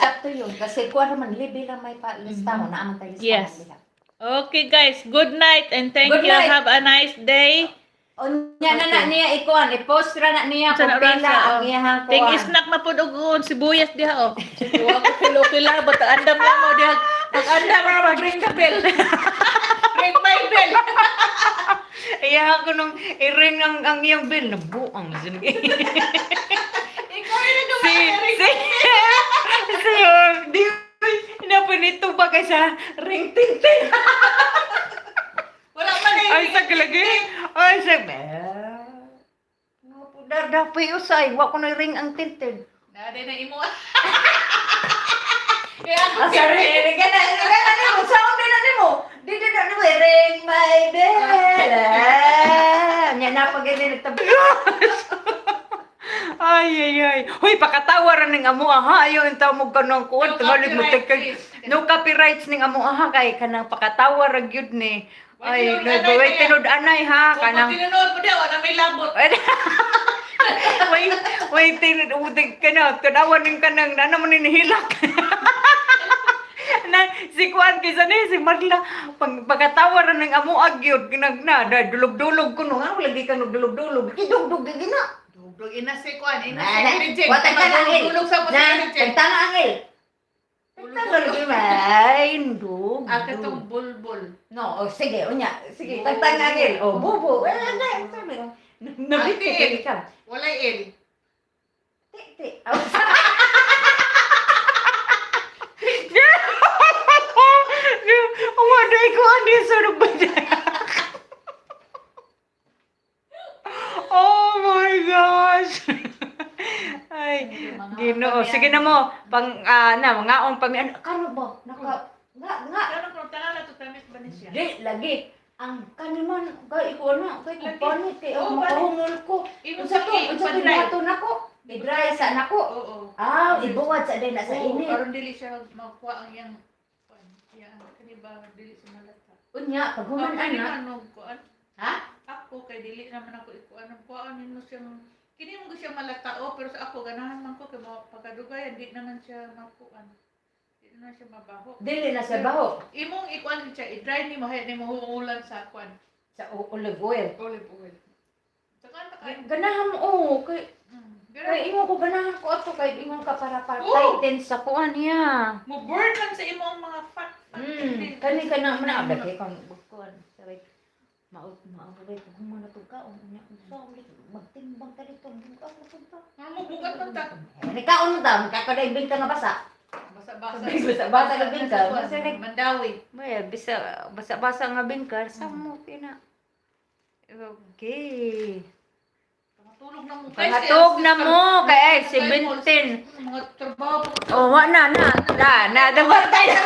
up to you. Kasi kuan naman libre lang may pa lista mo naa man tay lista Yes. nila. Okay, guys. Good night and thank Good you. night. Have a nice day. Unya na na niya ikuan, i-post ra na niya Sa kung na pila oras, ang oh. iyahang Ting kuan. snack na pod og uon, sibuyas diha oh. Wa ko kilo kila but andam lang mo diha. Pag andam ra mag ring the bell. Ring my bell. Iyahan ko nung i-ring ang iyang bell nabuang Ikaw rin si si si di napunito ba kay sa ring tintin. Wala man eh. Ay sa kalagi. Ay sa No pudar dapat usay wa ko na ring ang tintin. Na di na imo. Kaya ako Ah, sorry. Ring ka na, ring ka na nimo. Sound din na nimo. Di din na nimo ring my bell. Ah, nya na pag ini nagtab. Ay ay ay. Hoy pakatawa ra ning amo aha ayo intaw mo kanang kuan No tingali mo copyright, tek. please. No copyrights ning amo aha kay kanang pakatawa ra gyud ni. Why Ay, tinud anay way kaya? tinud anay ha Kung kanang tinunood mo diha wala may labot. Way way tinud utig kana tanawan ning kanang ana man ni nihilak. Na si Kuan kaysa ni si Marla pag pagkatawa ra ning amo agyod kinag na dulog-dulog kuno nga lagi kang nagdulog-dulog kidugdog gid na. Dugdug ina si kuan, ina Na, si na. Richard. Wa tagtang angel. Dulog sa mo si Na, Richard. tagtang angel. Tagtang lagi may dug. Ah, katong bulbul. No, oh, sige, unya. Sige, tagtang angel. Oh, bubo. Eh, na, sabi ko. Nabiti Ate. ka. Walay L. Ti, ti. Oh. Waday ko ani sa ba. Oh my gosh. Ay, Ginoo. Sige na mo, pang na mga pa mi ano kano ba? Naka nga nga Ano kung tanan na to tamis ba ni siya? di lagi ang kaniman kay ko na kay ko Lagi. panit kay Oo, ang makahungol ko. Imo Unsa to? Unsa to buhaton nako? I-dry sa nako. Oo. Ah, ibuwad sa din na sa Oo, init. karon dili siya makuha ang iyang kuan. Iyang kani ba dili siya malata. Unya, pag human Ako, dili ana. man og kuan. Ha? Ako kay dili naman ako ikuan ang kuan nimo siyang kini mo siya malata o pero sa ako ganahan man ko kay mo pagkadugayan di naman siya makuan. Di naman siya mabaho. Dili na sa baho. Imong ikuan siya i-dry nimo hay nimo huulan sa kuan Sa olive oil. olive oil. Saka ta kay Ganahan mo, oh, kay kay ingon ko ganahan ko ato kay ingon ka para para Oo. tighten sa kuan niya. Mo burn man sa imong mga fat fat. Kani ka na man abla kay kang kuan sabi mao mao kay kung human na tug kaon unya unsa ulit magtimbang ta dito bugat na pud ta. Ano mo bugat man ta? Eh, kaon ta kakadaybing ka nga basa. Basa-basa. Basa-basa ka bingka. Basa Mandawi. May bisa basa-basa nga bingka sa mo pina. Okay. Pangatulog na mo guys. Pangatog na mo kay ay 17. Mga trabaho po. Oh, wa na na. Na na dapat tayo.